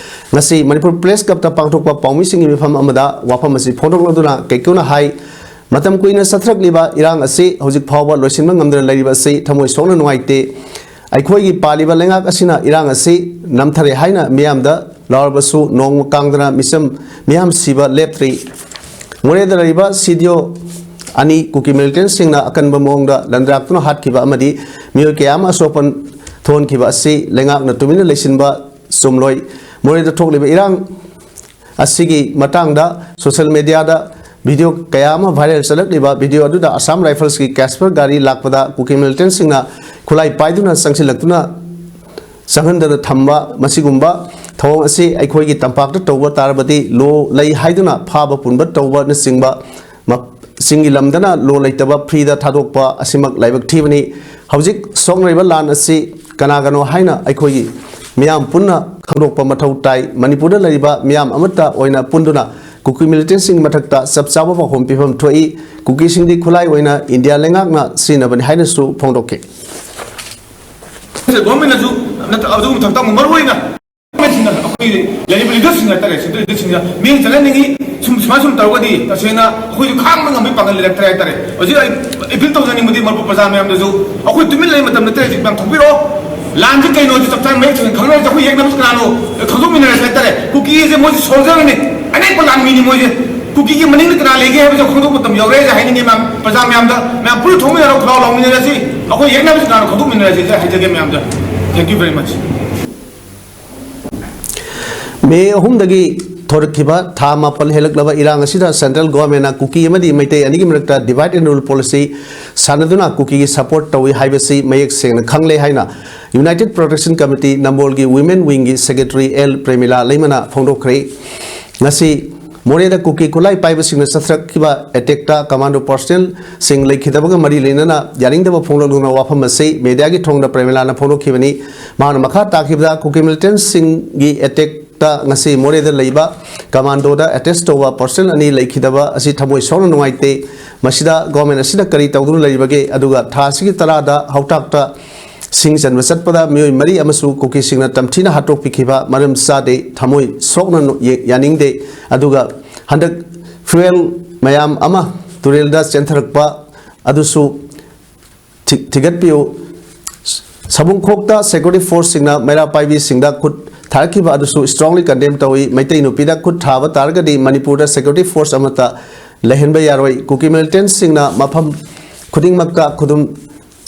ꯉꯁꯤ ꯃꯅꯤꯄꯨꯔ ꯄ꯭ꯔꯦꯁ ꯀ꯭ꯂꯕꯇ ꯄꯥꯡꯊꯣꯛꯄ ꯄꯥꯎꯃꯤꯁꯤꯡꯒꯤ ꯃꯤꯐꯝ ꯑꯃꯗ ꯋꯥꯐꯝ ꯑꯁꯤ ꯐꯣꯡꯗꯣꯛꯂꯗꯨꯅ ꯀꯩꯀꯨꯅ ꯍꯥꯏ, ꯃꯇꯝ ꯀꯨꯏꯅ ꯆꯠꯊꯔꯛꯂꯤꯕ ꯏꯔꯥꯡ ꯑꯁꯤ ꯍꯧꯖꯤꯛ ꯐꯥꯎꯕ ꯂꯣꯏꯁꯤꯟꯕ ꯉꯝꯗꯅ ꯂꯩꯔꯤꯕ ꯑꯁꯤ ꯊꯃꯣꯏ ꯁꯣꯛꯅ ꯅꯨꯡꯉꯥꯏꯇꯦ꯫ ꯑꯩꯈꯣꯏꯒꯤ ꯄꯥꯜꯂꯤꯕ ꯂꯩꯉꯥꯛ ꯑꯁꯤꯅ ꯏꯔꯥꯡ ꯑꯁꯤ ꯅꯝꯊꯔꯦ ꯍꯥꯏꯅ ꯃꯤꯌꯥꯝꯗ ꯂꯥꯎꯔꯕꯁꯨ ꯅꯣꯡꯃ ꯀꯥꯡꯗꯅ ꯃꯤꯆꯝ ꯃꯤꯌꯥꯝ ꯁꯤꯕ ꯂꯦꯞꯇ꯭ꯔꯤ꯫ ꯃꯣꯔꯦꯗ ꯂꯩꯔꯤꯕ ꯁꯤ ꯗꯤ ꯑꯣ ꯑꯅꯤ ꯀꯨꯀꯤ ꯃꯤꯂꯤꯇꯦꯟꯠꯁꯤꯡꯅ ꯑꯀꯟꯕ ꯃꯑꯣꯡꯗ ꯂꯟꯗ꯭ꯔꯥꯛꯇꯨꯅ ꯍꯥꯠꯈꯤꯕ ꯑꯃꯗꯤ ꯃꯤꯑꯣꯏ ꯀꯌꯥ ꯑꯃ ꯑꯁꯣꯛꯄꯟ ꯊꯣꯛꯍꯟꯈꯤꯕ ꯑꯁꯤ ꯂꯩꯉꯥꯛꯅ ꯇꯨꯃꯤꯟꯅ ꯂꯩꯁꯤꯟꯕ ꯆꯨꯝꯂꯣꯏ꯫ ꯃꯣꯔꯦꯗ ꯊꯣꯛꯂꯤꯕ ꯏꯔꯥꯡ ꯑꯁꯤꯒꯤ ꯃꯇꯥꯡꯗ ꯁꯣꯁꯤꯌꯦꯜ ꯃꯦꯗꯤꯌꯥꯗ ꯚꯤꯗꯤꯑꯣ ꯀꯌꯥ ꯑꯃ ꯚꯥꯏꯔꯦꯜ ꯆꯠꯂꯛꯂꯤꯕ ꯚꯤꯗꯤꯑꯣ ꯑꯗꯨꯗ ꯑꯁꯥꯝ ꯔꯥꯏꯐꯜꯁꯀꯤ ꯀꯦꯁꯄꯔ ꯒꯥꯔꯤ ꯂꯥꯛꯄꯗ ꯀꯨꯀꯤ ꯃꯤꯂꯤꯇꯦꯟꯠꯁꯤꯡꯅ ꯈꯨꯠꯂꯥꯏ ꯄꯥꯏꯗꯨꯅ ꯆꯪꯁꯤꯜꯂꯛꯇꯨꯅ ꯆꯪꯍꯟꯗꯅ ꯊꯝꯕ, ꯃꯁꯤꯒꯨꯝꯕ ꯊꯧꯑꯣꯡ ꯑꯁꯤ ꯑꯩꯈꯣꯏꯒꯤ ꯇꯝꯄꯥꯛꯇ ꯇꯧꯕ ꯇꯥꯔꯕꯗꯤ ꯂꯣ ꯂꯩ ꯍꯥꯏꯗꯨꯅ ꯐꯥꯕ ꯄꯨꯟꯕ ꯇꯧꯕꯅꯆꯤꯡꯕ ꯃ-, ꯁꯤꯡꯒꯤ ꯂꯝꯗꯅ ꯂꯣ ꯂꯩꯇꯕ ꯐ꯭ꯔꯤꯗ ꯊꯥꯗꯣꯛꯄ ꯑꯁꯤꯃꯛ ꯂꯥꯏꯕꯛ ꯊꯤꯕꯅꯤ꯫ ꯍꯧꯖꯤꯛ ꯁꯣꯛꯅꯔꯤꯕ ꯂꯥꯟ ꯑꯁꯤ ꯀꯅꯥꯒꯅꯣ ꯍꯥꯏꯅ ꯑꯩꯈꯣꯏꯒꯤ ꯃꯤꯌꯥꯝ ꯄꯨꯟꯅ ꯈꯪꯗꯣꯛꯄ ꯃꯊꯧ ꯇꯥꯏ꯫ ꯃꯅꯤꯄꯨꯔꯗ ꯂꯩꯔꯤꯕ ꯃꯤꯌꯥꯝ ꯑꯃꯠꯇ ꯑꯣꯏꯅ ꯄꯨꯟꯗꯨꯅ ꯀꯨꯀꯤ ꯃꯤꯂꯤꯇꯦꯟꯁꯤꯡꯒꯤ ꯃꯊꯛꯇ ꯆꯞ ꯆꯥꯕ ꯄꯥꯎꯈꯨꯝ ꯄꯤꯐꯝ ꯊꯣꯛꯏ꯫ ꯀꯨꯀꯤꯁꯤꯡꯗꯤ ꯈꯨꯠꯂꯥꯏ ꯑꯣꯏꯅ ꯏꯟꯗꯤꯌꯥ ꯂꯩꯉꯥꯛꯅ ꯁꯤꯖꯤꯟꯅꯕꯅꯤ ꯍꯥꯏꯅꯁꯨ ꯐꯣꯡꯗꯣꯛꯈꯤ꯫ ꯒꯣꯔꯃꯦꯟꯅꯁꯨ ꯅꯠꯇ-, ꯑꯗꯨꯒꯤ ꯃꯊꯛꯇ ꯑꯃꯨꯛ ꯃꯔꯨ ꯑꯣꯏꯅ ꯒꯣꯔꯃꯦꯟꯁꯤꯡꯅ, ꯑꯩꯈꯣꯏꯒꯤ ꯂꯩꯔꯤꯕ ꯂꯤꯗꯔꯁꯤꯡ ꯍꯥꯏꯇꯥꯔꯦ, ꯁꯦꯟꯇ꯭ꯔꯦꯜ ꯂꯤꯗꯔꯁꯤꯡꯅ ꯃꯤꯠꯌꯦꯡ ꯆꯪꯍꯟꯅꯤꯡꯉꯤ꯫ ꯁꯨꯝ, ꯁꯨꯃꯥꯏꯅ ꯁꯨꯝ ꯇꯧꯔꯒꯗꯤ ꯇꯁꯦꯡꯅ ꯑꯩꯈꯣꯏꯁꯨ ꯈꯥꯡꯕ ꯉꯝꯕꯒꯤ ꯄꯥꯡꯒꯜ ꯂꯩꯔꯛꯇ꯭ꯔꯦ ꯍꯥꯏꯇꯥꯔꯦ꯫ ꯍꯧꯖꯤꯛ ꯑꯩ ꯑꯦꯄꯤꯜ ꯇꯧꯖꯅꯤꯡꯕꯗꯤ ꯃꯔꯨꯞ ꯄ꯭ꯔꯖꯥ ꯃꯌꯥꯝꯗꯁꯨ, ꯑꯩꯈꯣꯏ ꯇꯨꯃꯤꯟ ꯂꯩꯕ ꯃꯇꯝ ꯅꯠꯇ꯭ꯔꯦ꯫ ꯍꯧꯖꯤꯛ ꯃꯌꯥꯝ ꯊꯣꯛꯄꯤꯔꯛꯑꯣ꯫ ꯂꯥꯟꯁꯤ ꯀꯩꯅꯣꯁꯤ ꯆꯞ ꯆꯥꯅ ꯃꯌꯦꯛ ꯁꯦꯡꯅ ꯈꯪꯅꯔꯁꯤ꯫ ꯑꯩꯈꯣꯏ ꯌꯦꯛꯅꯕꯁꯤ ꯀꯅꯥꯅꯣ ꯈꯪꯗꯣꯛꯃꯤꯟꯅꯔꯁꯤ ꯍꯥꯏꯇꯥꯔꯦ꯫ ꯀꯨꯀꯤ ꯑꯁꯦ ꯃꯣꯏꯁꯦ ꯁꯣꯜꯖꯔꯅꯤ, ꯑꯅꯦꯛꯄ ꯂꯥꯟꯃꯤꯅꯤ ꯃꯣꯏꯁꯦ꯫ ꯀꯨꯀꯤꯒꯤ ꯃꯅꯤꯡꯗ ꯀꯅꯥ ꯂꯩꯒꯦ ꯍꯥꯏꯕꯁꯦ ꯈꯪꯗꯣꯛꯄ ꯃꯇꯝ ꯌꯧꯔꯦ ꯍꯥꯏꯖ ꯍꯥꯏꯅꯤꯡꯉꯦ ꯃꯌꯥꯝ, ꯄ꯭ꯔꯖꯥ ꯃꯌꯥꯝꯗ꯫ ꯃꯌꯥꯝ ꯄꯨꯟꯅ ꯊꯣꯛꯃꯤꯟꯅꯔꯒ ꯈꯨꯜꯂꯥꯎ ꯂꯥꯎꯃꯤꯟꯅꯔꯁꯤ꯫ ꯑꯩꯈꯣꯏ ꯌꯦꯛꯅꯕꯁꯤ ꯀꯅꯥꯅꯣ ꯈꯪꯗꯣꯛꯃꯤꯟꯅꯔꯁꯤ ꯍꯥꯏꯖ-, ꯍꯥꯏꯖꯒꯦ ꯃꯌꯥꯝꯗ꯫ Thank you very much꯫ ꯃꯦ ꯑꯍꯨꯝꯗꯒꯤ ꯊꯣꯔꯛꯈꯤꯕ ꯊꯥ ꯃꯥꯄꯜ ꯍꯦꯜꯂꯛꯂꯕ ꯏꯔꯥꯡ ꯑꯁꯤꯗ ꯁꯦꯟꯇ꯭ꯔꯦꯜ ꯒꯣꯔꯃꯦꯟꯅ ꯀꯨꯀꯤ ꯑꯃꯗꯤ ꯃꯩꯇꯩ ꯑꯅꯤꯒꯤ ꯃꯔꯛꯇ divide and rule policy ꯁꯥꯟꯅꯗꯨꯅ ꯀꯨꯀꯤꯒꯤ support ꯇꯧꯏ ꯍꯥꯏꯕꯁꯤ ꯃꯌꯦꯛ ꯁꯦꯡꯅ ꯈꯪꯂꯦ ꯍꯥꯏꯅ United Protection Committee ꯅꯝꯕꯣꯜꯒꯤ women wingꯒꯤ secretary ꯑꯦꯜ ꯄ꯭ꯔꯦꯃꯤꯂꯥ ꯂꯩꯃꯅ ꯐꯣꯡꯗꯣꯛꯈ꯭ꯔꯦ꯫ ꯉꯁꯤ ꯃꯣꯔꯦꯗ ꯀꯨꯀꯤ ꯈꯨꯠꯂꯥꯏ ꯄꯥꯏꯕꯁꯤꯡꯅ ꯆꯠꯊꯔꯛꯈꯤꯕ attackꯇ commando personnelꯁꯤꯡ ꯂꯩꯈꯤꯗꯕꯒ ꯃꯔꯤ ꯂꯩꯅꯅ ꯌꯥꯅꯤꯡꯗꯕ ꯐꯣꯡꯗꯣꯛꯂꯗꯨꯅ ꯋꯥꯐꯝ ꯑꯁꯤ mediaꯒꯤ ꯊꯣꯡꯗ ꯄ꯭ꯔꯦꯃꯤꯂꯥꯅ ꯐꯣꯡꯗꯣꯛꯈꯤꯕꯅꯤ꯫ ꯃꯍꯥꯛꯅ ꯃꯈꯥ ꯇꯥꯈꯤꯕꯗ, ꯀꯨꯀꯤ militantꯁꯤꯡꯒꯤ attackꯇ ꯉꯁꯤ ꯃꯣꯔꯦꯗ ꯂꯩꯕ commandoꯗ attach ꯇꯧꯕ personnel ꯑꯅꯤ ꯂꯩꯈꯤꯗꯕ ꯑꯁꯤ ꯊꯃꯣꯏ ꯁꯣꯛꯅ ꯅꯨꯡꯉꯥꯏꯇꯦ꯫ ꯃꯁꯤꯗ ꯒꯣꯔꯃꯦꯟ ꯑꯁꯤꯅ ꯀꯔꯤ ꯇꯧꯗꯨꯅ ꯂꯩꯔꯤꯕꯒꯦ? ꯑꯗꯨꯒ ꯊꯥ ꯑꯁꯤꯒꯤ ꯇꯔꯥꯗ ꯍꯧꯇꯥꯛꯇ ꯁꯤꯡ ꯆꯟꯕ ꯆꯠꯄꯗ ꯃꯤꯑꯣꯏ ꯃꯔꯤ ꯑꯃꯁꯨ ꯀꯨꯀꯤꯁꯤꯡꯅ ꯇꯝꯊꯤꯅ ꯍꯥꯠꯇꯣꯛꯄꯤꯈꯤꯕ ꯃꯔꯝ ꯆꯥꯗꯦ, ꯊꯃꯣꯏ ꯁꯣꯛꯅ ꯅꯨ-, ꯌꯦ-, ꯌꯥꯅꯤꯡꯗꯦ꯫ ꯑꯗꯨꯒ ꯍꯟꯗꯛ fuel ꯃꯌꯥꯝ ꯑꯃ ꯇꯨꯔꯦꯜꯗ ꯆꯦꯟꯊꯔꯛꯄ ꯑꯗꯨꯁꯨ ꯊꯤ-, ꯊꯤꯒꯠꯄꯤꯌꯨ꯫ ꯁꯕꯨꯡꯈꯣꯛꯇ security forceꯁꯤꯡꯅ ꯃꯩꯔꯥ ꯄꯥꯏꯕꯤꯁꯤꯡꯗ ꯈꯨꯠ ꯊꯥꯔꯛꯈꯤꯕ ꯑꯗꯨꯁꯨ strongly condemn ꯇꯧꯏ꯫ ꯃꯩꯇꯩ ꯅꯨꯄꯤꯗ ꯈꯨꯠ ꯊꯥꯕ ꯇꯥꯔꯒꯗꯤ ꯃꯅꯤꯄꯨꯔꯗ security force ꯑꯃꯠꯇ ꯂꯩꯍꯟꯕ ꯌꯥꯔꯣꯏ꯫ ꯀꯨꯀꯤ militantꯁꯤꯡꯅ ꯃꯐꯝ ꯈꯨꯗꯤꯡꯃꯛꯇ ꯈꯨꯗꯨꯝ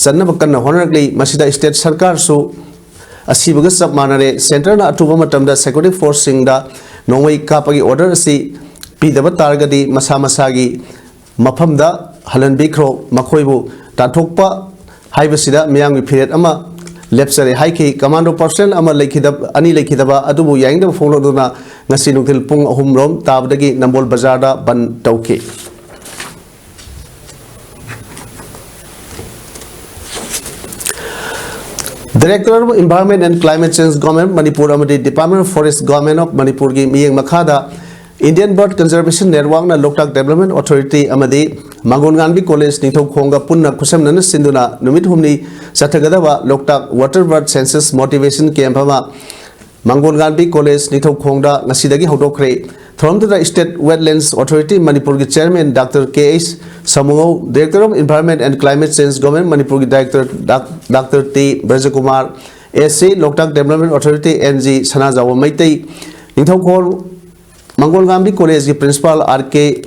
ꯆꯟꯅꯕ ꯀꯟꯅ ꯍꯣꯠꯅꯔꯛꯂꯤ꯫ ꯃꯁꯤꯗ state ꯁꯔꯀꯥꯔꯁꯨ ꯑꯁꯤꯕꯒ ꯆꯞ ꯃꯥꯟꯅꯔꯦ꯫ Centreꯅ ꯑꯊꯨꯕ ꯃꯇꯝꯗ security forceꯁꯤꯡꯗ ꯅꯣꯡꯃꯩ ꯀꯥꯞꯄꯒꯤ order ꯑꯁꯤ ꯄꯤꯗꯕ ꯇꯥꯔꯒꯗꯤ ꯃꯁꯥ ꯃꯁꯥꯒꯤ ꯃꯐꯝꯗ ꯍꯜꯍꯟꯕꯤꯈ꯭ꯔꯣ꯫ ꯃꯈꯣꯏꯕꯨ ꯇꯥꯟꯊꯣꯛꯄ ꯍꯥꯏꯕꯁꯤꯗ ꯃꯤꯌꯥꯝꯒꯤ ꯐꯤꯔꯦꯞ ꯑꯃ ꯂꯦꯞꯆꯔꯦ ꯍꯥꯏꯈꯤ꯫ Commando personnel ꯑꯃ ꯂꯩꯈꯤꯗꯕ, ꯑꯅꯤ ꯂꯩꯈꯤꯗꯕ ꯑꯗꯨꯕꯨ ꯌꯥꯅꯤꯡꯗꯕ ꯐꯣꯡꯗꯣꯛꯇꯨꯅ ꯉꯁꯤ ꯅꯨꯡꯊꯤꯜ ꯄꯨꯡ ꯑꯍꯨꯝ ꯔꯣꯝ ꯇꯥꯕꯗꯒꯤ ꯅꯝꯕꯣꯜ ꯕꯖꯥꯔꯗ ꯕꯟ ꯇꯧꯈꯤ꯫ Director of Environment and Climate Change, Government Manipur ꯑꯃꯗꯤ Department of Forest, Government of ꯃꯅꯤꯄꯨꯔꯒꯤ ꯃꯤꯠꯌꯦꯡ ꯃꯈꯥꯗ Indian Bird Conservation Networkꯅ ꯂꯣꯛꯇꯥꯛ Development Authority ꯑꯃꯗꯤ ꯃꯥꯡꯒꯣꯟꯉꯥꯟꯕꯤ College ꯅꯤꯡꯊꯧꯈꯣꯡꯒ ꯄꯨꯟꯅ ꯈꯨꯠꯁꯝꯅꯅ ꯁꯤꯟꯗꯨꯅ ꯅꯨꯃꯤꯠ ꯍꯨꯝꯅꯤ ꯆꯠꯊꯒꯗꯕ ꯂꯣꯛꯇꯥꯛ Water Bird Census Motivation Camp ꯑꯃ ꯃꯥꯡꯒꯣꯟꯉꯥꯟꯕꯤ College ꯅꯤꯡꯊꯧꯈꯣꯡꯗ ꯉꯁꯤꯗꯒꯤ ꯍꯧꯗꯣꯛꯈ꯭ꯔꯦ꯫ ꯊꯧꯔꯝꯗꯨꯗ State Wetlands Authority ꯃꯅꯤꯄꯨꯔꯒꯤ Chairman Doctor K H ꯁꯃꯨꯉꯧ, Director of Environment and Climate Change, Government ꯃꯅꯤꯄꯨꯔꯒꯤ Director Doctor T ꯕ꯭ꯔꯖꯀꯨꯃꯥꯔ, S C, ꯂꯣꯛꯇꯥꯛ Development Authority, N G ꯁꯅꯥꯖꯥꯎꯕ Meitei, Ningthoukhong ꯃꯥꯡꯒꯣꯜꯉꯥꯟꯕꯤ Collegeꯀꯤ Principal R K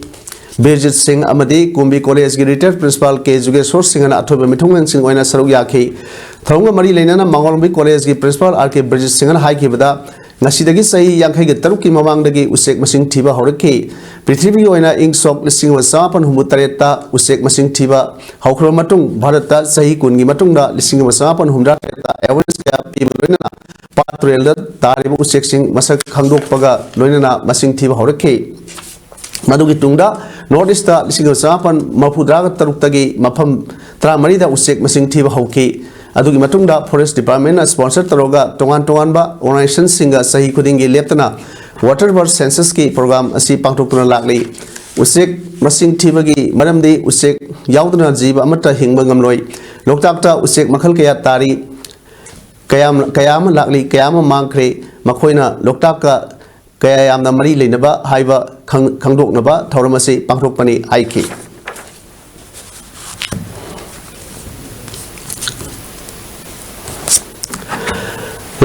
ꯕꯤꯔꯖꯤꯠ ꯁꯤꯡ ꯑꯃꯗꯤ ꯀꯨꯝꯕꯤ Collegeꯀꯤ Retired Principal K Jugeshor ꯁꯤꯡꯍꯅ ꯑꯊꯣꯏꯕ ꯃꯤꯊꯨꯡꯂꯦꯟꯁꯤꯡ ꯑꯣꯏꯅ ꯁꯔꯨꯛ ꯌꯥꯈꯤ꯫ ꯊꯧꯔꯝꯒ ꯃꯔꯤ ꯂꯩꯅꯅ ꯃꯥꯡꯒꯣꯜꯉꯥꯟꯕꯤ Collegeꯀꯤ Principal R K ꯕꯤꯔꯖꯤꯠ ꯁꯤꯡꯍꯅ ꯍꯥꯏꯈꯤꯕꯗ, ꯉꯁꯤꯗꯒꯤ ꯆꯍꯤ ꯌꯥꯡꯈꯩꯒ ꯇꯔꯨꯛꯀꯤ ꯃꯃꯥꯡꯗꯒꯤ ꯎꯆꯦꯛ ꯃꯁꯤꯡ ꯊꯤꯕ ꯍꯧꯔꯛꯈꯤ꯫ ꯄ꯭ꯔꯤꯊꯤꯕꯤꯒꯤ ꯑꯣꯏꯅ ꯏꯪ ꯁꯣꯛ ꯂꯤꯁꯤꯡ ꯑꯃ ꯆꯃꯥꯄꯟ ꯍꯨꯝꯐꯨ ꯇꯔꯦꯠꯇ ꯎꯆꯦꯛ ꯃꯁꯤꯡ ꯊꯤꯕ ꯍꯧꯈ꯭ꯔꯕ ꯃꯇꯨꯡ, ꯚꯥꯔꯠꯇ ꯆꯍꯤ ꯀꯨꯟꯒꯤ ꯃꯇꯨꯡꯗ ꯂꯤꯁꯤꯡ ꯑꯃ ꯆꯃꯥꯄꯟ ꯍꯨꯝꯐꯨꯇꯔꯦꯠꯇ awareness ꯀꯌꯥ ꯄꯤꯕ ꯂꯣꯏꯅꯅ ꯄꯥꯠ ꯇꯨꯔꯦꯜꯗ ꯇꯥꯔꯤꯕ ꯎꯆꯦꯛꯁꯤꯡ ꯃꯁꯛ ꯈꯪꯗꯣꯛꯄꯒ ꯂꯣꯏꯅꯅ ꯃꯁꯤꯡ ꯊꯤꯕ ꯍꯧꯔꯛꯈꯤ꯫ ꯃꯗꯨꯒꯤ ꯇꯨꯡꯗ North Eastꯇ ꯂꯤꯁꯤꯡ ꯑꯃ ꯆꯃꯥꯄꯟ ꯃꯔꯤꯐꯨꯇꯔꯥꯒ ꯇꯔꯨꯛꯇꯒꯤ ꯃꯐꯝ ꯇꯔꯥꯃꯔꯤꯗ ꯎꯆꯦꯛ ꯃꯁꯤꯡ ꯊꯤꯕ ꯍꯧꯈꯤ꯫ ꯑꯗꯨꯒꯤ ꯃꯇꯨꯡꯗ Forest Departmentꯅ sponsor ꯇꯧꯔꯒ ꯇꯣꯉꯥꯟ ꯇꯣꯉꯥꯟꯕ organizationꯁꯤꯡꯒ ꯆꯍꯤ ꯈꯨꯗꯤꯡꯒꯤ ꯂꯦꯞꯇꯅ Water Bird Censusꯀꯤ program ꯑꯁꯤ ꯄꯥꯡꯊꯣꯛꯇꯨꯅ ꯂꯥꯛꯂꯤ꯫ ꯎꯆꯦꯛ ꯃꯁꯤꯡ ꯊꯤꯕꯒꯤ ꯃꯔꯝꯗꯤ ꯎꯆꯦꯛ ꯌꯥꯎꯗꯅ ꯖꯤꯕ ꯑꯃꯠꯇ ꯍꯤꯡꯕ ꯉꯝꯂꯣꯏ꯫ ꯂꯣꯛꯇꯥꯛꯇ ꯎꯆꯦꯛ ꯃꯈꯜ ꯀꯌꯥ ꯇꯥꯔꯤ, ꯀꯌꯥꯝ-, ꯀꯌꯥ ꯑꯃ ꯂꯥꯛꯂꯤ, ꯀꯌꯥ ꯑꯃ ꯃꯥꯡꯈ꯭ꯔꯦ꯫ ꯃꯈꯣꯏꯅ ꯂꯣꯛꯇꯥꯛꯀ ꯀꯌꯥ ꯌꯥꯝꯅ ꯃꯔꯤ ꯂꯩꯅꯕ ꯍꯥꯏꯕ ꯈꯪ-, ꯈꯪꯗꯣꯛꯅꯕ ꯊꯧꯔꯝ ꯑꯁꯤ ꯄꯥꯡꯊꯣꯛꯄꯅꯤ ꯍꯥꯏꯈꯤ꯫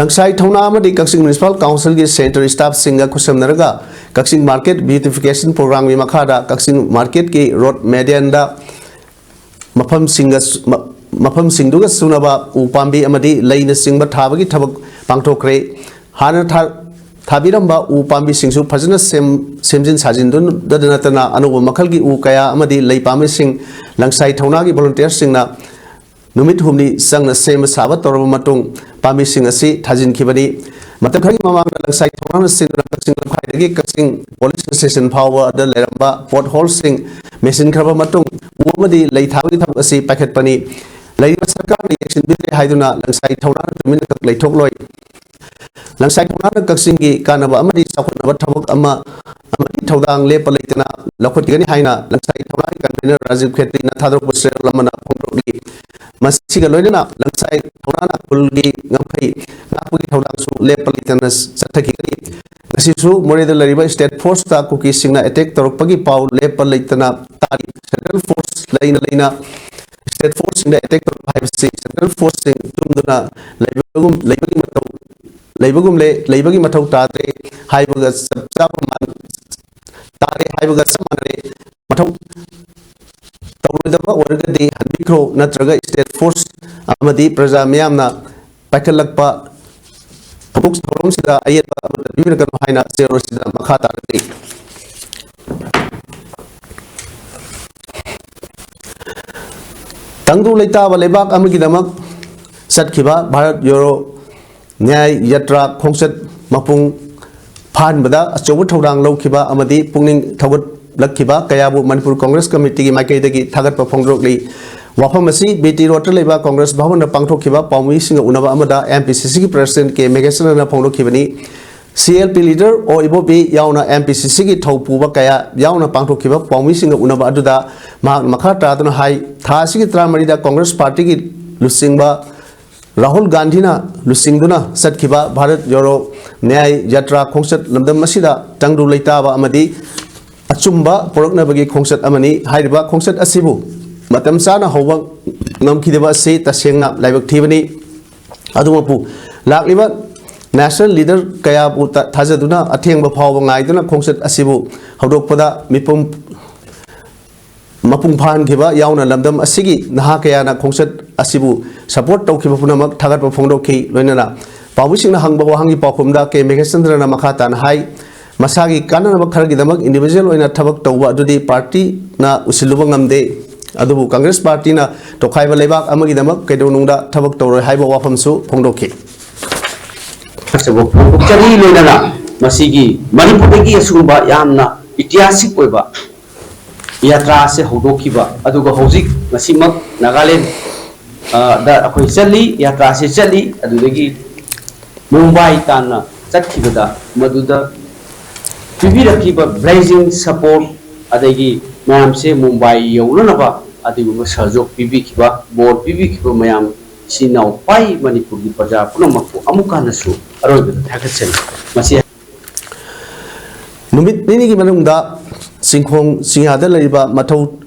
ꯂꯪꯁꯥꯏ ꯊꯧꯅꯥ ꯑꯃꯗꯤ ꯀꯛꯆꯤꯡ Municipal Councilꯒꯤ Sanitary staffꯁꯤꯡꯒ ꯈꯨꯠꯁꯝꯅꯔꯒ ꯀꯛꯆꯤꯡ Market Beautification Programꯒꯤ ꯃꯈꯥꯗ ꯀꯛꯆꯤꯡ Marketꯀꯤ road medianꯗ ꯃꯐꯝꯁꯤꯡꯒ ꯁꯨ-, ꯃ-, ꯃꯐꯝꯁꯤꯡꯗꯨꯒ ꯆꯨꯅꯕ ꯎ ꯄꯥꯝꯕꯤ ꯑꯃꯗꯤ ꯂꯩꯅꯆꯤꯡꯕ ꯊꯥꯕꯒꯤ ꯊꯕꯛ ꯄꯥꯡꯊꯣꯛꯈ꯭ꯔꯦ꯫ ꯍꯥꯟꯅ ꯊꯥ-, ꯊꯥꯕꯤꯔꯝꯕ ꯎ ꯄꯥꯝꯕꯤꯁꯤꯡꯁꯨ ꯐꯖꯅ ꯁꯦꯝ-, ꯁꯦꯝꯖꯤꯟ ꯁꯥꯖꯤꯟꯗꯨꯗ ꯅꯠꯇꯅ ꯑꯅꯧꯕ ꯃꯈꯜꯒꯤ ꯎ ꯀꯌꯥ ꯑꯃꯗꯤ ꯂꯩ ꯄꯥꯝꯕꯤꯁꯤꯡ ꯂꯪꯁꯥꯏ ꯊꯧꯅꯥꯒꯤ volunteerꯁꯤꯡꯅ ꯅꯨꯃꯤꯠ ꯍꯨꯝꯅꯤ ꯆꯪꯅ ꯁꯦꯝꯕ ꯁꯥꯕ ꯇꯧꯔꯕ ꯃꯇꯨꯡ, ꯄꯥꯝꯕꯤꯁꯤꯡ ꯑꯁꯤ ꯊꯥꯖꯤꯟꯈꯤꯕꯅꯤ꯫ ꯃꯇꯝ ꯈꯔꯒꯤ ꯃꯃꯥꯡꯗ ꯂꯪꯁꯥꯏ ꯊꯧꯅꯥꯅ ꯁꯤꯟꯗꯨꯅ ꯀꯛꯆꯤꯡ ꯂꯝꯈꯥꯏꯗꯒꯤ ꯀꯛꯆꯤꯡ police station ꯐꯥꯎꯕꯗ ꯂꯩꯔꯝꯕ potholeꯁꯤꯡ ꯃꯦꯟꯁꯤꯟꯈ꯭ꯔꯕ ꯃꯇꯨꯡ, ꯎ ꯑꯃꯗꯤ ꯂꯩ ꯊꯥꯕꯒꯤ ꯊꯕꯛ ꯑꯁꯤ ꯄꯥꯏꯈꯠꯄꯅꯤ꯫ ꯂꯩꯔꯤꯕ ꯁꯔꯀꯥꯔꯅ ꯌꯦꯡꯁꯤꯟꯕꯤꯗꯦ ꯍꯥꯏꯗꯨꯅ ꯂꯪꯁꯥꯏ ꯊꯧꯅꯥꯅ ꯇꯨꯃꯤꯟꯅ ꯂꯩꯊꯣꯛꯂꯣꯏ꯫ ꯂꯪꯁꯥꯏ ꯊꯧꯅꯥꯅ ꯀꯛꯆꯤꯡꯒꯤ ꯀꯥꯟꯅꯕ ꯑꯃꯗꯤ ꯆꯥꯎꯈꯠꯅꯕ ꯊꯕꯛ ꯑꯃ ꯑꯃꯗꯤ ꯊꯧꯗꯥꯡ ꯂꯦꯞꯄ ꯂꯩꯇꯅ ꯂꯧꯈꯠꯈꯤꯒꯅꯤ ꯍꯥꯏꯅ ꯂꯪꯁꯥꯏ ꯊꯧꯅꯥꯒꯤ convener ꯔꯥꯖꯤꯕ ꯈꯦꯇ꯭ꯔꯤꯅ ꯊꯥꯗꯣꯔꯛꯄ ꯆꯦꯔꯣꯜ ꯑꯃꯅ ꯐꯣꯡꯗꯣꯛꯂꯤ꯫ ꯃꯁꯤꯒ ꯂꯣꯏꯅꯅ ꯂꯪꯁꯥꯏ ꯊꯧꯅꯥꯅ ꯈꯨꯜꯒꯤ ꯉꯝꯈꯩ ꯉꯥꯛꯄꯒꯤ ꯊꯧꯗꯥꯡꯁꯨ ꯂꯦꯞꯄ ꯂꯩꯇꯅ ꯆꯠꯊꯈꯤꯒꯅꯤ꯫ ꯉꯁꯤꯁꯨ ꯃꯣꯔꯦꯗ ꯂꯩꯔꯤꯕ state force ꯇ ꯀꯨꯀꯤꯁꯤꯡꯅ attack ꯇꯧꯔꯛꯄꯒꯤ ꯄꯥꯎ ꯂꯦꯞꯄ ꯂꯩꯇꯅ ꯇꯥꯔꯤ꯫ Central force ꯂꯩꯅ ꯂꯩꯅ state force ꯁꯤꯡꯗ attack ꯇꯧꯔꯛꯄ ꯍꯥꯏꯕꯁꯤ central force ꯁꯤꯡ ꯇꯨꯝꯗꯨꯅ ꯂꯩꯕꯒꯨꯝ, ꯂꯩꯕꯒꯤ ꯃꯇꯧ, ꯂꯩꯕꯒꯨꯝꯂꯦ, ꯂꯩꯕꯒꯤ ꯃꯊꯧ ꯇꯥꯗ꯭ꯔꯦ ꯍꯥꯏꯕꯒ ꯆꯞ ꯆꯥꯕ ꯃꯥꯟ-, ꯇꯥꯔꯦ ꯍꯥꯏꯕꯒ ꯆꯞ ꯃꯥꯟꯅꯔꯦ꯫ ꯃꯊꯧ ꯇꯧꯔꯣꯏꯗꯕ ꯑꯣꯏꯔꯒꯗꯤ ꯍꯟꯕꯤꯈ꯭ꯔꯣ, ꯅꯠꯇ꯭ꯔꯒ state force ꯑꯃꯗꯤ ꯄ꯭ꯔꯖꯥ ꯃꯤꯌꯥꯝꯅ ꯄꯥꯏꯈꯠꯂꯛꯄ ꯊꯧꯗꯣꯛ ꯊꯧꯔꯝꯁꯤꯗ ꯑꯌꯦꯠꯄ ꯑꯃꯠꯇ ꯄꯤꯕꯤꯔꯛꯀꯅꯨ ꯍꯥꯏꯅ ꯆꯦꯔꯣꯜꯁꯤꯗ ꯃꯈꯥ ꯇꯥꯅ ꯄꯤ꯫ ꯇꯪꯗꯨ ꯂꯩꯇꯥꯕ ꯂꯩꯕꯥꯛ ꯑꯃꯒꯤꯗꯃꯛ ꯆꯠꯈꯤꯕ ꯚꯥꯔꯠ ꯌꯣꯔꯣ ꯅ꯭ꯌꯥꯌ ꯌꯥꯇ꯭ꯔꯥ ꯈꯣꯡꯆꯠ ꯃꯄꯨꯡ ꯐꯥꯍꯟꯕꯗ ꯑꯆꯧꯕ ꯊꯧꯗꯥꯡ ꯂꯧꯈꯤꯕ ꯑꯃꯗꯤ ꯄꯨꯛꯅꯤꯡ ꯊꯧꯒꯠꯂꯛꯈꯤꯕ ꯀꯌꯥꯕꯨ ꯃꯅꯤꯄꯨꯔ ꯀꯣꯡꯒ꯭ꯔꯦꯁ ꯀꯃꯤꯇꯤꯒꯤ ꯃꯥꯏꯀꯩꯗꯒꯤ ꯊꯥꯒꯠꯄ ꯐꯣꯡꯗꯣꯛꯂꯤ꯫ ꯋꯥꯐꯝ ꯑꯁꯤ ꯕꯤ ꯇꯤ ꯔꯣꯗꯇ ꯂꯩꯕ ꯀꯣꯡꯒ꯭ꯔꯦꯁ ꯚꯕꯟꯗ ꯄꯥꯡꯊꯣꯛꯈꯤꯕ ꯄꯥꯎꯃꯤꯁꯤꯡꯒ ꯎꯅꯕ ꯑꯃꯗ ꯑꯦꯝ ꯄꯤ ꯁꯤ ꯁꯤꯒꯤ president ꯀꯦ ꯃꯦꯘꯦꯁꯟꯗ꯭ꯔꯅ ꯐꯣꯡꯗꯣꯛꯈꯤꯕꯅꯤ꯫ ꯁꯤ ꯑꯦꯜ ꯄꯤ leader ꯑꯣ ꯏꯕꯣꯕꯤ ꯌꯥꯎꯅ ꯑꯦꯝ ꯄꯤ ꯁꯤ ꯁꯤꯒꯤ ꯊꯧꯄꯨꯕ ꯀꯌꯥ ꯌꯥꯎꯅ ꯄꯥꯡꯊꯣꯛꯈꯤꯕ ꯄꯥꯎꯃꯤꯁꯤꯡꯒ ꯎꯅꯕ ꯑꯗꯨꯗ ꯃꯍꯥꯛꯅ ꯃꯈꯥ ꯇꯥꯗꯨꯅ ꯍꯥꯏ, ꯊꯥ ꯑꯁꯤꯒꯤ ꯇꯔꯥꯃꯔꯤꯗ ꯀꯣꯡꯒ꯭ꯔꯦꯁ ꯄꯥꯔꯇꯤꯒꯤ ꯂꯨꯆꯤꯡꯕ ꯔꯥꯍꯨꯜ ꯒꯥꯟꯙꯤꯅ ꯂꯨꯆꯤꯡꯗꯨꯅ ꯆꯠꯈꯤꯕ ꯚꯥꯔꯠ ꯌꯣꯔꯣ ꯅ꯭ꯌꯥꯌ ꯌꯥꯇ꯭ꯔꯥ ꯈꯣꯡꯆꯠ ꯂꯝꯗꯝ ꯑꯁꯤꯗ ꯇꯪꯗꯨ ꯂꯩꯇꯥꯕ ꯑꯃꯗꯤ ꯑꯆꯨꯝꯕ ꯄꯨꯔꯛꯅꯕꯒꯤ ꯈꯣꯡꯆꯠ ꯑꯃꯅꯤ꯫ ꯍꯥꯏꯔꯤꯕ ꯈꯣꯡꯆꯠ ꯑꯁꯤꯕꯨ ꯃꯇꯝ ꯆꯥꯅ ꯍꯧꯕ ꯉꯝꯈꯤꯗꯕ ꯑꯁꯤ ꯇꯁꯦꯡꯅ ꯂꯥꯏꯕꯛ ꯊꯤꯕꯅꯤ꯫ ꯑꯗꯨꯃꯛꯄꯨ ꯂꯥꯛꯂꯤꯕ national leader ꯀꯌꯥꯕꯨ ꯇ-, ꯊꯥꯖꯗꯨꯅ ꯑꯊꯦꯡꯕ ꯐꯥꯎꯕ ꯉꯥꯏꯗꯨꯅ ꯈꯣꯡꯆꯠ ꯑꯁꯤꯕꯨ ꯍꯧꯗꯣꯛꯄꯗ ꯃꯤꯄꯨꯝ ꯃꯄꯨꯡ ꯐꯥꯍꯟꯈꯤꯕ ꯌꯥꯎꯅ ꯂꯝꯗꯝ ꯑꯁꯤꯒꯤ ꯅꯍꯥ ꯀꯌꯥꯅ ꯈꯣꯡꯆꯠ ꯑꯁꯤꯕꯨ support ꯇꯧꯈꯤꯕ ꯄꯨꯝꯅꯃꯛ ꯊꯥꯒꯠꯄ ꯐꯣꯡꯗꯣꯛꯈꯤ꯫ ꯂꯣꯏꯅꯅ ꯄꯥꯎꯃꯤꯁꯤꯡꯅ ꯍꯪꯕ ꯋꯥꯍꯪꯒꯤ ꯄꯥꯎꯈꯨꯝꯗ ꯀꯦ ꯃꯦꯘꯆꯟꯗ꯭ꯔꯅ ꯃꯈꯥ ꯇꯥꯅ ꯍꯥꯏ, ꯃꯁꯥꯒꯤ ꯀꯥꯟꯅꯅꯕ ꯈꯔꯒꯤꯗꯃꯛ individual ꯑꯣꯏꯅ ꯊꯕꯛ ꯇꯧꯕ ꯑꯗꯨꯗꯤ ꯄꯥꯔꯇꯤꯅ ꯎꯁꯤꯜꯂꯨꯕ ꯉꯝꯗꯦ, ꯑꯗꯨꯕꯨ ꯀꯪꯒ꯭ꯔꯦꯁ ꯄꯥꯔꯇꯤꯅ ꯇꯣꯈꯥꯏꯕ ꯂꯩꯕꯥꯛ ꯑꯃꯒꯤꯗꯃꯛ ꯀꯩꯗꯧꯅꯨꯡꯗ ꯊꯕꯛ ꯇꯧꯔꯣꯏ ꯍꯥꯏꯕ ꯋꯥꯐꯝꯁꯨ ꯐꯣꯡꯗꯣꯛꯈꯤ꯫ ꯑꯁꯤꯕꯨ ꯐꯣꯡꯗꯣꯛꯆꯔꯤ꯫ ꯂꯣꯏꯅꯅ ꯃꯁꯤꯒꯤ ꯃꯅꯤꯄꯨꯔꯗꯒꯤ ꯑꯁꯤꯒꯨꯝꯕ ꯌꯥꯝꯅ ꯏꯇꯤꯍꯥꯁꯤꯛ ꯑꯣꯏꯕ ꯌꯥꯇ꯭ꯔꯥ ꯑꯁꯤ ꯍꯧꯗꯣꯛꯈꯤꯕ, ꯑꯗꯨꯒ ꯍꯧꯖꯤꯛ ꯉꯁꯤꯃꯛ ꯅꯥꯒꯥꯂꯦꯟ, ꯑ, ꯗ ꯑꯩꯈꯣꯏ ꯆꯠꯂꯤ, ꯌꯥꯇ꯭ꯔꯥ ꯑꯁꯤ ꯆꯠꯂꯤ꯫ ꯑꯗꯨꯗꯒꯤ ꯃꯨꯝꯕꯥꯏ ꯇꯥꯟꯅ ꯆꯠꯈꯤꯕꯗ ꯃꯗꯨꯗ ꯄꯤꯕꯤꯔꯛꯈꯤꯕ blessing, support ꯑꯗꯒꯤ ꯃꯌꯥꯝꯁꯦ ꯃꯨꯝꯕꯥꯏ ꯌꯧꯅꯅꯕ ꯑꯗꯨꯒꯨꯝꯕ ꯁꯍꯖꯣꯛ ꯄꯤꯕꯤꯈꯤꯕ, ꯕꯣꯔ ꯄꯤꯕꯤꯈꯤꯕ ꯃꯌꯥꯝ ꯏꯆꯤꯟ ꯏꯅꯥꯎ ꯄꯥꯏ ꯃꯅꯤꯄꯨꯔꯒꯤ ꯄ꯭ꯔꯖꯥ ꯄꯨꯝꯅꯃꯛꯄꯨ ꯑꯃꯨꯛ ꯍꯟꯅꯁꯨ ꯑꯔꯣꯏꯕꯗ ꯊꯥꯒꯠꯆꯔꯤ꯫ ꯃꯁꯤ ꯅꯨꯃꯤꯠ ꯅꯤꯅꯤꯒꯤ ꯃꯅꯨꯡꯗ ꯆꯤꯡꯈꯣꯡ ꯆꯤꯡꯌꯥꯗ ꯂꯩꯔꯤꯕ ꯃꯊꯧ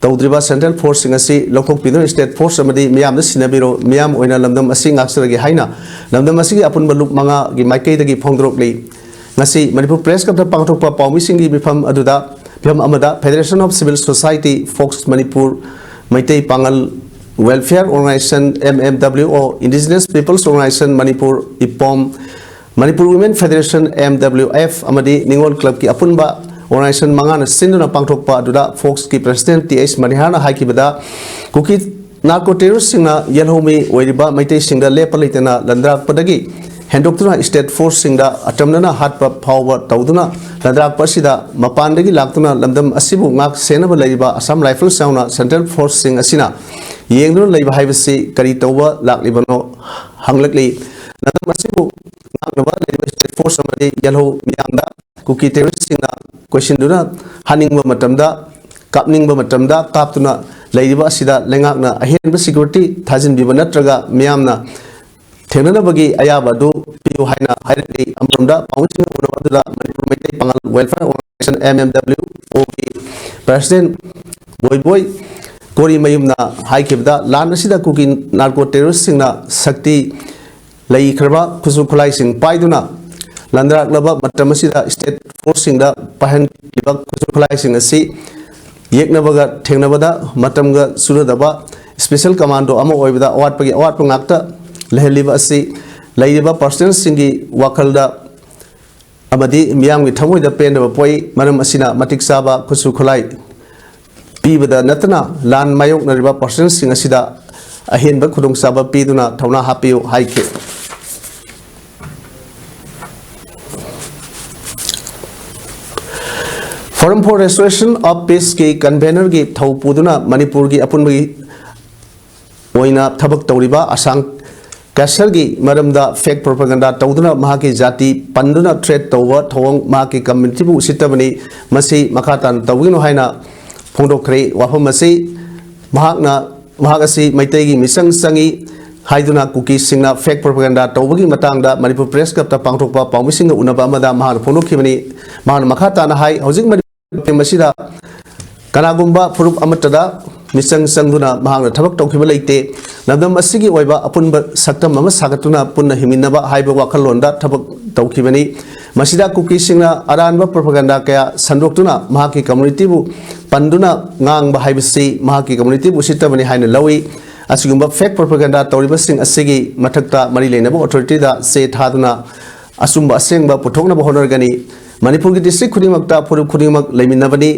ꯇꯧꯗ꯭ꯔꯤꯕ central forceꯁꯤꯡ ꯑꯁꯤ ꯂꯧꯊꯣꯛꯄꯤꯗꯨꯅ state force ꯑꯃꯗꯤ ꯃꯤꯌꯥꯝꯗ ꯁꯤꯟꯅꯕꯤꯔꯣ꯫ ꯃꯤꯌꯥꯝ ꯑꯣꯏꯅ ꯂꯝꯗꯝ ꯑꯁꯤ ꯉꯥꯛꯆꯔꯒꯦ ꯍꯥꯏꯅ ꯂꯝꯗꯝ ꯑꯁꯤꯒꯤ ꯑꯄꯨꯟꯕ ꯂꯨꯞ ꯃꯉꯥꯒꯤ ꯃꯥꯏꯀꯩꯗꯒꯤ ꯐꯣꯡꯗꯣꯔꯛꯂꯤ꯫ ꯉꯁꯤ ꯃꯅꯤꯄꯨꯔ Press Clubꯇ ꯄꯥꯡꯊꯣꯛꯄ ꯄꯥꯎꯃꯤꯁꯤꯡꯒꯤ ꯃꯤꯐꯝ ꯑꯗꯨꯗ, ꯃꯤꯐꯝ ꯑꯃꯗ Federation of Civil Society, Fox Manipur, Meitei Pangal Welfare Organization, M M W O, Indigenous Peoples Organization Manipur, ꯏꯄꯣꯝ, Manipur Women Federation, M W F, ꯑꯃꯗꯤ ꯅꯤꯉꯣꯜ clubꯀꯤ ꯑꯄꯨꯟꯕ organization ꯃꯉꯥꯅ ꯁꯤꯟꯗꯨꯅ ꯄꯥꯡꯊꯣꯛꯄ ꯑꯗꯨꯗ Foxꯀꯤ President T H ꯃꯅꯤꯍꯥꯔꯅ ꯍꯥꯏꯈꯤꯕꯗ, ꯀꯨꯀꯤ narco terroristꯁꯤꯡꯅ ꯌꯦꯜꯍꯧꯃꯤ ꯑꯣꯏꯔꯤꯕ ꯃꯩꯇꯩꯁꯤꯡꯗ ꯂꯦꯞꯄ ꯂꯩꯇꯅ ꯂꯟꯗꯥꯔꯛꯄꯗꯒꯤ ꯍꯦꯟꯗꯣꯛꯇꯨꯅ state forceꯁꯤꯡꯗ ꯑꯇꯝꯅꯅ ꯍꯥꯠꯄ ꯐꯥꯎꯕ ꯇꯧꯗꯨꯅ ꯂꯟꯗꯥꯔꯛꯄ ꯑꯁꯤꯗ ꯃꯄꯥꯟꯗꯒꯤ ꯂꯥꯛꯇꯨꯅ ꯂꯝꯗꯝ ꯑꯁꯤꯕꯨ ꯉꯥꯛ ꯁꯦꯟꯅꯕ ꯂꯩꯔꯤꯕ Assam Rifles ꯌꯥꯎꯅ central forceꯁꯤꯡ ꯑꯁꯤꯅ ꯌꯦꯡꯗꯨꯅ ꯂꯩꯕ ꯍꯥꯏꯕꯁꯤ ꯀꯔꯤ ꯇꯧꯕ ꯂꯥꯛꯂꯤꯕꯅꯣ ꯍꯪꯂꯛꯂꯤ꯫ ꯂꯝꯗꯝ ꯑꯁꯤꯕꯨ ꯉꯥꯛꯅꯕ ꯂꯩꯔꯤꯕ state force ꯑꯃꯗꯤ ꯌꯦꯜꯍꯧ ꯃꯤꯌꯥꯝꯗ ꯀꯨꯀꯤ terroristꯁꯤꯡꯅ ꯀꯣꯏꯁꯤꯟꯗꯨꯅ ꯍꯥꯠꯅꯤꯡꯕ ꯃꯇꯝꯗ, ꯀꯥꯞꯅꯤꯡꯕ ꯃꯇꯝꯗ ꯀꯥꯞꯇꯨꯅ ꯂꯩꯔꯤꯕ ꯑꯁꯤꯗ ꯂꯩꯉꯥꯛꯅ ꯑꯍꯦꯟꯕ security ꯊꯥꯖꯤꯟꯕꯤꯕ ꯅꯠꯇ꯭ꯔꯒ ꯃꯤꯌꯥꯝꯅ ꯊꯦꯡꯅꯅꯕꯒꯤ ꯑꯌꯥꯕ ꯑꯗꯨ ꯄꯤꯌꯨ ꯍꯥꯏꯅ ꯍꯥꯏꯔꯛꯂꯤ꯫ ꯑꯃꯔꯣꯝꯗ ꯄꯥꯎꯃꯤꯁꯤꯡꯒ ꯎꯅꯕ ꯑꯗꯨꯗ ꯃꯅꯤꯄꯨꯔ ꯃꯩꯇꯩ ꯄꯥꯉꯜ Welfare Organization, M M W Oꯒꯤ President ꯕꯣꯏꯕꯣꯏ ꯀꯣꯔꯤꯃꯌꯨꯝꯅ ꯍꯥꯏꯈꯤꯕꯗ, ꯂꯥꯟ ꯑꯁꯤꯗ ꯀꯨꯀꯤ narco terroristꯁꯤꯡꯅ ꯁꯛꯇꯤ ꯂꯩꯈ꯭ꯔꯕ ꯈꯨꯠꯁꯨ ꯈꯨꯠꯂꯥꯏꯁꯤꯡ ꯄꯥꯏꯗꯨꯅ ꯂꯥꯟꯗꯥꯔꯛꯂꯕ ꯃꯇꯝ ꯑꯁꯤꯗ state forceꯁꯤꯡꯗ ꯄꯥꯏꯍꯟꯈꯤꯕ ꯈꯨꯠꯁꯨ ꯈꯨꯠꯂꯥꯏꯁꯤꯡ ꯑꯁꯤ ꯌꯦꯛꯅꯕꯒ ꯊꯦꯡꯅꯕꯗ ꯃꯇꯝꯒ ꯆꯨꯅꯗꯕ special commando ꯑꯃ ꯑꯣꯏꯕꯗ ꯑꯋꯥꯠꯄꯒꯤ ꯑꯋꯥꯠꯄ ꯉꯥꯛꯇ ꯂꯩꯍꯜꯂꯤꯕ ꯑꯁꯤ ꯂꯩꯔꯤꯕ personnelꯁꯤꯡꯒꯤ ꯋꯥꯈꯜꯗ ꯑꯃꯗꯤ ꯃꯤꯌꯥꯝꯒꯤ ꯊꯃꯣꯏꯗ ꯄꯦꯟꯗꯕ ꯄꯣꯛꯏ꯫ ꯃꯔꯝ ꯑꯁꯤꯅ ꯃꯇꯤꯛ ꯆꯥꯕ ꯈꯨꯠꯁꯨ ꯈꯨꯠꯂꯥꯏ ꯄꯤꯕꯗ ꯅꯠꯇꯅ ꯂꯥꯟ ꯃꯥꯌꯣꯛꯅꯔꯤꯕ personnelꯁꯤꯡ ꯑꯁꯤꯗ ꯑꯍꯦꯟꯕ ꯈꯨꯗꯣꯡꯆꯥꯕ ꯄꯤꯗꯨꯅ ꯊꯧꯅꯥ ꯍꯥꯞꯄꯤꯌꯨ ꯍꯥꯏꯈꯤ꯫ Forum for Restoration of Peaceꯀꯤ convenerꯒꯤ ꯊꯧ ꯄꯨꯗꯨꯅ ꯃꯅꯤꯄꯨꯔꯒꯤ ꯑꯄꯨꯟꯕꯒꯤ ꯑꯣꯏꯅ ꯊꯕꯛ ꯇꯧꯔꯤꯕ ꯑꯁꯥꯝ ꯀꯦꯟꯁꯔꯒꯤ ꯃꯔꯝꯗ fake propaganda ꯇꯧꯗꯨꯅ ꯃꯍꯥꯛꯀꯤ ꯖꯥꯇꯤ ꯄꯟꯗꯨꯅ threat ꯇꯧꯕ ꯊꯧꯑꯣꯡ ꯃꯍꯥꯛꯀꯤ communityꯕꯨ ꯎꯁꯤꯠꯇꯕꯅꯤ꯫ ꯃꯁꯤ ꯃꯈꯥ ꯇꯥꯅ ꯇꯧꯕꯤꯒꯅꯨ ꯍꯥꯏꯅ ꯐꯣꯡꯗꯣꯛꯈ꯭ꯔꯦ꯫ ꯋꯥꯐꯝ ꯑꯁꯤ ꯃꯍꯥꯛꯅ, ꯃꯍꯥꯛ ꯑꯁꯤ ꯃꯩꯇꯩꯒꯤ ꯃꯤꯆꯪ ꯆꯪꯏ ꯍꯥꯏꯗꯨꯅ ꯀꯨꯀꯤꯁꯤꯡꯅ fake propaganda ꯇꯧꯕꯒꯤ ꯃꯇꯥꯡꯗ ꯃꯅꯤꯄꯨꯔ Press Clubꯇ ꯄꯥꯡꯊꯣꯛꯄ ꯄꯥꯎꯃꯤꯁꯤꯡꯒ ꯎꯅꯕ ꯑꯃꯗ ꯃꯍꯥꯛꯅ ꯐꯣꯡꯗꯣꯛꯈꯤꯕꯅꯤ꯫ ꯃꯍꯥꯛꯅ ꯃꯈꯥ ꯇꯥꯅ ꯍꯥꯏ, ꯍꯧꯖꯤꯛ ꯃꯅꯤꯄꯨꯔ ꯃꯁꯤꯗ ꯀꯅꯥꯒꯨꯝꯕ ꯐꯨꯔꯨꯞ ꯑꯃꯠꯇꯗ ꯃꯤꯆꯪ ꯆꯪꯗꯨꯅ ꯃꯍꯥꯛꯅ ꯊꯕꯛ ꯇꯧꯈꯤꯕ ꯂꯩꯇꯦ꯫ ꯂꯝꯗꯝ ꯑꯁꯤꯒꯤ ꯑꯣꯏꯕ ꯑꯄꯨꯟꯕ ꯁꯛꯇꯝ ꯑꯃ ꯁꯥꯒꯠꯇꯨꯅ ꯄꯨꯟꯅ ꯍꯤꯡꯃꯤꯟꯅꯕ ꯍꯥꯏꯕ ꯋꯥꯈꯜꯂꯣꯟꯗ ꯊꯕꯛ ꯇꯧꯈꯤꯕꯅꯤ꯫ ꯃꯁꯤꯗ ꯀꯨꯀꯤꯁꯤꯡꯅ ꯑꯔꯥꯟꯕ propaganda ꯀꯌꯥ ꯁꯟꯗꯣꯛꯇꯨꯅ ꯃꯍꯥꯛꯀꯤ communityꯕꯨ ꯄꯟꯗꯨꯅ ꯉꯥꯡꯕ ꯍꯥꯏꯕꯁꯤ ꯃꯍꯥꯛꯀꯤ communityꯕꯨ ꯎꯁꯤꯠꯇꯕꯅꯤ ꯍꯥꯏꯅ ꯂꯧꯏ꯫ ꯑꯁꯤꯒꯨꯝꯕ fake propaganda ꯇꯧꯔꯤꯕꯁꯤꯡ ꯑꯁꯤꯒꯤ ꯃꯊꯛꯇ ꯃꯔꯤ ꯂꯩꯅꯕ authorityꯗ ꯆꯦ ꯊꯥꯗꯨꯅ ꯑꯆꯨꯝꯕ ꯑꯁꯦꯡꯕ ꯄꯨꯊꯣꯛꯅꯕ ꯍꯣꯠꯅꯔꯒꯅꯤ꯫ ꯃꯅꯤꯄꯨꯔꯒꯤ district ꯈꯨꯗꯤꯡꯃꯛꯇ ꯐꯨꯔꯨꯞ ꯈꯨꯗꯤꯡꯃꯛ ꯂꯩꯃꯤꯟꯅꯕꯅꯤ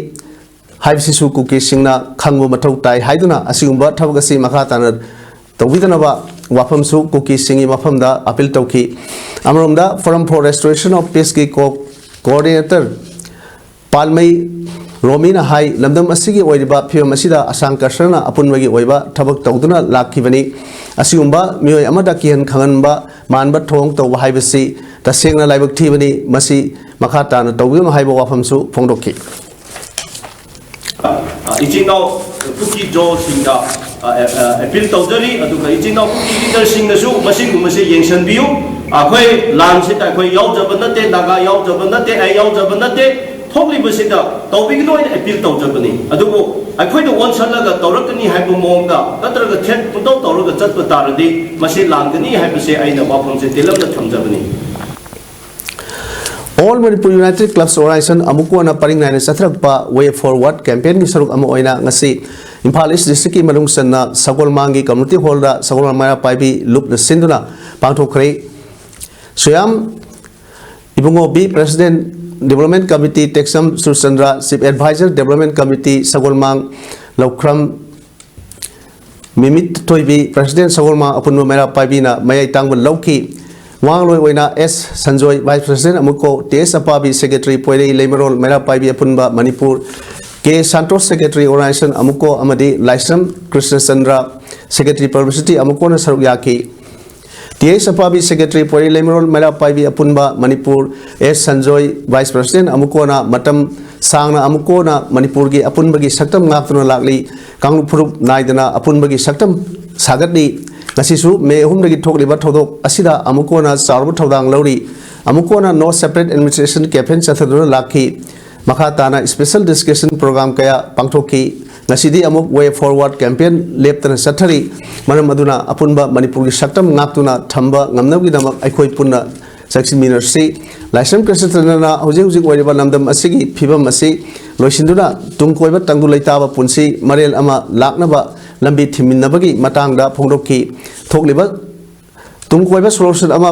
ꯍꯥꯏꯕꯁꯤꯁꯨ ꯀꯨꯀꯤꯁꯤꯡꯅ ꯈꯪꯕ ꯃꯊꯧ ꯇꯥꯏ ꯍꯥꯏꯗꯨꯅ ꯑꯁꯤꯒꯨꯝꯕ ꯊꯕꯛ ꯑꯁꯤ ꯃꯈꯥ ꯇꯥꯅ ꯇꯧꯕꯤꯗꯅꯕ ꯋꯥꯐꯝꯁꯨ ꯀꯨꯀꯤꯁꯤꯡꯒꯤ ꯃꯐꯝꯗ appeal ꯇꯧꯈꯤ꯫ ꯑꯃꯔꯣꯝꯗ Forum for Restoration of Peaceꯀꯤ co-, coordinator ꯄꯥꯜꯃꯩ ꯔꯣꯃꯤꯅ ꯍꯥꯏ, ꯂꯝꯗꯝ ꯑꯁꯤꯒꯤ ꯑꯣꯏꯔꯤꯕ ꯐꯤꯕꯝ ꯑꯁꯤꯗ ꯑꯁꯥꯝ ꯀꯔꯁꯅ ꯑꯄꯨꯟꯕꯒꯤ ꯑꯣꯏꯕ ꯊꯕꯛ ꯇꯧꯗꯨꯅ ꯂꯥꯛꯈꯤꯕꯅꯤ꯫ ꯑꯁꯤꯒꯨꯝꯕ ꯃꯤꯑꯣꯏ ꯑꯃꯗ ꯀꯤꯍꯟ ꯈꯪꯍꯟꯕ ꯃꯥꯟꯕ ꯊꯧꯑꯣꯡ ꯇꯧꯕ ꯍꯥꯏꯕꯁꯤ ꯇꯁꯦꯡꯅ ꯂꯥꯏꯕꯛ ꯊꯤꯕꯅꯤ꯫ ꯃꯁꯤ ꯃꯈꯥ ꯇꯥꯅ ꯇꯧꯕꯤꯒꯅꯨ ꯍꯥꯏꯕ ꯋꯥꯐꯝꯁꯨ ꯐꯣꯡꯗꯣꯛꯈꯤ꯫ ꯏꯆꯤꯟ ꯏꯅꯥꯎ ꯀꯨꯀꯤ ꯖꯣꯁꯤꯡꯗ ꯑꯦꯄꯤꯜ ꯇꯧꯖꯔꯤ꯫ ꯑꯗꯨꯒ ꯏꯆꯤꯟ ꯏꯅꯥꯎ ꯀꯨꯀꯤ ꯂꯤꯗꯔꯁꯤꯡꯅꯁꯨ ꯃꯁꯤꯒꯨꯝꯕꯁꯦ ꯌꯦꯡꯁꯤꯟꯕꯤꯌꯨ꯫ ꯑꯩꯈꯣꯏ ꯂꯥꯟꯁꯤꯗ ꯑꯩꯈꯣꯏ ꯌꯥꯎꯖꯕ ꯅꯠꯇꯦ, ꯅꯥꯒꯥ ꯌꯥꯎꯖꯕ ꯅꯠꯇꯦ, ꯑꯩ ꯌꯥꯎꯖꯕ ꯅꯠꯇꯦ꯫ ꯊꯣꯛꯂꯤꯕꯁꯤꯗ ꯇꯧꯕꯤꯒꯅꯨ ꯍꯥꯏꯅ ꯑꯦꯄꯤꯜ ꯇꯧꯖꯕꯅꯤ꯫ ꯑꯗꯨꯕꯨ ꯑꯩꯈꯣꯏꯗ ꯑꯣꯟꯁꯜꯂꯒ ꯇꯧꯔꯛꯀꯅꯤ ꯍꯥꯏꯕ ꯃꯑꯣꯡꯗ ꯅꯠꯇ꯭ꯔꯒ threat ꯄꯨꯡꯇꯧ ꯇꯧꯔꯒ ꯆꯠꯄ ꯇꯥꯔꯗꯤ ꯃꯁꯤ ꯂꯥꯟꯒꯅꯤ ꯍꯥꯏꯕꯁꯦ ꯑꯩꯅ ꯋꯥꯐꯝꯁꯦ ꯇꯦꯜꯂꯞꯅ ꯊꯝꯖꯕꯅꯤ꯫ All Manipur United Clubs Organization ꯑꯃꯨꯛꯀꯣꯟꯅ ꯄꯔꯤꯡ ꯅꯥꯏꯅ ꯆꯠꯊꯔꯛꯄ Way Forward campaignꯒꯤ ꯁꯔꯨꯛ ꯑꯃ ꯑꯣꯏꯅ ꯉꯁꯤ ꯏꯝꯐꯥꯜ East Districtꯀꯤ ꯃꯅꯨꯡ ꯆꯟꯅ ꯁꯒꯣꯜꯃꯥꯡꯒꯤ community hallꯗ ꯁꯒꯣꯜꯃꯥꯡ ꯃꯩꯔꯥ ꯄꯥꯏꯕꯤ ꯂꯨꯞꯅ ꯁꯤꯟꯗꯨꯅ ꯄꯥꯡꯊꯣꯛꯈ꯭ꯔꯦ꯫ ꯁꯣꯌꯥꯝ ꯏꯕꯨꯡꯉꯣ B, President Development Committee, ꯇꯦꯛꯆꯝ Surchandra, Chief Advisor Development Committee, ꯁꯒꯣꯜꯃꯥꯡ ꯂꯧꯈ꯭ꯔꯝ ꯃꯤꯃꯤꯠ ꯊꯣꯏꯕꯤ, President ꯁꯒꯣꯜꯃꯥꯡ ꯑꯄꯨꯟꯕ ꯃꯩꯔꯥ ꯄꯥꯏꯕꯤꯅ ꯃꯌꯥꯏ ꯇꯥꯡꯕ ꯂꯧꯈꯤ꯫ ꯋꯥꯉꯥꯡꯂꯣꯏ ꯑꯣꯏꯅ S Sanjoy, Vice President ꯑꯃꯨꯛꯀꯣ, T S ꯑꯄꯥꯕꯤ, Secretary ꯄꯣꯏꯔꯩ ꯂꯩꯃꯔꯣꯜ ꯃꯩꯔꯥ ꯄꯥꯏꯕꯤ ꯑꯄꯨꯟꯕ ꯃꯅꯤꯄꯨꯔ, K ꯁꯥꯟꯇꯣꯁ, Secretary Organization ꯑꯃꯨꯛꯀꯣ ꯑꯃꯗꯤ ꯂꯥꯏꯁ꯭ꯔꯝ ꯀ꯭ꯔꯤꯁꯅꯆꯟꯗ꯭ꯔ, Secretary Publicity ꯑꯃꯨꯛꯀꯣꯅ ꯁꯔꯨꯛ ꯌꯥꯈꯤ꯫ ꯌꯦꯁ ꯑꯄꯥꯕꯤ ꯁꯦꯀ꯭ꯔꯦꯇꯔꯤ ꯄꯣꯏꯔꯩ ꯂꯩꯃꯔꯣꯜ ꯃꯩꯔꯥ ꯄꯥꯏꯕꯤ ꯑꯄꯨꯟꯕ ꯃꯅꯤꯄꯨꯔ, ꯑꯦꯁ ꯁꯟꯖꯣꯏ ꯚꯥꯏꯁ ꯄ꯭ꯔꯁꯤꯗꯦꯟꯠ ꯑꯃꯨꯛꯀꯣꯅ ꯃꯇꯝ ꯁꯥꯡꯅ ꯑꯃꯨꯛꯀꯣꯅ ꯃꯅꯤꯄꯨꯔꯒꯤ ꯑꯄꯨꯟꯕꯒꯤ ꯁꯛꯇꯝ ꯉꯥꯛꯇꯨꯅ ꯂꯥꯛꯂꯤ꯫ ꯀꯥꯡꯂꯨꯞ ꯐꯨꯔꯨꯞ ꯅꯥꯏꯗꯅ ꯑꯄꯨꯟꯕꯒꯤ ꯁꯛꯇꯝ ꯁꯥꯒꯠꯂꯤ꯫ ꯉꯁꯤꯁꯨ ꯃꯦ ꯑꯍꯨꯝꯗꯒꯤ ꯊꯣꯛꯂꯤꯕ ꯊꯧꯗꯣꯛ ꯑꯁꯤꯗ ꯑꯃꯨꯛꯀꯣꯅ ꯆꯥꯎꯔꯕ ꯊꯧꯗꯥꯡ ꯂꯧꯔꯤ꯫ ꯑꯃꯨꯛꯀꯣꯅ No Separate Administration campaign ꯆꯠꯊꯗꯨꯅ ꯂꯥꯛꯈꯤ꯫ ꯃꯈꯥ ꯇꯥꯅ special discussion program ꯀꯌꯥ ꯄꯥꯡꯊꯣꯛꯈꯤ꯫ ꯉꯁꯤꯗꯤ ꯑꯃꯨꯛ Way Forward campaign ꯂꯦꯞꯇꯅ ꯆꯠꯊꯔꯤ꯫ ꯃꯔꯝ ꯑꯗꯨꯅ ꯑꯄꯨꯟꯕ ꯃꯅꯤꯄꯨꯔꯒꯤ ꯁꯛꯇꯝ ꯉꯥꯛꯇꯨꯅ ꯊꯝꯕ ꯉꯝꯅꯕꯒꯤꯗꯃꯛ ꯑꯩꯈꯣꯏ ꯄꯨꯟꯅ ꯆꯪꯁꯤꯟꯃꯤꯟꯅꯁꯤ꯫ ꯂꯥꯏꯁ꯭ꯔꯝ ꯀ꯭ꯔꯤꯁꯅꯆꯟꯗ꯭ꯔꯅ ꯍꯧꯖꯤꯛ ꯍꯧꯖꯤꯛ ꯑꯣꯏꯔꯤꯕ ꯂꯝꯗꯝ ꯑꯁꯤꯒꯤ ꯐꯤꯕꯝ ꯑꯁꯤ ꯂꯣꯏꯁꯤꯟꯗꯨꯅ ꯇꯨꯡ ꯀꯣꯏꯕ ꯇꯪꯗꯨ ꯂꯩꯇꯥꯕ ꯄꯨꯟꯁꯤ ꯃꯔꯦꯜ ꯑꯃ ꯂꯥꯛꯅꯕ ꯂꯝꯕꯤ ꯊꯤꯡꯃꯤꯟꯅꯕꯒꯤ ꯃꯇꯥꯡꯗ ꯐꯣꯡꯗꯣꯛꯈꯤ꯫ ꯊꯣꯛꯂꯤꯕ ꯇꯨꯡ ꯀꯣꯏꯕ solution ꯑꯃ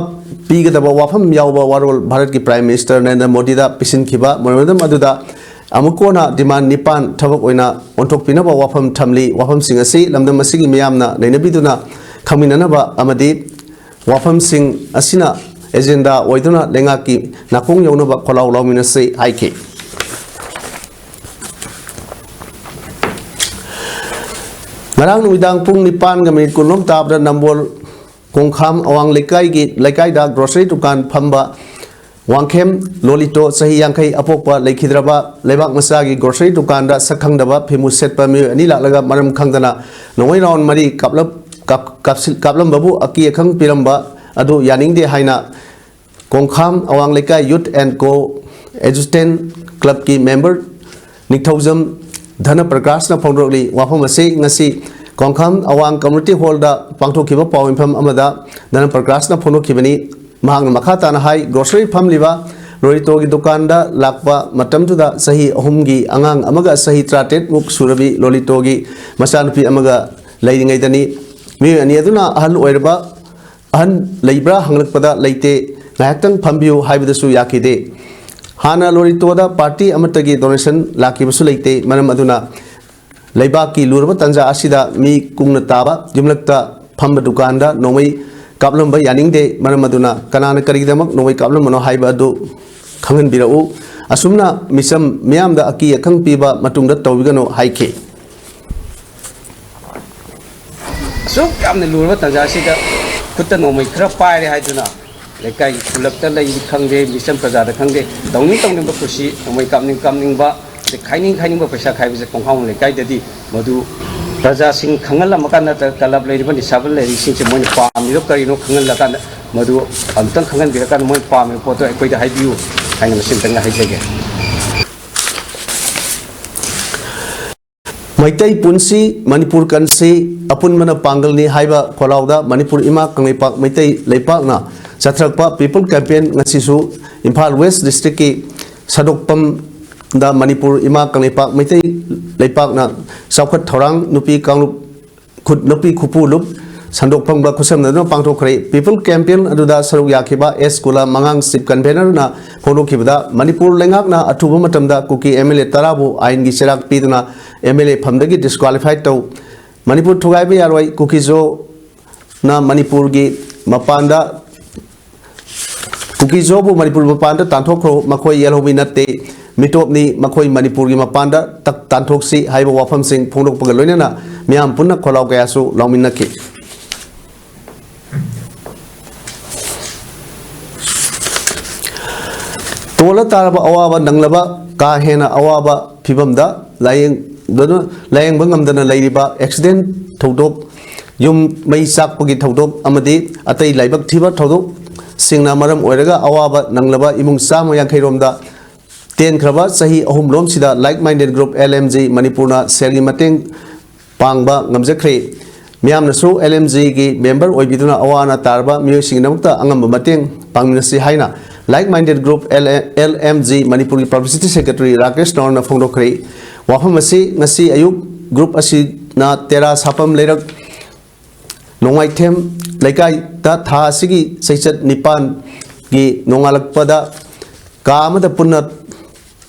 ꯄꯤꯒꯗꯕ ꯋꯥꯐꯝ ꯌꯥꯎꯕ ꯋꯥꯔꯣꯜ ꯚꯥꯔꯠꯀꯤ Prime Minister ꯅꯔꯦꯟꯗ꯭ꯔ ꯃꯣꯗꯤꯗ ꯄꯤꯁꯤꯟꯈꯤꯕ ꯃꯦꯃꯣꯔꯦꯟꯗꯝ ꯑꯗꯨꯗ ꯑꯃꯨꯛꯀꯣꯅ demand ꯅꯤꯄꯥꯟ ꯊꯕꯛ ꯑꯣꯏꯅ ꯑꯣꯟꯊꯣꯛꯄꯤꯅꯕ ꯋꯥꯐꯝ ꯊꯝꯂꯤ꯫ ꯋꯥꯐꯝꯁꯤꯡ ꯑꯁꯤ ꯂꯝꯗꯝ ꯑꯁꯤꯒꯤ ꯃꯤꯌꯥꯝꯅ ꯅꯩꯅꯕꯤꯗꯨꯅ ꯈꯪꯃꯤꯟꯅꯅꯕ ꯑꯃꯗꯤ ꯋꯥꯐꯝꯁꯤꯡ ꯑꯁꯤꯅ agenda ꯑꯣꯏꯗꯨꯅ ꯂꯩꯉꯥꯛꯀꯤ ꯅꯥꯀꯣꯡ ꯌꯧꯅꯕ ꯈꯣꯜꯂꯥꯎ ꯂꯥꯎꯃꯤꯟꯅꯁꯤ ꯍꯥꯏꯈꯤ꯫ ꯉꯔꯥꯡ ꯅꯨꯃꯤꯗꯥꯡ ꯄꯨꯡ ꯅꯤꯄꯥꯟꯒ ꯃꯤꯅꯤꯠ ꯀꯨꯟꯂꯣꯝ ꯇꯥꯕꯗ ꯅꯝꯕꯣꯜ ꯀꯣꯡꯈꯥꯝ ꯑꯋꯥꯡ ꯂꯩꯀꯥꯏꯒꯤ, ꯂꯩꯀꯥꯏꯗ grocery ꯗꯨꯀꯥꯟ ꯐꯝꯕ ꯋꯥꯡꯈꯦꯝ ꯂꯣꯂꯤꯇꯣ, ꯆꯍꯤ ꯌꯥꯡꯈꯩ, ꯑꯄꯣꯛꯄ, ꯂꯩꯈꯤꯗ꯭ꯔꯕ ꯂꯩꯕꯥꯛ ꯃꯆꯥꯒꯤ grocery ꯗꯨꯀꯥꯟꯗ ꯁꯛ ꯈꯪꯗꯕ ꯐꯤꯃꯨ ꯁꯦꯠꯄ ꯃꯤꯑꯣꯏ ꯑꯅꯤ ꯂꯥꯛꯂꯒ ꯃꯔꯝ ꯈꯪꯗꯅ ꯅꯣꯡꯃꯩ round ꯃꯔꯤ ꯀꯥꯞꯂꯝ-, ꯀꯥꯞ-, ꯀꯥꯞꯁꯤꯜ-, ꯀꯥꯞꯂꯝꯕꯕꯨ ꯑꯀꯤ ꯑꯈꯪ ꯄꯤꯔꯝꯕ ꯑꯗꯨ ꯌꯥꯅꯤꯡꯗꯦ ꯍꯥꯏꯅ ꯀꯣꯡꯈꯥꯝ ꯑꯋꯥꯡ ꯂꯩꯀꯥꯏ Youth and Co Adjutants Club ꯀꯤ member ꯅꯤꯡꯊꯧꯖꯝ ꯙꯅ ꯄ꯭ꯔꯀꯥꯁꯅ ꯐꯣꯡꯗꯣꯔꯛꯂꯤ꯫ ꯋꯥꯐꯝ ꯑꯁꯤ ꯉꯁꯤ ꯀꯣꯡꯈꯥꯝ ꯑꯋꯥꯡ community hall ꯗ ꯄꯥꯡꯊꯣꯛꯈꯤꯕ ꯄꯥꯎ ꯃꯤꯐꯝ ꯑꯃꯗ ꯙꯅ ꯄ꯭ꯔꯀꯥꯁꯅ ꯐꯣꯡꯗꯣꯛꯈꯤꯕꯅꯤ꯫ ꯃꯍꯥꯛꯅ ꯃꯈꯥ ꯇꯥꯅ ꯍꯥꯏ, grocery ꯐꯝꯂꯤꯕ ꯂꯣꯔꯤꯇꯣꯒꯤ ꯗꯨꯀꯥꯟꯗ ꯂꯥꯛꯄ ꯃꯇꯝꯗꯨꯗ ꯆꯍꯤ ꯑꯍꯨꯝꯒꯤ ꯑꯉꯥꯡ ꯑꯃꯒ ꯆꯍꯤ ꯇꯔꯥꯇꯔꯦꯠ ꯃꯨꯛ ꯁꯨꯔꯕꯤ ꯂꯣꯂꯤꯇꯣꯒꯤ ꯃꯆꯥꯅꯨꯄꯤ ꯑꯃꯒ ꯂꯩꯔꯤꯉꯩꯗꯅꯤ꯫ ꯃꯤꯑꯣꯏ ꯑꯅꯤ ꯑꯗꯨꯅ ꯑꯍꯜ ꯑꯣꯏꯔꯕ, ꯑꯍꯟ ꯂꯩꯕ꯭ꯔꯥ ꯍꯪꯂꯛꯄꯗ ꯂꯩꯇꯦ, ꯉꯥꯏꯍꯥꯛꯇꯪ ꯐꯝꯕꯤꯌꯨ ꯍꯥꯏꯕꯗꯁꯨ ꯌꯥꯈꯤꯗꯦ꯫ ꯍꯥꯟꯅ ꯂꯣꯔꯤꯇꯣꯗ party ꯑꯃꯠꯇꯒꯤ donation ꯂꯥꯛꯈꯤꯕꯁꯨ ꯂꯩꯇꯦ꯫ ꯃꯔꯝ ꯑꯗꯨꯅ ꯂꯩꯕꯥꯛꯀꯤ ꯂꯨꯔꯕ ꯇꯥꯟꯖꯥ ꯑꯁꯤꯗ ꯃꯤ ꯀꯨꯡꯅ ꯇꯥꯕ ꯌꯨꯝꯂꯛꯇ ꯐꯝꯕ ꯗꯨꯀꯥꯟꯗ ꯅꯣꯡꯃꯩ ꯀꯥꯞꯂꯝꯕ ꯌꯥꯅꯤꯡꯗꯦ꯫ ꯃꯔꯝ ꯑꯗꯨꯅ ꯀꯅꯥꯅ ꯀꯔꯤꯒꯤꯗꯃꯛ ꯅꯣꯡꯃꯩ ꯀꯥꯞꯂꯝꯕꯅꯣ ꯍꯥꯏꯕ ꯑꯗꯨ ꯈꯪꯍꯟꯕꯤꯔꯛꯎ꯫ ꯑꯁꯨꯝꯅ ꯃꯤꯆꯝ ꯃꯤꯌꯥꯝꯗ ꯑꯀꯤ ꯑꯈꯪ ꯄꯤꯕ ꯃꯇꯨꯡꯗ ꯇꯧꯕꯤꯒꯅꯨ ꯍꯥꯏꯈꯤ꯫ ꯑꯁꯨꯛ ꯌꯥꯝꯅ ꯂꯨꯔꯕ ꯇꯥꯟꯖꯥ ꯑꯁꯤꯗ ꯈꯨꯠꯇ ꯅꯣꯡꯃꯩ ꯈꯔ ꯄꯥꯏꯔꯦ ꯍꯥꯏꯗꯨꯅ ꯂꯩꯀꯥꯏꯒꯤ ꯈꯨꯜꯂꯛꯇ ꯂꯩꯔꯤ ꯈꯪꯗꯦ, ꯃꯤꯆꯝ ꯄ꯭ꯔꯖꯥꯗ ꯈꯪꯗꯦ, ꯇꯧꯅꯤꯡ ꯇꯧꯅꯤꯡꯕ ꯀꯨꯁꯤ, ꯅꯣꯡꯃꯩ ꯀꯥꯞꯅꯤꯡ ꯀꯥꯞꯅꯤꯡꯕ, ꯑꯗꯩ ꯈꯥꯏꯅꯤꯡ ꯈꯥꯏꯅꯤꯡꯕ ꯄꯩꯁꯥ ꯈꯥꯏꯕꯁꯦ ꯈꯣꯡꯍꯥꯎ ꯂꯩꯀꯥꯏꯗꯗꯤ ꯃꯗꯨ ꯄ꯭ꯔꯖꯥꯁꯤꯡ ꯈꯪꯍꯜꯂꯝꯃꯀꯥꯟꯗ, ꯅꯠꯇ꯭ꯔꯒ ꯀ꯭ꯂꯕ ꯂꯩꯔꯤꯕ ꯅꯤꯁꯥꯕꯟ ꯂꯩꯔꯤꯁꯤꯡꯁꯦ ꯃꯣꯏꯅ ꯄꯥꯝꯃꯤꯗꯣ ꯀꯔꯤꯅꯣ ꯈꯪꯍꯜꯂꯀꯥꯟꯗ, ꯃꯗꯨ ꯑꯃꯨꯛꯇꯪ ꯈꯪꯍꯟꯕꯤꯔꯀꯥꯟꯗ ꯃꯣꯏꯅ ꯄꯥꯝꯃꯤꯕ ꯄꯣꯠꯇꯣ ꯑꯩꯈꯣꯏꯗ ꯍꯥꯏꯕꯤꯌꯨ ꯍꯥꯏꯅ ꯃꯁꯤꯝꯇꯪꯒ ꯍꯥꯏꯖꯒꯦ꯫ ꯃꯩꯇꯩ ꯄꯨꯟꯁꯤ, ꯃꯅꯤꯄꯨꯔ ꯀꯟꯁꯤ, ꯑꯄꯨꯟꯕꯅ ꯄꯥꯡꯒꯜꯅꯤ ꯍꯥꯏꯕ ꯈꯣꯜꯂꯥꯎꯗ ꯃꯅꯤꯄꯨꯔ ꯏꯃꯥ ꯀꯪꯂꯩꯄꯥꯛ ꯃꯩꯇꯩ ꯂꯩꯄꯥꯛꯅ ꯆꯠꯊꯔꯛꯄ People Campaign ꯉꯁꯤꯁꯨ ꯏꯝꯐꯥꯜ ꯋꯦꯁ ꯗꯤꯁꯇ꯭ꯔꯤꯛꯀꯤ ꯁꯥꯗꯣꯛꯄꯝꯗ ꯃꯅꯤꯄꯨꯔ ꯏꯃꯥ ꯀꯪꯂꯩꯄꯥꯛ ꯃꯩꯇꯩ ꯂꯩꯄꯥꯛꯅ ꯆꯥꯎꯈꯠ ꯊꯧꯔꯥꯡ ꯅꯨꯄꯤ ꯀꯥꯡꯂꯨꯞ ꯈꯨꯠ ꯅꯨꯄꯤ ꯈꯨꯄꯨꯂꯨꯞ ꯁꯟꯗꯣꯛ ꯐꯪꯕ ꯈꯨꯠꯁꯝꯅꯗꯨꯅ ꯄꯥꯡꯊꯣꯛꯈ꯭ꯔꯦ꯫ People Campaign ꯑꯗꯨꯗ ꯁꯔꯨꯛ ꯌꯥꯈꯤꯕ ꯑꯦꯁ ꯀꯨꯂꯥ ꯃꯉꯥꯡ Chief Convener ꯅ ꯐꯣꯡꯗꯣꯛꯈꯤꯕꯗ, ꯃꯅꯤꯄꯨꯔ ꯂꯩꯉꯥꯛꯅ ꯑꯊꯨꯕ ꯃꯇꯝꯗ ꯀꯨꯀꯤ ꯑꯦꯝ ꯑꯦꯜ ꯑꯦ ꯇꯔꯥꯕꯨ ꯑꯥꯏꯟꯒꯤ ꯆꯩꯔꯥꯛ ꯄꯤꯗꯨꯅ ꯑꯦꯝ ꯑꯦꯜ ꯑꯦ ꯐꯝꯗꯒꯤ ꯗꯤꯁꯀ꯭ꯋꯥꯂꯤꯐꯥꯏ ꯇꯧ, ꯃꯅꯤꯄꯨꯔ ꯊꯨꯒꯥꯏꯕ ꯌꯥꯔꯣꯏ, ꯀꯨꯀꯤꯖꯣꯅ ꯃꯅꯤꯄꯨꯔꯒꯤ ꯃꯄꯥꯟꯗ ꯀꯨꯀꯤꯖꯣꯕꯨ ꯃꯅꯤꯄꯨꯔ ꯃꯄꯥꯟꯗ ꯇꯥꯟꯊꯣꯛꯈ꯭ꯔꯣ, ꯃꯈꯣꯏ ꯌꯦꯜꯍꯧꯕꯤ ꯅꯠꯇꯦ, ꯃꯤꯇꯣꯞꯅꯤ, ꯃꯈꯣꯏ ꯃꯅꯤꯄꯨꯔꯒꯤ ꯃꯄꯥꯟꯗ ꯇꯛ-, ꯇꯥꯟꯊꯣꯛꯁꯤ ꯍꯥꯏꯕ ꯋꯥꯐꯝꯁꯤꯡ ꯐꯣꯡꯗꯣꯛꯄꯒ ꯂꯣꯏꯅꯅ ꯃꯤꯌꯥꯝ ꯄꯨꯟꯅ ꯈꯣꯜꯂꯥꯎ ꯀꯌꯥꯁꯨ ꯂꯥꯎꯃꯤꯟꯅꯈꯤ꯫ ꯇꯣꯜꯂ ꯇꯥꯔꯕ ꯑꯋꯥꯕ ꯅꯪꯂꯕ ꯀꯥ ꯍꯦꯟꯅ ꯑꯋꯥꯕ ꯐꯤꯕꯝꯗ ꯂꯥꯌꯦꯡꯗꯨꯅ, ꯂꯥꯌꯦꯡꯕ ꯉꯝꯗꯅ ꯂꯩꯔꯤꯕ ꯑꯦꯛꯁꯤꯗꯦꯟ ꯊꯧꯗꯣꯛ, ꯌꯨꯝ ꯃꯩ ꯆꯥꯛꯄꯒꯤ ꯊꯧꯗꯣꯛ ꯑꯃꯗꯤ ꯑꯇꯩ ꯂꯥꯏꯕꯛ ꯊꯤꯕ ꯊꯧꯗꯣꯛꯁꯤꯡꯅ ꯃꯔꯝ ꯑꯣꯏꯔꯒ ꯑꯋꯥꯕ ꯅꯪꯂꯕ ꯏꯃꯨꯡ ꯆꯥꯝꯃ ꯌꯥꯡꯈꯩ ꯔꯣꯝꯗ ꯇꯦꯟꯈ꯭ꯔꯕ ꯆꯍꯤ ꯑꯍꯨꯝ ꯂꯣꯝꯁꯤꯗ Like Minded Group L M G ꯃꯅꯤꯄꯨꯔꯅ ꯁꯦꯜꯒꯤ ꯃꯇꯦꯡ ꯄꯥꯡꯕ ꯉꯝꯖꯈ꯭ꯔꯦ꯫ ꯃꯤꯌꯥꯝꯅꯁꯨ L M G ꯒꯤ member ꯑꯣꯏꯕꯤꯗꯨꯅ ꯑꯋꯥ ꯑꯅꯥ ꯇꯥꯔꯕ ꯃꯤꯑꯣꯏꯁꯤꯡꯒꯤꯗꯃꯛꯇ ꯑꯉꯝꯕ ꯃꯇꯦꯡ ꯄꯥꯡꯃꯤꯟꯅꯁꯤ ꯍꯥꯏꯅ Like Minded Group L M G ꯃꯅꯤꯄꯨꯔꯒꯤ Publicity Secretary ꯔꯥꯀꯦꯁ ꯅꯥꯎꯔꯅ ꯐꯣꯡꯗꯣꯛꯈ꯭ꯔꯦ꯫ ꯋꯥꯐꯝ ꯑꯁꯤ ꯉꯁꯤ ꯑꯌꯨꯛ group ꯑꯁꯤꯅ ꯇꯦꯔꯥ ꯁꯥꯄꯝ ꯂꯩꯔꯛ ꯅꯣꯡꯃꯥꯏꯊꯦꯝ ꯂꯩꯀꯥꯏꯗ ꯊꯥ ꯑꯁꯤꯒꯤ ꯆꯩꯆꯠ ꯅꯤꯄꯥꯟꯒꯤ ꯅꯣꯡꯉꯥꯜꯂꯛꯄꯗ ꯀꯥ ꯑꯃꯗ ꯄꯨꯟꯅ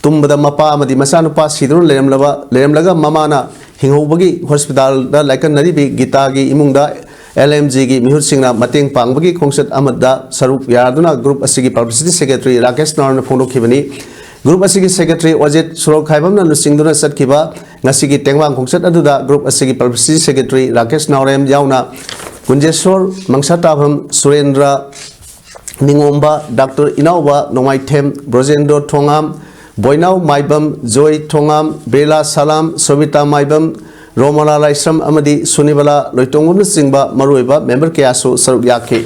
ꯇꯨꯝꯕꯗ ꯃꯄꯥ ꯑꯃꯗꯤ ꯃꯆꯥꯅꯨꯄꯥ ꯁꯤꯗꯨꯅ ꯂꯩꯔꯝꯂꯕ, ꯂꯩꯔꯝꯂꯒ ꯃꯃꯥꯅ ꯍꯤꯡꯍꯧꯕꯒꯤ ꯍꯣꯁꯄꯤꯇꯥꯜꯗ ꯂꯥꯏꯀꯠꯅꯔꯤꯕꯤ ꯒꯤꯇꯥꯒꯤ ꯏꯃꯨꯡꯗ L M G ꯒꯤ ꯃꯤꯍꯨꯠꯁꯤꯡꯅ ꯃꯇꯦꯡ ꯄꯥꯡꯕꯒꯤ ꯈꯣꯡꯆꯠ ꯑꯃꯗ ꯁꯔꯨꯛ ꯌꯥꯗꯨꯅ group ꯑꯁꯤꯒꯤ Publicity Secretary ꯔꯥꯀꯦꯁ ꯅꯥꯎꯔꯅ ꯐꯣꯡꯗꯣꯛꯈꯤꯕꯅꯤ꯫ Group ꯑꯁꯤꯒꯤ Secretary ꯑꯣꯖꯤꯠ ꯁꯣꯔꯣꯛꯈꯥꯏꯕꯝꯅ ꯂꯨꯆꯤꯡꯗꯨꯅ ꯆꯠꯈꯤꯕ ꯉꯁꯤꯒꯤ ꯇꯦꯡꯕꯥꯡ ꯈꯣꯡꯆꯠ ꯑꯗꯨꯗ group ꯑꯁꯤꯒꯤ Publicity Secretary ꯔꯥꯀꯦꯁ ꯅꯥꯎꯔꯦꯝ ꯌꯥꯎꯅ ꯀꯨꯟꯖꯦꯁꯣꯔ, ꯃꯪꯁꯥꯇꯥꯕꯝ ꯁꯨꯔꯦꯟꯗ꯭ꯔ, ꯅꯤꯉꯣꯝꯕ, ꯗꯥꯛꯇꯔ ꯏꯅꯥꯎꯕ ꯅꯣꯡꯃꯥꯏꯊꯦꯝ, ꯕ꯭ꯔꯣꯖꯦꯟꯗ꯭ꯔꯣ ꯊꯣꯉꯥꯝ, ꯕꯣꯏꯅꯥꯎ ꯃꯥꯏꯕꯝ, ꯖꯣꯏ ꯊꯣꯉꯥꯝ, ꯕꯤꯔꯂꯥ ꯁꯂꯥꯝ, ꯁꯣꯕꯤꯇꯥ ꯃꯥꯏꯕꯝ, ꯔꯣꯃꯂꯥ ꯂꯥꯏꯁ꯭ꯔꯝ ꯑꯃꯗꯤ ꯁꯨꯅꯤꯕꯂꯥ ꯂꯣꯏꯇꯣꯡꯕꯝꯅꯆꯤꯡꯕ ꯃꯔꯨꯑꯣꯏꯕ ꯃꯦꯝꯕꯔ ꯀꯌꯥꯁꯨ ꯁꯔꯨꯛ ꯌꯥꯈꯤ꯫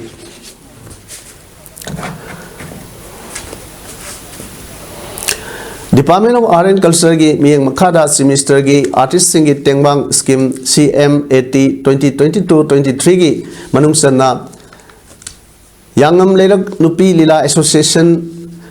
Department of Art and Cultureꯒꯤ ꯃꯤꯠꯌꯦꯡ ꯃꯈꯥꯗ ꯁꯤꯃꯤꯁꯇꯔꯒꯤ ꯑꯥꯔꯇꯤꯁꯁꯤꯡꯒꯤ ꯇꯦꯡꯕꯥꯡ scheme C M A T twenty twenty-two twenty-threeꯒꯤ ꯃꯅꯨꯡ ꯆꯟꯅ ꯌꯥꯉꯝ ꯂꯩꯔꯛ ꯅꯨꯄꯤ ꯂꯤꯂꯥ ꯑꯦꯁꯣꯁꯤꯌꯦꯁꯟ,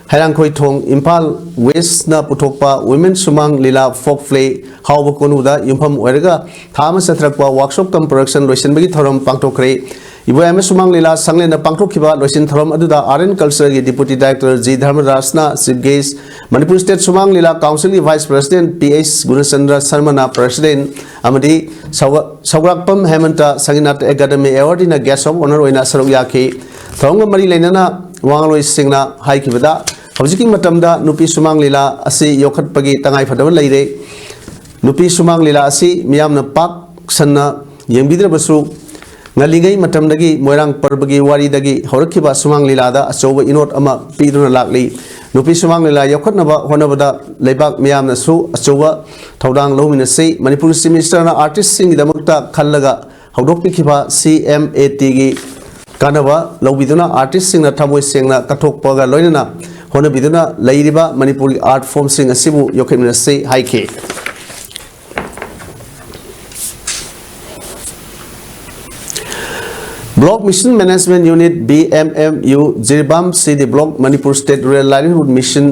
ꯍꯩꯔꯥꯡꯈꯣꯏꯊꯣꯡ, ꯏꯝꯐꯥꯜ ꯋꯦꯁꯅ ꯄꯨꯊꯣꯛꯄ ꯋꯤꯃꯦꯟ ꯁꯨꯃꯥꯡ ꯂꯤꯂꯥ ꯐꯣꯛ ꯄ꯭ꯂꯦ ꯍꯥꯎꯕ ꯀꯣꯅꯨꯗ ꯌꯨꯝꯐꯝ ꯑꯣꯏꯔꯒ ꯊꯥ ꯑꯃ ꯆꯠꯊꯔꯛꯄ workshop cum production ꯂꯣꯏꯁꯤꯟꯕꯒꯤ ꯊꯧꯔꯝ ꯄꯥꯡꯊꯣꯛꯈ꯭ꯔꯦ꯫ ꯏꯕꯣꯌꯥꯏꯃ ꯁꯨꯃꯥꯡ ꯂꯤꯂꯥ ꯁꯪꯂꯦꯟꯗ ꯄꯥꯡꯊꯣꯛꯈꯤꯕ ꯂꯣꯏꯁꯤꯟ ꯊꯧꯔꯝ ꯑꯗꯨꯗ Art and Cultureꯒꯤ Deputy Director G ꯙꯔꯃꯔꯥꯖꯅ chief guest, Manipur State ꯁꯨꯃꯥꯡ ꯂꯤꯂꯥ Councilꯒꯤ Vice President P H ꯒꯨꯅꯆꯟꯗ꯭ꯔ ꯁꯔꯃꯅ President ꯑꯃꯗꯤ ꯁꯧꯒ-, ꯁꯧꯒ꯭ꯔꯥꯛꯄꯝ ꯍꯦꯃꯟꯇ Sangeet Natak academy awardeeꯅ guest of honour ꯑꯣꯏꯅ ꯁꯔꯨꯛ ꯌꯥꯈꯤ꯫ ꯊꯧꯔꯝꯒ ꯃꯔꯤ ꯂꯩꯅꯅ ꯋꯥꯉꯥꯡꯂꯣꯏꯁꯤꯡꯅ ꯍꯥꯏꯈꯤꯕꯗ, ꯍꯧꯖꯤꯛꯀꯤ ꯃꯇꯝꯗ ꯅꯨꯄꯤ ꯁꯨꯃꯥꯡ ꯂꯤꯂꯥ ꯑꯁꯤ ꯌꯣꯛꯈꯠꯄꯒꯤ ꯇꯉꯥꯏꯐꯗꯕ ꯂꯩꯔꯦ꯫ ꯅꯨꯄꯤ ꯁꯨꯃꯥꯡ ꯂꯤꯂꯥ ꯑꯁꯤ ꯃꯤꯌꯥꯝꯅ ꯄꯥꯛ ꯁꯟꯅ ꯌꯦꯡꯕꯤꯗ꯭ꯔꯕꯁꯨ, ꯉꯜꯂꯤꯉꯩ ꯃꯇꯝꯗꯒꯤ ꯃꯣꯏꯔꯥꯡ ꯄꯔꯕꯒꯤ ꯋꯥꯔꯤꯗꯒꯤ ꯍꯧꯔꯛꯈꯤꯕ ꯁꯨꯃꯥꯡ ꯂꯤꯂꯥꯗ ꯑꯆꯧꯕ ꯏꯅꯣꯠ ꯑꯃ ꯄꯤꯗꯨꯅ ꯂꯥꯛꯂꯤ꯫ ꯅꯨꯄꯤ ꯁꯨꯃꯥꯡ ꯂꯤꯂꯥ ꯌꯣꯛꯈꯠꯅꯕ ꯍꯣꯠꯅꯕꯗ ꯂꯩꯕꯥꯛ ꯃꯤꯌꯥꯝꯅꯁꯨ ꯑꯆꯧꯕ ꯊꯧꯗꯥꯡ ꯂꯧꯃꯤꯟꯅꯁꯤ꯫ ꯃꯅꯤꯄꯨꯔ Chief Ministerꯅ artistꯁꯤꯡꯒꯤꯗꯃꯛꯇ ꯈꯜꯂꯒ ꯍꯧꯗꯣꯛꯄꯤꯈꯤꯕ C M A Tꯒꯤ ꯀꯥꯟꯅꯕ ꯂꯧꯕꯤꯗꯨꯅ artistꯁꯤꯡꯅ ꯊꯃꯣꯏ ꯁꯦꯡꯅ ꯀꯠꯊꯣꯛꯄꯒ ꯂꯣꯏꯅꯅ ꯍꯣꯠꯅꯕꯤꯗꯨꯅ ꯂꯩꯔꯤꯕ ꯃꯅꯤꯄꯨꯔꯒꯤ art formꯁꯤꯡ ꯑꯁꯤꯕꯨ ꯌꯣꯛꯈꯠꯃꯤꯟꯅꯁꯤ ꯍꯥꯏꯈꯤ꯫ Block Mission Management Unit, B M M U, Jiribam C D Block, Manipur State Rural Livelihood Mission,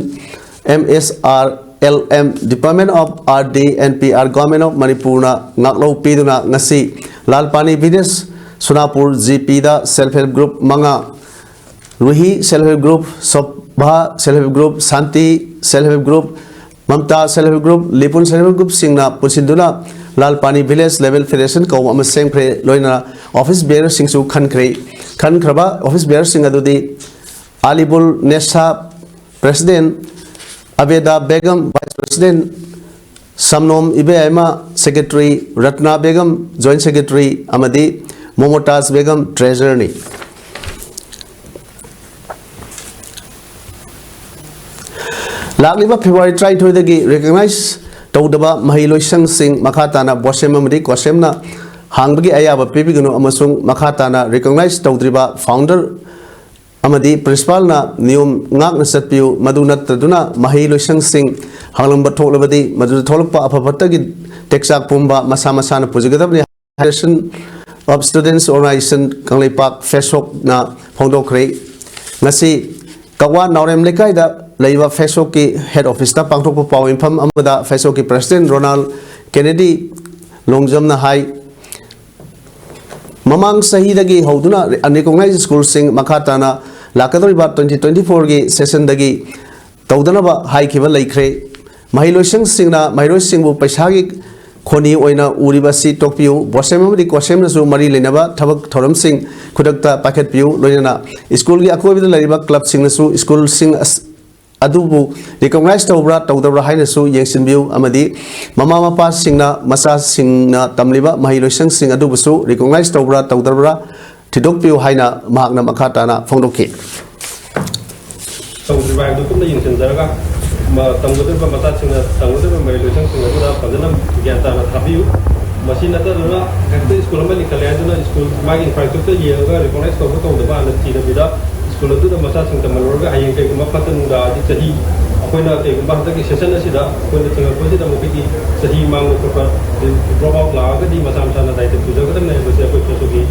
M S R L M, Department of R D and P R, Government of Manipurꯅ ꯉꯥꯛꯂꯧ ꯄꯤꯗꯨꯅ ꯉꯁꯤ ꯂꯥꯜꯄꯥꯅꯤ Village, ꯁꯣꯅꯥꯄꯨꯔ G Pꯗ self help group ꯃꯉꯥ, ꯔꯨꯍꯤ self help group, Sobha self help group, ꯁꯥꯟꯇꯤ self help group, Mamta self help group, ꯂꯤꯄꯨꯟ self help groupꯁꯤꯡꯅ ꯄꯨꯟꯁꯤꯟꯗꯨꯅ ꯂꯥꯜꯄꯥꯅꯤ Village Level Federation ꯀꯧꯕ ꯑꯃ ꯁꯦꯝꯈ꯭ꯔꯦ꯫ ꯂꯣꯏꯅꯅ office bearerꯁꯤꯡꯁꯨ ꯈꯟꯈ꯭ꯔꯦ꯫ ꯈꯟꯈ꯭ꯔꯕ office bearerꯁꯤꯡ ꯑꯗꯨꯗꯤ ꯑꯥꯂꯤꯕꯨꯜ ꯅꯦꯁꯥ, President, ꯑꯕꯦꯗꯥ Begum, Vice President, ꯁꯝꯅꯣꯝ ꯏꯕꯦꯌꯥꯏꯃ, Secretary, Ratna Begum, Joint Secretary, ꯑꯃꯗꯤ ꯃꯣꯃꯣꯇꯥꯖ ꯕꯦꯒꯝ ꯇ꯭ꯔꯦꯖꯔꯅꯤ꯫ ꯂꯥꯛꯂꯤꯕ ꯐꯦꯕ꯭ꯔꯨꯋꯥꯔꯤ ꯇꯔꯥꯅꯤꯊꯣꯏꯗꯒꯤ ꯔꯤꯀꯣꯛꯅꯥꯏꯖ ꯇꯧꯗꯕ ꯃꯍꯩꯂꯣꯏꯁꯪꯁꯤꯡ ꯃꯈꯥ ꯇꯥꯅ ꯕꯣꯁꯦꯝ ꯑꯃꯗꯤ ꯀꯣꯁꯦꯝꯅ ꯍꯥꯡꯕꯒꯤ ꯑꯌꯥꯕ ꯄꯤꯕꯤꯒꯅꯨ ꯑꯃꯁꯨꯡ ꯃꯈꯥ ꯇꯥꯅ ꯔꯤꯀꯣꯛꯅꯥꯏꯖ ꯇꯧꯗ꯭ꯔꯤꯕ ꯐꯥꯎꯟꯗꯔ ꯑꯃꯗꯤ ꯄ꯭ꯔꯤꯟꯁꯤꯄꯥꯜꯅ ꯅꯤꯌꯣꯝ ꯉꯥꯛꯅ ꯆꯠꯄꯤꯌꯨ꯫ ꯃꯗꯨ ꯅꯠꯇꯗꯨꯅ ꯃꯍꯩꯂꯣꯏꯁꯪꯁꯤꯡ ꯍꯥꯡꯂꯝꯕ ꯊꯣꯛꯂꯕꯗꯤ ꯃꯗꯨꯗ ꯊꯣꯛꯂꯛꯄ ꯑꯐ ꯐꯠꯇꯒꯤ ꯇꯦꯛꯆꯥꯛ ꯄꯨꯝꯕ ꯃꯁꯥ ꯃꯁꯥꯅ ꯄꯨꯖꯒꯗꯕꯅꯤ꯫ Federation of Students Organization Kangleipak, ꯐꯦꯁꯣꯛꯅ ꯐꯣꯡꯗꯣꯛꯈ꯭ꯔꯦ꯫ ꯉꯁꯤ ꯀꯛꯋꯥ ꯅꯥꯎꯔꯦꯝ ꯂꯩꯀꯥꯏꯗ ꯂꯩꯕ ꯐꯦꯁꯣꯛꯀꯤ ꯍꯦꯗ ꯑꯣꯐꯤꯁꯇ ꯄꯥꯡꯊꯣꯛꯄ ꯄꯥꯎ ꯃꯤꯐꯝ ꯑꯃꯗ ꯐꯦꯁꯣꯛꯀꯤ ꯄ꯭ꯔꯁꯤꯗꯦꯟ ꯔꯣꯅꯥꯜ ꯀꯦꯅꯦꯗꯤ ꯂꯣꯡꯖꯝꯅ ꯍꯥꯏ, ꯃꯃꯥꯡ ꯆꯍꯤꯗꯒꯤ ꯍꯧꯗꯨꯅ ꯑꯟꯔꯤꯀꯣꯛꯅꯥꯏꯖ ꯁ꯭ꯀꯨꯜꯁꯤꯡ ꯃꯈꯥ ꯇꯥꯅ ꯂꯥꯛꯀꯗꯧꯔꯤꯕ ꯇ꯭ꯋꯦꯟꯇꯤ ꯇ꯭ꯋꯦꯟꯇꯤ ꯐꯣꯔꯒꯤ ꯁꯦꯁꯟꯗꯒꯤ ꯇꯧꯗꯅꯕ ꯍꯥꯏꯈꯤꯕ ꯂꯩꯈ꯭ꯔꯦ꯫ ꯃꯍꯩꯂꯣꯏꯁꯪꯁꯤꯡꯅ ꯃꯍꯩꯔꯣꯏꯁꯤꯡꯕꯨ ꯄꯩꯁꯥꯒꯤ ꯈꯣꯅꯤ ꯑꯣꯏꯅ ꯎꯔꯤꯕ ꯑꯁꯤ ꯇꯣꯛꯄꯤꯌꯨ꯫ ꯕꯣꯁꯦꯝ ꯑꯃꯗꯤ ꯀꯣꯁꯦꯝꯅꯁꯨ ꯃꯔꯤ ꯂꯩꯅꯕ ꯊꯕꯛ ꯊꯧꯔꯝꯁꯤꯡ ꯈꯨꯗꯛꯇ ꯄꯥꯏꯈꯠꯄꯤꯌꯨ꯫ ꯂꯣꯏꯅꯅ ꯁ꯭ꯀꯨꯜꯒꯤ ꯑꯀꯣꯏꯕꯗ ꯂꯩꯔꯤꯕ ꯀ꯭ꯂꯕꯁꯤꯡꯅꯁꯨ ꯁ꯭ꯀꯨꯜꯁꯤꯡ ꯑꯁ-, ꯑꯗꯨꯕꯨ ꯔꯤꯀꯣꯛꯅꯥꯏꯖ ꯇꯧꯕ꯭ꯔꯥ ꯇꯧꯗꯕ꯭ꯔꯥ ꯍꯥꯏꯅꯁꯨ ꯌꯦꯡꯁꯤꯟꯕꯤꯌꯨ ꯑꯃꯗꯤ ꯃꯃꯥ ꯃꯄꯥꯁꯤꯡꯅ ꯃꯆꯥꯁꯤꯡꯅ ꯇꯝꯂꯤꯕ ꯃꯍꯩꯂꯣꯏꯁꯪꯁꯤꯡ ꯑꯗꯨꯕꯨꯁꯨ ꯔꯤꯀꯣꯛꯅꯥꯏꯖ ꯇꯧꯕ꯭ꯔꯥ ꯇꯧꯗꯕ꯭ꯔꯥ ꯊꯤꯗꯣꯛꯄꯤꯌꯨ ꯍꯥꯏꯅ ꯃꯍꯥꯛꯅ ꯃꯈꯥ ꯇꯥꯅ ꯐꯣꯡꯗꯣꯛꯈꯤ꯫ ꯇꯧꯗ꯭ꯔꯤꯕ ꯍꯥꯏꯕꯗꯨ ꯀꯨꯞꯅ ꯌꯦꯡꯁꯤꯟꯖꯔꯒ, ꯃ-, ꯇꯝꯒꯗꯧꯔꯤꯕ ꯃꯆꯥꯁꯤꯡꯅ ꯇꯝꯒꯗꯧꯔꯤꯕ ꯃꯍꯩꯂꯣꯏꯁꯪꯁꯤꯡ ꯑꯗꯨꯗ ꯐꯖꯅ ꯒ꯭ꯌꯥꯟ ꯇꯥꯅ ꯊꯥꯕꯤꯌꯨ꯫ ꯃꯁꯤ ꯅꯠꯇꯗꯨꯅ ꯍꯦꯛꯇ ꯁ꯭ꯀꯨꯜ ꯑꯃ ꯂꯤꯡꯈꯠꯂꯦ ꯍꯥꯏꯗꯨꯅ ꯁ꯭ꯀꯨꯜ ꯃꯥꯒꯤ ꯏꯟꯐ꯭ꯔꯥꯁ꯭ꯇ꯭ꯔꯛꯆꯔ ꯌꯦꯡꯉꯒ ꯔꯤꯀꯣꯛꯅꯥꯏꯖ ꯇꯧꯕ ꯇꯧꯗꯕ ꯍꯥꯟꯅ ꯊꯤꯗꯕꯤꯗ, ꯁ꯭ꯀꯨꯜ ꯑꯗꯨꯗ ꯃꯆꯥꯁꯤꯡ ꯇꯝꯍꯜꯂꯨꯔꯒ ꯍꯌꯦꯡ ꯀꯩꯒꯨꯝꯕ ꯐꯠꯇ ꯅꯨꯡꯗ ꯍꯥꯏꯗꯤ ꯆꯍꯤ, ꯑꯩꯈꯣꯏꯅ ꯀꯩꯒꯨꯝꯕ ꯍꯟꯗꯛꯀꯤ ꯁꯦꯁꯟ ꯑꯁꯤꯗ ꯑꯩꯈꯣꯏꯅ ꯊꯦꯡꯉꯛꯄꯁꯤꯗ ꯃꯈꯣꯏꯒꯤ ꯆꯍꯤ ꯃꯥꯡꯕ ꯈꯣꯠꯄ, ꯗ꯭ꯔꯣꯞ ꯑꯥꯎꯠ ꯂꯥꯛꯑꯒꯗꯤ ꯃꯁꯥ ꯃꯁꯥꯅ ꯗꯥꯏꯇ ꯄꯨꯖꯒꯗꯕꯅꯤ ꯍꯥꯏꯕꯁꯤ ꯑꯩꯈꯣꯏ ꯐꯦꯁꯣꯛꯀꯤ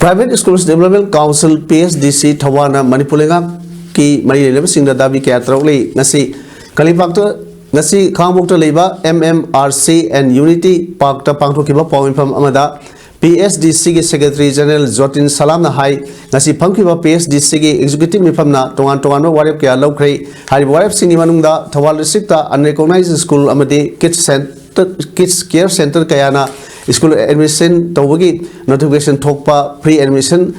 Private Schools Development Council, P S D C, ꯊꯧꯕꯥꯜꯅ Manipur ꯂꯩꯉꯥꯛꯀꯤ ꯃꯔꯤ ꯂꯩꯅꯕꯁꯤꯡꯗ ꯗꯥꯕꯤ ꯀꯌꯥ ꯇꯧꯔꯛꯂꯤ꯫ ꯉꯁꯤ ꯀꯪꯂꯩꯄꯥꯛꯇ, ꯉꯁꯤ ꯈꯥꯉꯕꯣꯛꯇ ꯂꯩꯕ M M R C and Unity Parkꯇ ꯄꯥꯡꯊꯣꯛꯈꯤꯕ ꯄꯥꯎꯃꯤꯐꯝ ꯑꯃꯗ P S D Cꯒꯤ Secretary General ꯖꯣꯇꯤꯟ ꯁꯂꯥꯝꯅ ꯍꯥꯏ, ꯉꯁꯤ ꯐꯝꯈꯤꯕ P S D Cꯒꯤ Executive ꯃꯤꯐꯝꯅ ꯇꯣꯉꯥꯟ ꯇꯣꯉꯥꯟꯕ ꯋꯥꯔꯦꯞ ꯀꯌꯥ ꯂꯧꯈ꯭ꯔꯦ꯫ ꯍꯥꯏꯔꯤꯕ ꯋꯥꯔꯦꯞꯁꯤꯡꯒꯤ ꯃꯅꯨꯡꯗ ꯊꯧꯕꯥꯜ districtꯇ unrecognized school ꯑꯃꯗꯤ kids center, kids care center ꯀꯌꯥꯅ school admission ꯇꯧꯕꯒꯤ notification ꯊꯣꯛꯄ, free admission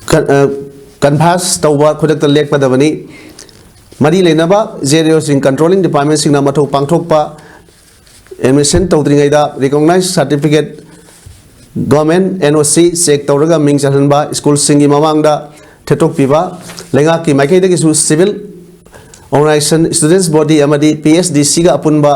ꯀꯟ-, ꯑ, ꯀꯟꯐꯥꯁ ꯇꯧꯕ ꯈꯨꯗꯛꯇ ꯂꯦꯞꯀꯗꯕꯅꯤ꯫ ꯃꯔꯤ ꯂꯩꯅꯕ J D Oꯁꯤꯡ controlling departmentꯁꯤꯡꯅ ꯃꯊꯧ ꯄꯥꯡꯊꯣꯛꯄ ꯑꯦꯗꯃꯤꯁꯟ ꯇꯧꯗ꯭ꯔꯤꯉꯩꯗ recognise certificate, government N O ꯁꯤ ꯆꯦꯛ ꯇꯧꯔꯒ ꯃꯤꯡ ꯆꯜꯍꯟꯕ, ꯁ꯭ꯀꯨꯜꯁꯤꯡꯒꯤ ꯃꯃꯥꯡꯗ ꯊꯦꯠꯇꯣꯛꯄꯤꯕ, ꯂꯩꯉꯥꯛꯀꯤ ꯃꯥꯏꯀꯩꯗꯒꯤꯁꯨ ꯁꯤꯚꯤꯜ ꯑꯣꯔꯒꯅꯥꯏꯖꯦꯁꯟ, ꯁ꯭ꯇꯨꯗꯦꯟꯠꯁ ꯕꯣꯗꯤ ꯑꯃꯗꯤ ꯄꯤ ꯑꯩꯆ ꯗꯤ ꯁꯤꯒ ꯑꯄꯨꯟꯕ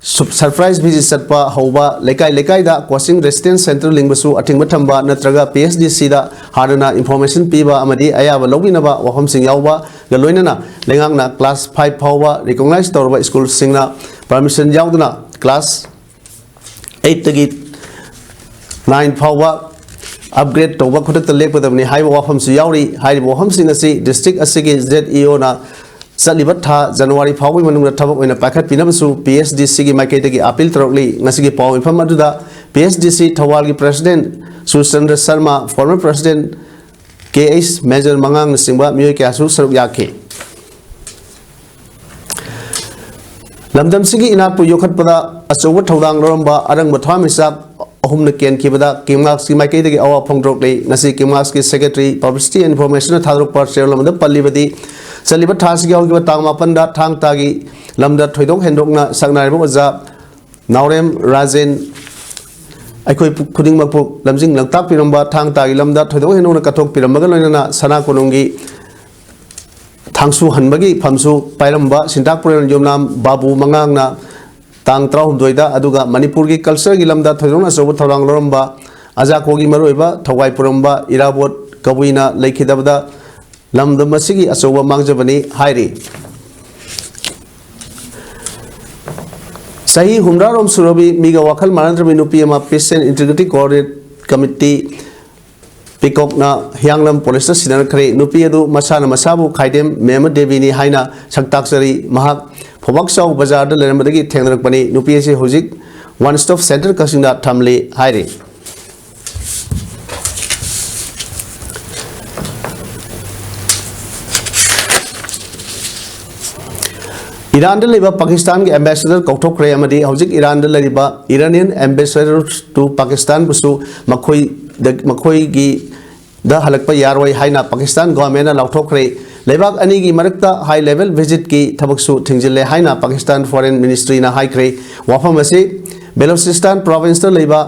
ꯁꯨꯞ-, ꯁꯔꯄ꯭ꯔꯥꯏꯖ ꯚꯤꯖꯤꯠ ꯆꯠꯄ ꯍꯧꯕ, ꯂꯩꯀꯥꯏ ꯂꯩꯀꯥꯏꯗ ꯀꯣꯆꯤꯡ ꯔꯦꯁꯤꯗꯦꯟꯁ ꯁꯦꯟꯇꯔ ꯂꯤꯡꯕꯁꯨ ꯑꯊꯤꯡꯕ ꯊꯝꯕ ꯅꯠꯇ꯭ꯔꯒ ꯄꯤ ꯑꯩꯆ ꯗꯤ ꯁꯤꯗ ꯍꯥꯟꯅꯅ ꯏꯟꯐꯣꯔꯃꯦꯁꯟ ꯄꯤꯕ ꯑꯃꯗꯤ ꯑꯌꯥꯕ ꯂꯧꯕꯤꯅꯕ ꯋꯥꯐꯝꯁꯤꯡ ꯌꯥꯎꯕꯒ ꯂꯣꯏꯅꯅ ꯂꯩꯉꯥꯛꯅ ꯀ꯭ꯂꯥꯁ ꯐꯥꯏꯚ ꯐꯥꯎꯕ ꯔꯤꯀꯣꯛꯅꯥꯏꯖ ꯇꯧꯔꯕ ꯁ꯭ꯀꯨꯜꯁꯤꯡꯅ ꯄꯔꯃꯤꯁꯟ ꯌꯥꯎꯗꯅ ꯀ꯭ꯂꯥꯁ ꯑꯩꯠꯇꯒꯤ ꯅꯥꯏꯟ ꯐꯥꯎꯕ ꯑꯞꯒ꯭ꯔꯦꯗ ꯇꯧꯕ ꯈꯨꯗꯛꯇ ꯂꯦꯞꯀꯗꯕꯅꯤ ꯍꯥꯏꯕ ꯋꯥꯐꯝꯁꯨ ꯌꯥꯎꯔꯤ꯫ ꯍꯥꯏꯔꯤꯕ ꯋꯥꯐꯝꯁꯤꯡ ꯑꯁꯤ ꯗꯤꯁꯇ꯭ꯔꯤꯛ ꯑꯁꯤꯒꯤ ꯖꯦꯠ ꯏ ꯑꯣꯅ ꯆꯠꯂꯤꯕ ꯊꯥ ꯖꯅꯋꯥꯔꯤ ꯐꯥꯎꯕꯒꯤ ꯃꯅꯨꯡꯗ ꯊꯕꯛ ꯑꯣꯏꯅ ꯄꯥꯏꯈꯠꯄꯤꯅꯕꯁꯨ ꯄꯤ ꯑꯩꯆ ꯗꯤ ꯁꯤꯒꯤ ꯃꯥꯏꯀꯩꯗꯒꯤ ꯑꯄꯤꯜ ꯇꯧꯔꯛꯂꯤ꯫ ꯉꯁꯤꯒꯤ ꯄꯥꯎ ꯃꯤꯐꯝ ꯑꯗꯨꯗ ꯄꯤ ꯑꯩꯆ ꯗꯤ ꯁꯤ ꯊꯧꯕꯥꯜꯒꯤ president Surchandra Sharma, former president ꯀꯦ ꯑꯩꯆ ꯃꯦꯖꯔ ꯃꯉꯥꯡꯅꯆꯤꯡꯕ ꯃꯤꯑꯣꯏ ꯀꯌꯥꯁꯨ ꯁꯔꯨꯛ ꯌꯥꯈꯤ꯫ ꯂꯝꯗꯝꯁꯤꯒꯤ ꯏꯅꯥꯠꯄꯨ ꯌꯣꯛꯈꯠꯄꯗ ꯑꯆꯧꯕ ꯊꯧꯗꯥꯡ ꯂꯧꯔꯝꯕ ꯑꯔꯪꯕ ꯊꯋꯥꯟꯃꯤꯆꯥꯛ ꯑꯍꯨꯝꯅ ꯀꯦꯟꯈꯤꯕꯗ ꯀꯤꯝꯉꯥꯛꯁꯀꯤ ꯃꯥꯏꯀꯩꯗꯒꯤ ꯑꯋꯥ ꯐꯣꯡꯗꯣꯔꯛꯂꯤ꯫ ꯉꯁꯤ ꯀꯤꯝꯉꯥꯛꯁꯀꯤ ꯁꯦꯀ꯭ꯔꯦꯇꯔꯤ ꯄꯕ꯭ꯂꯤꯁꯤꯇꯤ ꯑꯦꯟ ꯏꯟꯐꯣꯔꯃꯦꯁꯟꯅ ꯊꯥꯗꯣꯔꯛꯄ ꯆꯦꯔꯣꯜ ꯑꯃꯗ ꯄꯜꯂꯤꯕꯗꯤ, ꯆꯠꯂꯤꯕ ꯊꯥ ꯑꯁꯤꯒꯤ ꯍꯧꯈꯤꯕ ꯇꯥꯡ ꯃꯥꯄꯟꯗ ꯊꯥꯡ ꯇꯥꯒꯤ ꯂꯝꯗ ꯊꯣꯏꯗꯣꯛ ꯍꯦꯟꯗꯣꯛꯅ ꯁꯛꯅꯥꯏꯔꯕ ꯑꯣꯖꯥ ꯅꯥꯎꯔꯦꯝ ꯔꯥꯖꯦꯟ ꯑꯩꯈꯣꯏ ꯄꯨ-, ꯈꯨꯗꯤꯡꯃꯛꯄꯨ ꯂꯝꯖꯤꯡ ꯂꯝꯇꯥꯛꯄꯤꯔꯝꯕ, ꯊꯥꯡ ꯇꯥꯒꯤ ꯂꯝꯗ ꯊꯣꯏꯗꯣꯛ ꯍꯦꯟꯗꯣꯛꯅ ꯀꯠꯊꯣꯛꯄꯤꯔꯝꯕꯒ ꯂꯣꯏꯅꯅ ꯁꯅꯥ ꯀꯣꯅꯨꯡꯒꯤ ꯊꯥꯡꯁꯨ ꯍꯟꯕꯒꯤ ꯐꯝꯁꯨ ꯄꯥꯏꯔꯝꯕ ꯁꯤꯟꯇꯥꯛꯄꯨꯔꯦꯜ ꯌꯨꯝꯅꯥꯝ ꯕꯥꯕꯨ ꯃꯉꯥꯡꯅ ꯇꯥꯡ ꯇꯔꯥꯍꯨꯝꯗꯣꯏꯗ, ꯑꯗꯨꯒ ꯃꯅꯤꯄꯨꯔꯒꯤ ꯀꯜꯆꯔꯒꯤ ꯂꯝꯗ ꯊꯣꯏꯗꯣꯛꯅ ꯑꯆꯧꯕ ꯊꯧꯗꯥꯡ ꯂꯧꯔꯝꯕ, ꯑꯖꯥꯀꯣꯒꯤ ꯃꯔꯨꯑꯣꯏꯕ ꯊꯧꯒꯥꯏ ꯄꯨꯔꯝꯕ ꯏꯔꯥꯕꯣꯠ ꯀꯕꯨꯏꯅ ꯂꯩꯈꯤꯗꯕꯗ ꯂꯝꯗꯝ ꯑꯁꯤꯒꯤ ꯑꯆꯧꯕ ꯃꯥꯡꯖꯕꯅꯤ ꯍꯥꯏꯔꯤ꯫ ꯆꯍꯤ ꯍꯨꯝꯗ꯭ꯔꯥꯔꯣꯝ ꯁꯨꯔꯕꯤ ꯃꯤꯒ ꯋꯥꯈꯜ ꯃꯥꯟꯅꯗ꯭ꯔꯕꯤ ꯅꯨꯄꯤ ꯑꯃ Peace and Integrity Coordinate Committee ꯄꯤꯀꯣꯛꯅ ꯍꯤꯌꯥꯡꯂꯝ ꯄꯨꯂꯤꯁꯇ ꯁꯤꯟꯅꯔꯛꯈ꯭ꯔꯦ꯫ ꯅꯨꯄꯤ ꯑꯗꯨ ꯃꯁꯥꯅ ꯃꯁꯥꯕꯨ ꯈꯥꯏꯗꯦꯝ ꯃꯦꯝꯃ ꯗꯦꯕꯤꯅꯤ ꯍꯥꯏꯅ ꯁꯛꯇꯥꯛꯆꯔꯤ꯫ ꯃꯍꯥꯛ ꯐꯧꯕꯥꯛꯆꯥꯎ ꯕꯖꯥꯔꯗ ꯂꯩꯔꯝꯕꯗꯒꯤ ꯊꯦꯡꯅꯔꯛꯄꯅꯤ꯫ ꯅꯨꯄꯤ ꯑꯁꯤ ꯍꯧꯖꯤꯛ One Stop Center ꯀꯛꯆꯤꯡꯗ ꯊꯝꯂꯤ ꯍꯥꯏꯔꯤ꯫ ꯏꯔꯥꯟꯗ ꯂꯩꯕ ꯄꯥꯀꯤꯁꯇꯥꯟꯒꯤ ꯑꯦꯝꯕꯦꯁꯦꯗꯔ ꯀꯧꯊꯣꯛꯈ꯭ꯔꯦ ꯑꯃꯗꯤ ꯍꯧꯖꯤꯛ ꯏꯔꯥꯟꯗ ꯂꯩꯔꯤꯕ Iranian ambassador to ꯄꯥꯀꯤꯁꯇꯥꯟꯕꯨꯁꯨ ꯃꯈꯣꯏꯗ-, ꯃꯈꯣꯏꯒꯤꯗ ꯍꯜꯂꯛꯄ ꯌꯥꯔꯣꯏ ꯍꯥꯏꯅ ꯄꯥꯀꯤꯁꯇꯥꯟ ꯒꯣꯚꯔꯟꯃꯦꯟꯠꯅ ꯂꯥꯎꯊꯣꯛꯈ꯭ꯔꯦ꯫ ꯂꯩꯕꯥꯛ ꯑꯅꯤꯒꯤ ꯃꯔꯛꯇ high level visit ꯀꯤ ꯊꯕꯛꯁꯨ ꯊꯤꯡꯖꯤꯜꯂꯦ ꯍꯥꯏꯅ Pakistan Foreign Ministry ꯅ ꯍꯥꯏꯈ꯭ꯔꯦ꯫ ꯋꯥꯐꯝ ꯑꯁꯤ Balochistan province ꯇ ꯂꯩꯕ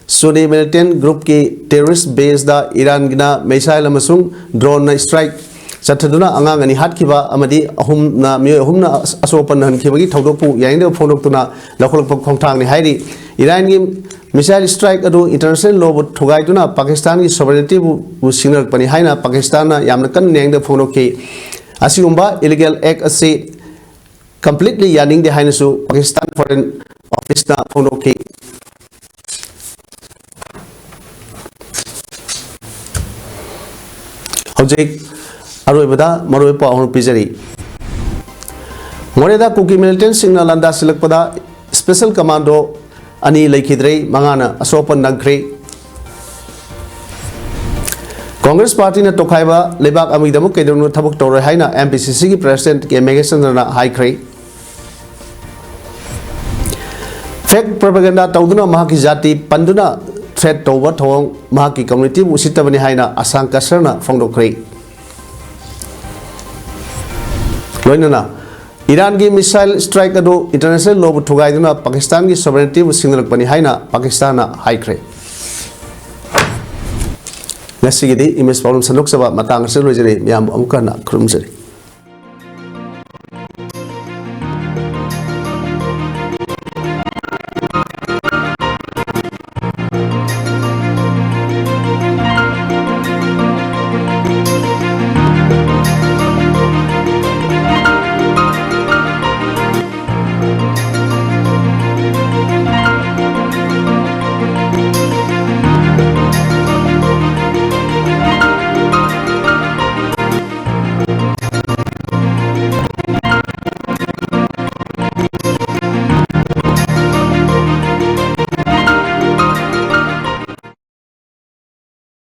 Sunni militant group ꯀꯤ terrorist base ꯗ ꯏꯔꯥꯟꯒꯤꯅ missile ꯑꯃꯁꯨꯡ drone ꯅ strike ꯆꯠꯊꯗꯨꯅ ꯑꯉꯥꯡ ꯑꯅꯤ ꯍꯥꯠꯈꯤꯕ ꯑꯃꯗꯤ ꯑꯍꯨꯝꯅ, ꯃꯤꯑꯣꯏ ꯑꯍꯨꯝꯅ ꯑꯁꯣꯛ ꯑꯄꯟ ꯅꯪꯍꯟꯈꯤꯕꯒꯤ ꯊꯧꯗꯣꯛꯄꯨ ꯌꯥꯅꯤꯡꯗꯕ ꯐꯣꯡꯗꯣꯛꯇꯨꯅ ꯂꯧꯈꯠꯂꯛꯄ ꯈꯣꯡꯊꯥꯡꯅꯤ ꯍꯥꯏꯔꯤ꯫ ꯏꯔꯥꯟꯒꯤ missile strike ꯑꯗꯨ international law ꯕꯨ ꯊꯨꯒꯥꯏꯗꯨꯅ Pakistan ꯒꯤ sovereignty ꯕꯨ, ꯕꯨ ꯁꯤꯡꯅꯔꯛꯄꯅꯤ ꯍꯥꯏꯅ Pakistan ꯅ ꯌꯥꯝꯅ ꯀꯟꯅ ꯅꯤꯡꯗ ꯐꯣꯡꯗꯣꯛꯈꯤ꯫ ꯑꯁꯤꯒꯨꯝꯕ illegal act ꯑꯁꯤ completely ꯌꯥꯅꯤꯡꯗꯦ ꯍꯥꯏꯅꯁꯨ Pakistan Foreign Office ꯅ ꯐꯣꯡꯗꯣꯛꯈꯤ꯫ ꯍꯧꯖꯤꯛ ꯑꯔꯣꯏꯕꯗ ꯃꯔꯨꯑꯣꯏꯕ ꯄꯥꯎ ꯑꯃ ꯄꯤꯖꯔꯤ꯫ ꯃꯣꯔꯦꯗ ꯀꯨꯀꯤ militant ꯁꯤꯡꯅ ꯂꯥꯟꯗꯥ ꯁꯤꯜꯂꯛꯄꯗ special commando ꯑꯅꯤ ꯂꯩꯈꯤꯗ꯭ꯔꯦ, ꯃꯉꯥꯅ ꯑꯁꯣꯛ ꯑꯄꯟ ꯅꯪꯈ꯭ꯔꯦ꯫ Congress party ꯅ ꯇꯣꯈꯥꯏꯕ ꯂꯩꯕꯥꯛ ꯑꯃꯒꯤꯗꯃꯛ ꯀꯩꯗꯧꯅꯨꯡꯗ ꯊꯕꯛ ꯇꯧꯔꯣꯏ ꯍꯥꯏꯅ M P C C ꯒꯤ president K ꯃꯦꯘꯆꯟꯗ꯭ꯔꯅ ꯍꯥꯏꯈ꯭ꯔꯦ꯫ Fake propaganda ꯇꯧꯗꯨꯅ ꯃꯍꯥꯛꯀꯤ ꯖꯥꯇꯤ ꯄꯟꯗꯨꯅ threat ꯇꯧꯕ ꯊꯧꯑꯣꯡ ꯃꯍꯥꯛꯀꯤ community ꯕꯨ ꯎꯁꯤꯠꯇꯕꯅꯤ ꯍꯥꯏꯅ ꯑꯁꯥꯡ ꯀꯁꯔꯅ ꯐꯣꯡꯗꯣꯛꯈ꯭ꯔꯦ꯫ ꯂꯣꯏꯅꯅ ꯏꯔꯥꯟꯒꯤ missile strike ꯑꯗꯨ international law ꯕꯨ ꯊꯨꯒꯥꯏꯗꯨꯅ Pakistan ꯒꯤ sovereignty ꯕꯨ ꯁꯤꯡꯅꯔꯛꯄꯅꯤ ꯍꯥꯏꯅ Pakistan ꯅ ꯍꯥꯏꯈ꯭ꯔꯦ꯫ ꯉꯁꯤꯒꯤꯗꯤ English ꯄꯥꯎꯗꯝ ꯁꯟꯗꯣꯛꯆꯕ ꯃꯇꯥꯡ ꯑꯁꯤꯗ ꯂꯣꯏꯖꯔꯦ꯫ ꯃꯤꯌꯥꯝꯕꯨ ꯑꯃꯨꯛꯀ ꯍꯟꯅ ꯈꯨꯔꯨꯝꯖꯔꯤ꯫